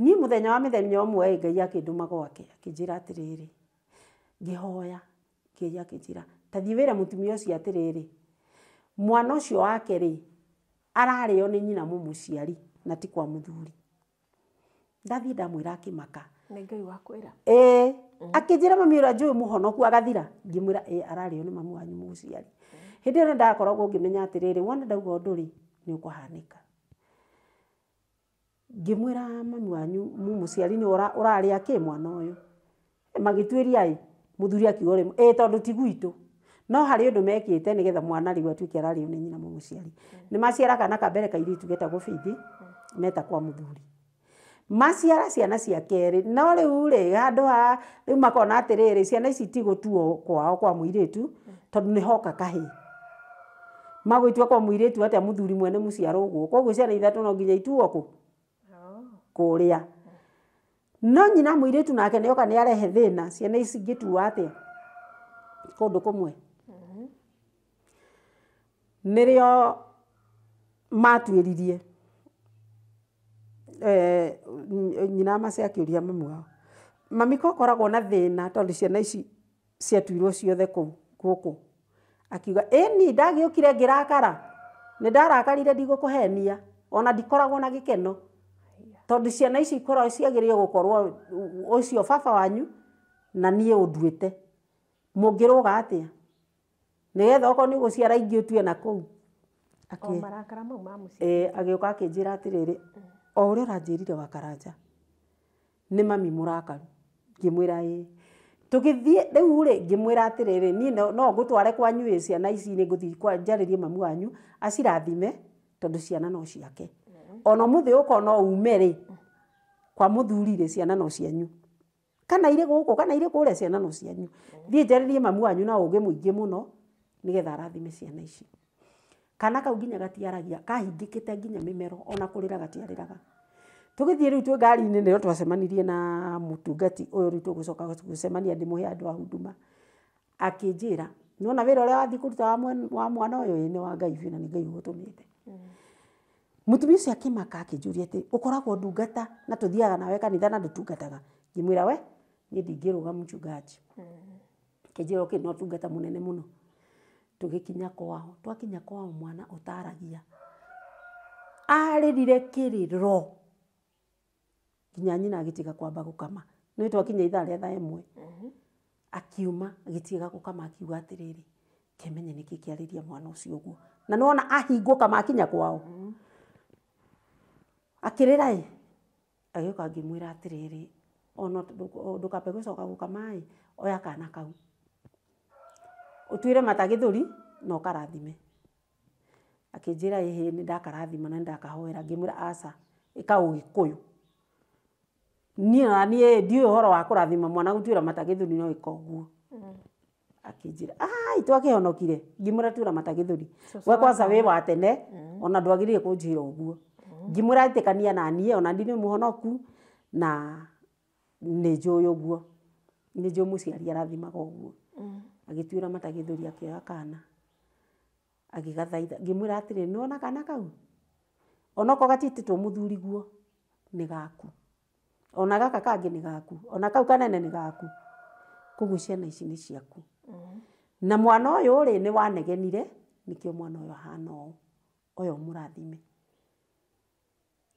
Niĩ mũthenya wa mĩthenya ũmwe Ngai akĩndũma gwake akĩnjĩra atĩrĩrĩ, ngĩhoya Ngai akĩnjĩra ta thiĩ wĩre mũtumia ũcio atĩrĩrĩ, mwana ũcio wake rĩ ararĩo nĩ nyina mũmũciari na ti kwa mũthuri. Ndathiĩ ndamwĩra akĩmaka. Nĩ Ngai wakwĩra? Ĩĩ. Akĩnjĩra mami ũrĩa njũĩ mũhonoku agathira. Ngĩmwĩra ĩĩ ararĩo nĩ mami wanyu mũciari. Hĩndĩ ĩyo nĩ ndakoragwo ngĩmenya atĩrĩrĩ, wona ndauga ũndũ rĩ nĩ ũkũhanĩka. Ngĩmwĩra mami wanyu mũmũciari nĩ ũrarĩa kĩ mwana ũyũ. Magĩtuĩria ĩ mũthuri akiuga ũrĩ ĩĩ tondũ ti gwitũ. No harĩ ũndũ mekĩte nĩgetha mwana rĩu atuĩke ararĩo nĩ nyina mũmũciari. Nĩ maciara kana ka mbere kairĩtu getagwo Faith meta kwa mũthuri. Maciara ciana cia kerĩ, no rĩu rĩ handũ ha rĩu makona atĩrĩrĩ ciana ici ti gũtuo kwao kwa mũirĩtu tondũ nĩ hoka kahĩĩ. Magũitua kwa mũirĩtu atĩa mũthuri mwene mũciaro ũguo, koguo ciana ithatũ no nginya ituo kũ? Kũrĩa. No nyina mũirĩtu nake nĩoka nĩ arehe thĩna, ciana ici ingĩtuo atĩa kũndũ kũmwe. Nĩrĩo matuĩririe nyina Mercy akĩũria mami wao, mami ko ũkoragwo na thĩna tondũ ciana ici ciatuirwo ciothe kũu gũkũ. Akiuga ĩni ndagĩũkire ngĩrakara, nĩ ndarakarire ndigũkũhenia, ona ndikoragwo na gĩkeno tondũ ciana ici ikoragwo ciagĩrĩire gũkorwo ũcio baba wanyu na niĩ ũnduĩte, mũngĩrũga atĩa nĩgetha okorwo nĩ ũgũciara ingĩ ũtue na kũu. O marakara mau ma mũciĩ. Agĩũka akĩnjĩra atĩrĩrĩ, o ũrĩa ũranjĩrire wa Karanja nĩ mami mũrakaru. Ngĩmwĩra ĩĩ. Tũgĩthiĩ rĩu rĩ ngĩmwĩra atĩrĩrĩ, niĩ no ngũtware kwanyu ĩ ciana ici nĩ ngũthiĩ njarĩrie mami wanyu acirathime tondũ ciana no ciake. Ona ũmũthĩ ũkorwo no ume rĩ kwa mũthuri rĩ ciana no cianyu, kana irĩ gũkũ kana irĩ kũrĩa ciana no cianyu. Thiĩ njarĩrie mami wanyu na ũgĩ mũingĩ mũno nĩgetha arathime ciana ici. Kana kau nginya gatiaragia, kahingĩkĩte nginya mĩmero ona kũrĩra gatiarĩraga. Tũgĩthiĩ rĩu twĩ ngari-inĩ nĩrĩo twacemanirie na mũtungati ũyũ rĩu tũgũcoka gũcemania ndĩmũhe andũ a huduma. Akĩnjĩra nĩwona wĩra ũrĩa wathiĩ kũruta wa mwana ũyũ ĩ nĩ wa Ngai biũ na nĩ Ngai ũgũtũmĩte. Mũtumia ũcio akĩmaka akĩnjũria atĩ ũkoragwo ndungata na tũthiaga nawe kanitha na ndũtungataga. Ngĩmwĩra we niĩ ndingĩrũga mchungaji. Akĩnjĩra okay no tungata mũnene mũno. Tũgĩkinya kwao, twakinya kwao mwana ũtaragia arĩrire kĩrĩro nginya nyina agĩtiga kwamba gũkama. Nĩ twakinya ithaa rĩa thaa ĩmwe akiuma agĩtiga gũkama akiuga atĩrĩrĩ kĩmenye nĩkĩ kĩarĩria mwana ũcio ũguo, na nĩwona ahingũka makinya kwao akĩrĩra ĩ. Agĩũka ngĩmwĩra atĩrĩrĩ ona ndũkambe gũcoka gũkama ĩ, oya kana kau ũtuĩre mata gĩthũri na ũkarathime. Akĩnjĩra ĩhĩ nĩ ndakarathima na nĩ ndakahoera. Ngĩmwĩra aca ĩka ũgĩkũyũ, niĩ ona niĩ ndiũĩ ũhoro wa kũrathima mwana gũtuĩra mata gĩthũri no ĩka ũguo. Akĩnjĩra ai twakĩhonokire. Ngĩmwĩra tuĩra mata gĩthũri we kwanza wĩ wa tene ona ndwagĩrĩire kũnjĩra ũguo. Ngĩmwĩra ĩtĩkania na niĩ ona niĩ nĩ mũhonoku na nĩ njũĩ ũguo, nĩ njũĩ mũciari arathimaga ũguo. Agĩtuĩra mata gĩthũri akĩoya kana agĩgathaitha. Ngĩmwĩra atĩrĩrĩ nĩwona kana kau onokorwo gatiĩtĩtwo mũthuri guo nĩ gaku, Ona gaka kangĩ nĩ gaku, ona kau kanene nĩ gaku. Koguo ciana ici nĩ ciaku. Na mwana ũyũ rĩ nĩ wanegenire, nĩkĩo mwana ũyũ ahana ũũ, ũyũ mũrathime.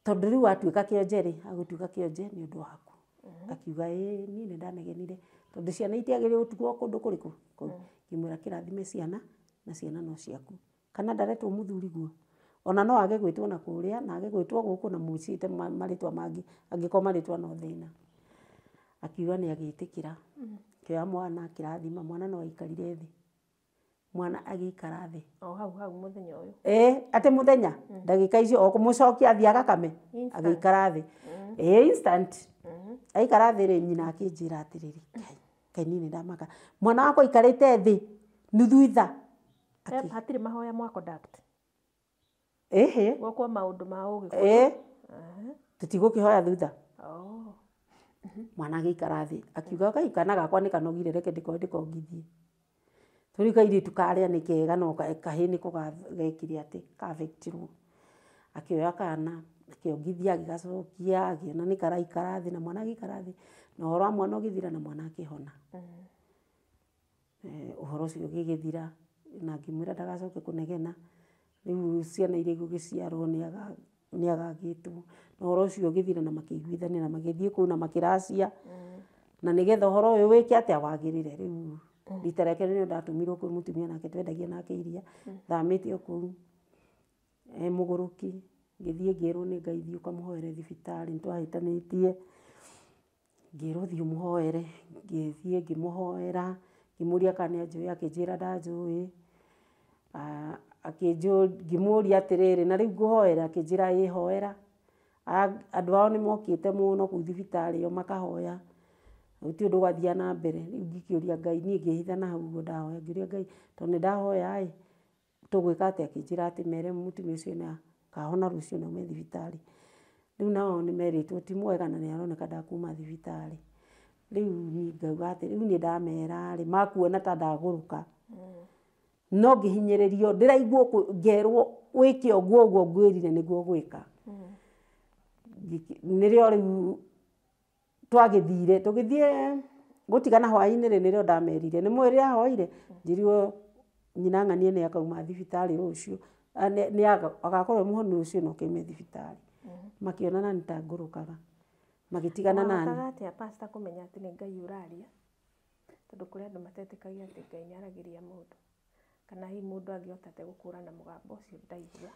Tondũ rĩu atuĩka kĩonje rĩ, agũtuĩka kĩonje nĩ ũndũ waku. Akiuga ĩĩ niĩ nĩ ndanegenire, tondũ ciana itiagĩrĩirwo gũtigwo kũndũ kũrĩkũ. Ngĩmwĩra kĩrathime ciana, na ciana no ciaku. Kana ndaretwo mũthuri guo. Ona no age gwĩtwo na kũrĩa, na age gwĩtwo gũkũ na mũciĩte marĩtwa mangĩ, angĩkorwo marĩtwa no thĩna. Akiuga nĩ agĩtĩkĩra. Akĩoya mwana akĩrathima, mwana no aikarire thĩ. Mwana agĩikara thĩ. O hau hau mũthenya ũyũ. Ĩĩ, atĩ mũthenya, ndagĩka icio o kũmũcokia athiĩ agakame, agĩikara thĩ. Ĩĩ, instant. Aikara thĩ rĩ, nyina akĩnjĩra atĩrĩrĩ, Ngai, Ngai niĩ nĩ ndamaka. Mwana wakwa aikarĩte thĩ nuthu ithaa. Hatirĩ mahoya mwa conduct. Ĩhĩ. Gwakwa maũndũ ma ũgĩ. Ĩĩ. Tũtigũkĩhoya thutha. Oh. Mwana agĩikara thĩ, akiuga Ngai kana gakwa nĩ kanogire reke ndĩkongithie. Tũrĩ kairĩtu karĩa nĩ kega no kahĩĩ nĩko gekire atĩ kavektirwo. Akĩoya kana, akĩongithia, agĩgacokia, akĩona nĩ karaikara thĩ na mwana agĩikara thĩ. Na ũhoro wa mwana ũgĩthira na mwana akĩhona. Ũhoro ũcio ũgĩgĩthira na ngĩmwĩra ndagacoke kũnegena. Rĩu ciana iria igũgĩciarwo nĩ agagĩtwo. Na ũhoro ũcio ũgĩthira na makĩiguithania na magĩthiĩ kũu na makĩracia. Na nĩgetha ũhoro ũyũ wĩke atĩa wagĩrĩre. Rĩu rita rĩa kerĩ nĩrĩo ndatũmirwo kwĩ mũtumia nake twendagia nake iria, thamĩte o kũu mũgũrũki, ngĩthiĩ ngĩrwo nĩ Ngai thiĩ ũkamũhoere thibitarĩ, nĩtwahĩtanĩtie. Ngĩrwo thiĩ ũmũhoere, ngĩthiĩ ngĩmũhoera, ngĩmũria kana nĩ anjũĩ, akĩnjĩra ndanjũĩ. Ngĩmũria atĩrĩrĩ, na rĩu ngũhoera, akĩnjĩra ĩĩ hoera. Andũ ao nĩ mokĩte mũno kũu thibitarĩ ĩyo makahoya. Gũtirĩ ũndũ ũgathiaga na mbere. Rĩu ngĩkĩũria Ngai, niĩ ngĩhitha na hau ũguo ndahoya, ngĩũria Ngai, tondũ nĩ ndahoya ĩ, tũgwĩka atĩa? Akĩnjĩra atĩ mere mũtumia ũcio nĩ akahona rũciũ na aume thibitarĩ. Rĩu nao nĩ merĩtwo ti mwega na nĩ aroneka ndakuma thibitarĩ. Rĩu niĩ ngauga atĩ, rĩu niĩ ndamera rĩ, makuona ta ndagũrũka. No ngĩhinyĩrĩrio, ndĩraigua ngerwo wĩke ũguo ũguo ngwĩrire nĩguo ũgwĩka. Nĩrĩo rĩu twagĩthire, tũgĩthiĩ gũtigana hwaĩ-inĩ rĩ, nĩrĩo ndamerire, nĩ mũĩ rĩrĩa ahoire, njĩrirwo nyina ng'anie nĩ akauma thibitarĩ rũciũ, nĩ agakorwo e mũhonu rũciũ na oke thibitarĩ. Makĩona na nĩ ta ngũrũkaga. Magĩtigana nani. Wahotaga atĩa pastor kũmenya atĩ nĩ Ngai ũraria? Tondũ kũrĩ andũ matetĩkagia atĩ Ngai nĩ aragĩria mũndũ. Kana hihi mũndũ angĩhota atĩa gũkũrana mũgambo ũcio ndaigua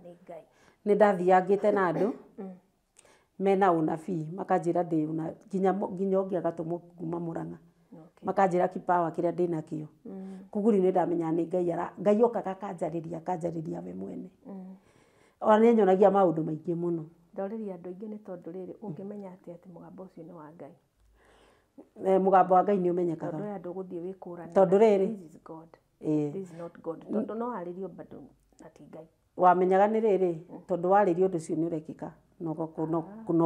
nĩ Ngai. Nĩ ndathiangĩte na andũ mena ũnabii, makanjĩra ndĩ nginya ũngĩ agatũmwo kuma Mũrang'a. Makanjĩra kipawa kĩrĩa ndĩnakĩo. Koguo rĩu nĩ ndamenyaga nĩ Ngai Ngai okaga akanjarĩria, akanjarĩria we mwene. Ona nĩ anyonagia maũndũ maingĩ mũno. Ndorĩria andũ aingĩ nĩ tondũ rĩrĩ, ũngĩmenya atĩa atĩ mũgambo ũcio nĩ wa Ngai? Mũgambo wa Ngai nĩ ũmenyekaga. Tondũ andũ ũgũthiĩ wĩkũrane. Tondũ rĩrĩ, this is God. This is not God. Tondũ no arĩrio bado na ti Ngai. Wamenyaga nĩ rĩrĩ, tondũ warĩrio ũndũ ũcio nĩ ũrekĩka. Na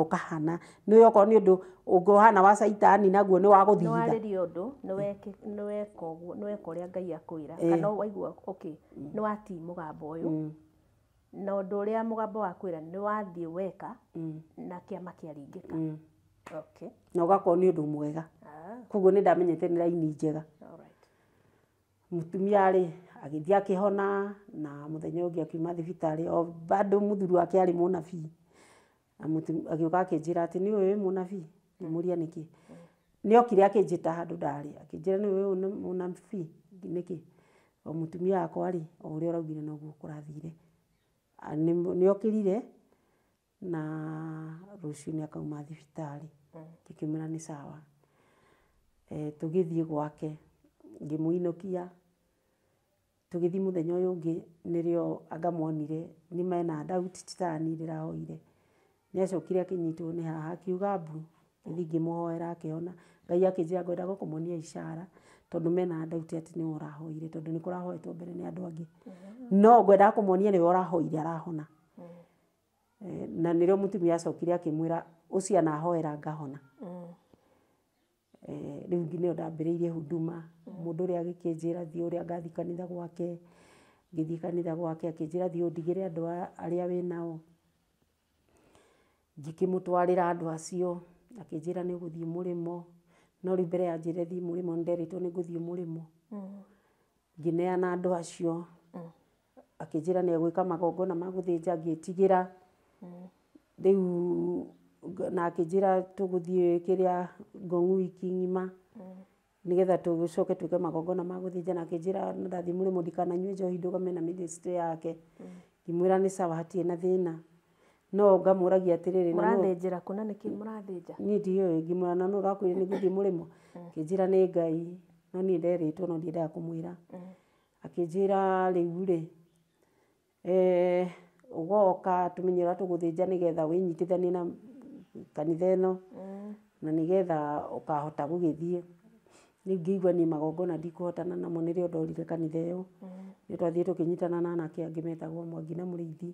ũkahana. Nĩ okorwo nĩ ũndũ ũngĩhana wa caitani naguo nĩ wa gũthitha. Nĩ warĩrio ũndũ, nĩ weka ũguo, nĩ weka ũrĩa Ngai akwĩra. Kana waigua, okay, nĩ watii mũgambo ũyũ. Na ũndũ ũrĩa mũgambo wakwĩra nĩ wathiĩ weka na kĩama kĩaringĩka. Okay. Na ũgakorwo nĩ ũndũ mwega. Koguo nĩ ndamenyete nĩ raini njega. Mũtumia rĩ, agĩthiĩ akĩhona na mũthenya ũngĩ akiuma thibitarĩ, o bado mũthuri wake arĩ mũnabii. Agĩũka akĩnjĩra atĩ nĩ ũyũ wĩ mũnabii? Ngĩmũria nĩkĩ? Nĩ okire akĩnjĩta handũ ndarĩ, akĩnjĩra nĩ ũyũ wĩ mũnabii? Nĩkĩ? O mũtumia wakwa rĩ, o ũrĩa ũraugire noguo kũrathire. Nĩ okĩrire na rũciũ nĩ akauma thibitarĩ. Ngĩkĩmwĩra nĩ sawa. Tũgĩthiĩ gwake, ngĩmũinũkia. Tũgĩthiĩ mũthenya ũyũ ũngĩ nĩrĩo anga monire nĩ mena doubt ti ta niĩ ndĩrahoire. Nĩ acokire akĩnyitwo nĩ haha akiuga mbu, ngĩthiĩ ngĩmũhoera akĩhona. Ngai akĩnjĩra ngwenda gũkũmonia ishara tondũ mena doubt atĩ nĩwe ũrahoire tondũ nĩ kũrahoetwo mbere nĩ andũ angĩ. No ngwendaga kũmonia nĩwe ũrahoire arahona. Na nĩrĩo mũtumia acokire akĩmwĩra ũcio anahoera ngahona. Rĩu nĩyo ndambĩrĩirie huduma. Mũndũ ũrĩa agĩkĩnjĩra thiĩ ũrĩa ngathiĩ kanitha gwake, ngĩthiĩ kanitha gwake akĩnjĩra thiĩ ũndigĩre andũ arĩa wĩnao. Ngĩkĩmũtwarĩra andũ acio. Akĩnjĩra nĩ ũgũthiĩ mũrĩmo, no rĩu mbere ya njĩre thiĩ mũrĩmo nĩ nderĩtwo nĩ ngũthiĩ mũrĩmo. Ngĩneana andũ acio. Akĩnjĩra nĩ egwĩka magongona ma gũthĩnja, ngĩtigĩra. Rĩu na akĩnjĩra tũgũthiĩ kĩrĩa Ngong wiki ng'ima nĩgetha tũcoke twĩke magongona ma gũthĩnja, na akĩnjĩra ndathiĩ mũrĩmo ndikananyue njohi ndũgame na ministry yake. Ngĩmwĩra nĩ sawa, hatirĩ na thĩna. No ngamũragia atĩrĩrĩ, na nũ- Mũrathĩnjĩra kũ na nĩkĩ mũrathĩnja? Niĩ ndiũĩ. Ngĩmwĩra na nũ ũrakwĩrire nĩ ngũthiĩ mũrĩmo? Akĩnjĩra nĩ Ngai, no niĩ nderĩtwo no ndiendaga kũmwĩra. Akĩnjĩra rĩu rĩ, ũgoka tũmenye ũrĩa tũgũthĩnja nĩgetha wĩnyitithanie na kanitha ĩno na nĩgetha ũkahota gũgĩthiĩ. Rĩu ngĩigua niĩ magongona ndikũhotana namo, nĩrĩo ndorire kanitha ĩyo. Nĩ twathiĩ tũkĩnyitana na anake angĩ metagwo Mwangi na Mũrĩithi,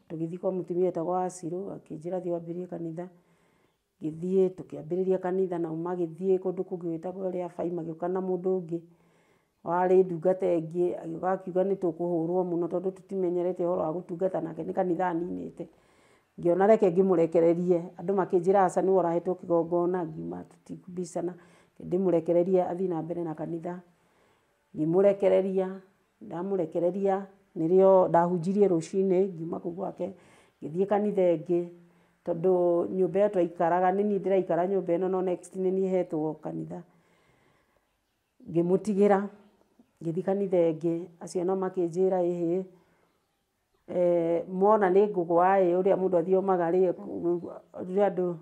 tũgĩthiĩ kwa mũtumia wetagwo Wacirũ, akĩnjĩra thiĩ wambĩrĩrie kanitha. Ngĩthiĩ tũkĩambĩrĩria kanitha, nao magĩthiĩ kũndũ kũngĩ gwĩtagwo Rĩabai, magĩũka na mũndũ ũngĩ warĩ ndungata ĩngĩ, agĩũka akiuga nĩ tũkũhũrwo mũno tondũ tũtimenyerete ũhoro wa gũtungata, nake nĩ kanitha aninĩte. Ngĩona reke ngĩmũrekererie, andũ makĩnjĩra aca nĩwe ũrahetwo kĩgongona, ngiuma tũtikũbicana, ndĩmũrekererie athiĩ na mbere na kanitha. Ngĩmũrekereria, ndamũrekereria nĩrĩo ndahunjirie rũcinĩ, ngiuma kũu gwake ngĩthiĩ kanitha ĩngĩ, tondũ nyũmba ĩyo twaikaraga nĩ niĩ ndĩraikara nyũmba ĩno, no next nĩ niĩ hetwo kanitha. Ngĩmũtigĩra, ngĩthiĩ kanitha ĩngĩ, acio nao makĩnjĩra ĩhĩ, mona nĩ ngũgwa ĩ, ũrĩa mũndũ athiomaga rĩ, ũrĩa andũ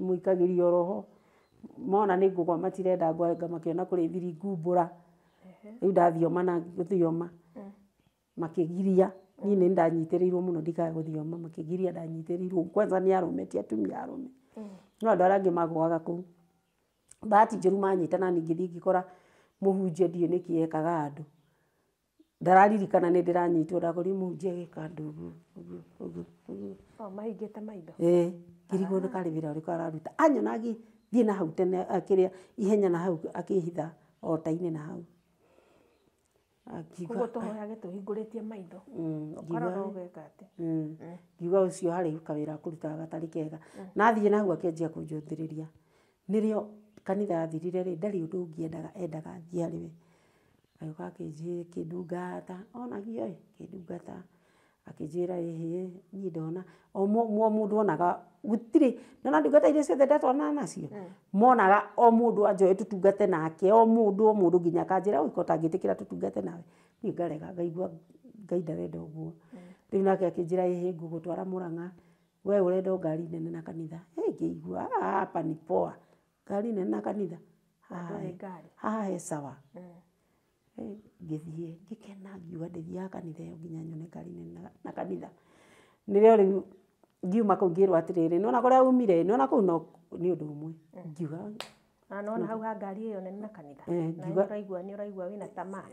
mũikagĩrio roho, mona nĩ ngũgwa matirenda ngwanga, makĩona kũrĩ thiri ngumbũra. Rĩu ndathioma na gũthioma, makĩgiria. Niĩ nĩ ndanyitĩrĩirwo mũno ndikae gũthioma, makĩgiria ndanyitĩrĩirwo kwanza nĩ arũme, ti atumia arũme, no andũ arĩa angĩ magũaga kũu. Bahati njũru manyita na niĩ ngĩthiĩ ngĩkora mũhunjia, ndiũĩ nĩkĩ ekaga andũ, ndararirikana nĩ ndĩranyitwo, ndakorire mũhunjia agĩka andũ ũguo ũguo ũguo ũguo. O mahingĩte maitho. Ĩĩ, ngĩrigwo nĩ karĩ wĩra ũrĩkũ araruta. Anyona ngĩthiĩ na hau tene, akĩrĩa ihenya na hau akĩhitha ota-inĩ na hau. Akiuga Koguo tũhoyage tũhingũrĩtie maitho. Ũkarora ũgeka atĩ. Ngiuga ũcio harĩ kawĩra akũrutaga gatarĩ kega. Na athiĩ na hau akĩanjia kũnjũthĩrĩria. Nĩrĩo kanitha yathirire rĩ, ndarĩ ũndũ ũngĩ endaga, endaga thiĩ harĩ we. Agĩũka akĩndungata, onagio ĩ, akĩndungata, akĩnjĩra ĩhĩ, niĩ ndona, o mũndũ onaga, gũtirĩ, nĩwona ndungata iria ciothe ndatwarana nacio, monaga o mũndũ anjoe tũtungate nake, o mũndũ nginya akanjĩra ũi ko ũtangĩtĩkĩra tũtungate nawe. Niĩ ngarega, ngaigua Ngai ndarenda ũguo. Rĩu nake akĩnjĩra ĩhĩ, ngũgũtwara Mũrang'a, we ũrenda o ngari nene na kanitha. Ngĩigua hapa ni poa, ngari nene na kanitha, haha he sawa. Ngĩthiĩ ngĩkena, ngiuga ndĩthiaga kanitha ĩyo nginya nyone ngari nene na kanitha. Nĩrĩo rĩu ngiuma kũu ngĩrwo atĩrĩrĩ, nĩwona kũrĩa umire, nĩwona kũu no nĩ ũndũ ũmwe. Ngiuga Na nĩwona hau ha ngari ĩyo nene na kanitha. Na nĩũraigua nĩũraigua wĩna tamaa.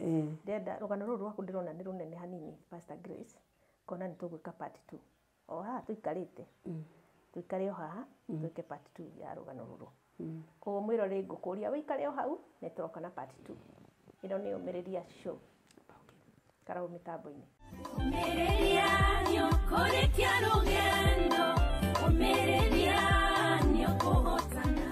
Ndĩrenda rũgano rũrũ rwaku ndĩrona nĩ rũnene hanini Pastor Grace, ngona nĩ tũgwĩka part 2. O haha tũikarĩte. Tũikare o haha twĩke part 2 ya rũgano rũrũ. Koguo mwĩroreri ngũkũria wĩikare o hau nĩ tũroka na part 2. Ĩno nĩ Ũmĩrĩria Show. Karau mĩtambo-inĩ. Ũmĩrĩria nĩũkũrĩkia rũgendo, ũmĩrĩria nĩũkũhotana.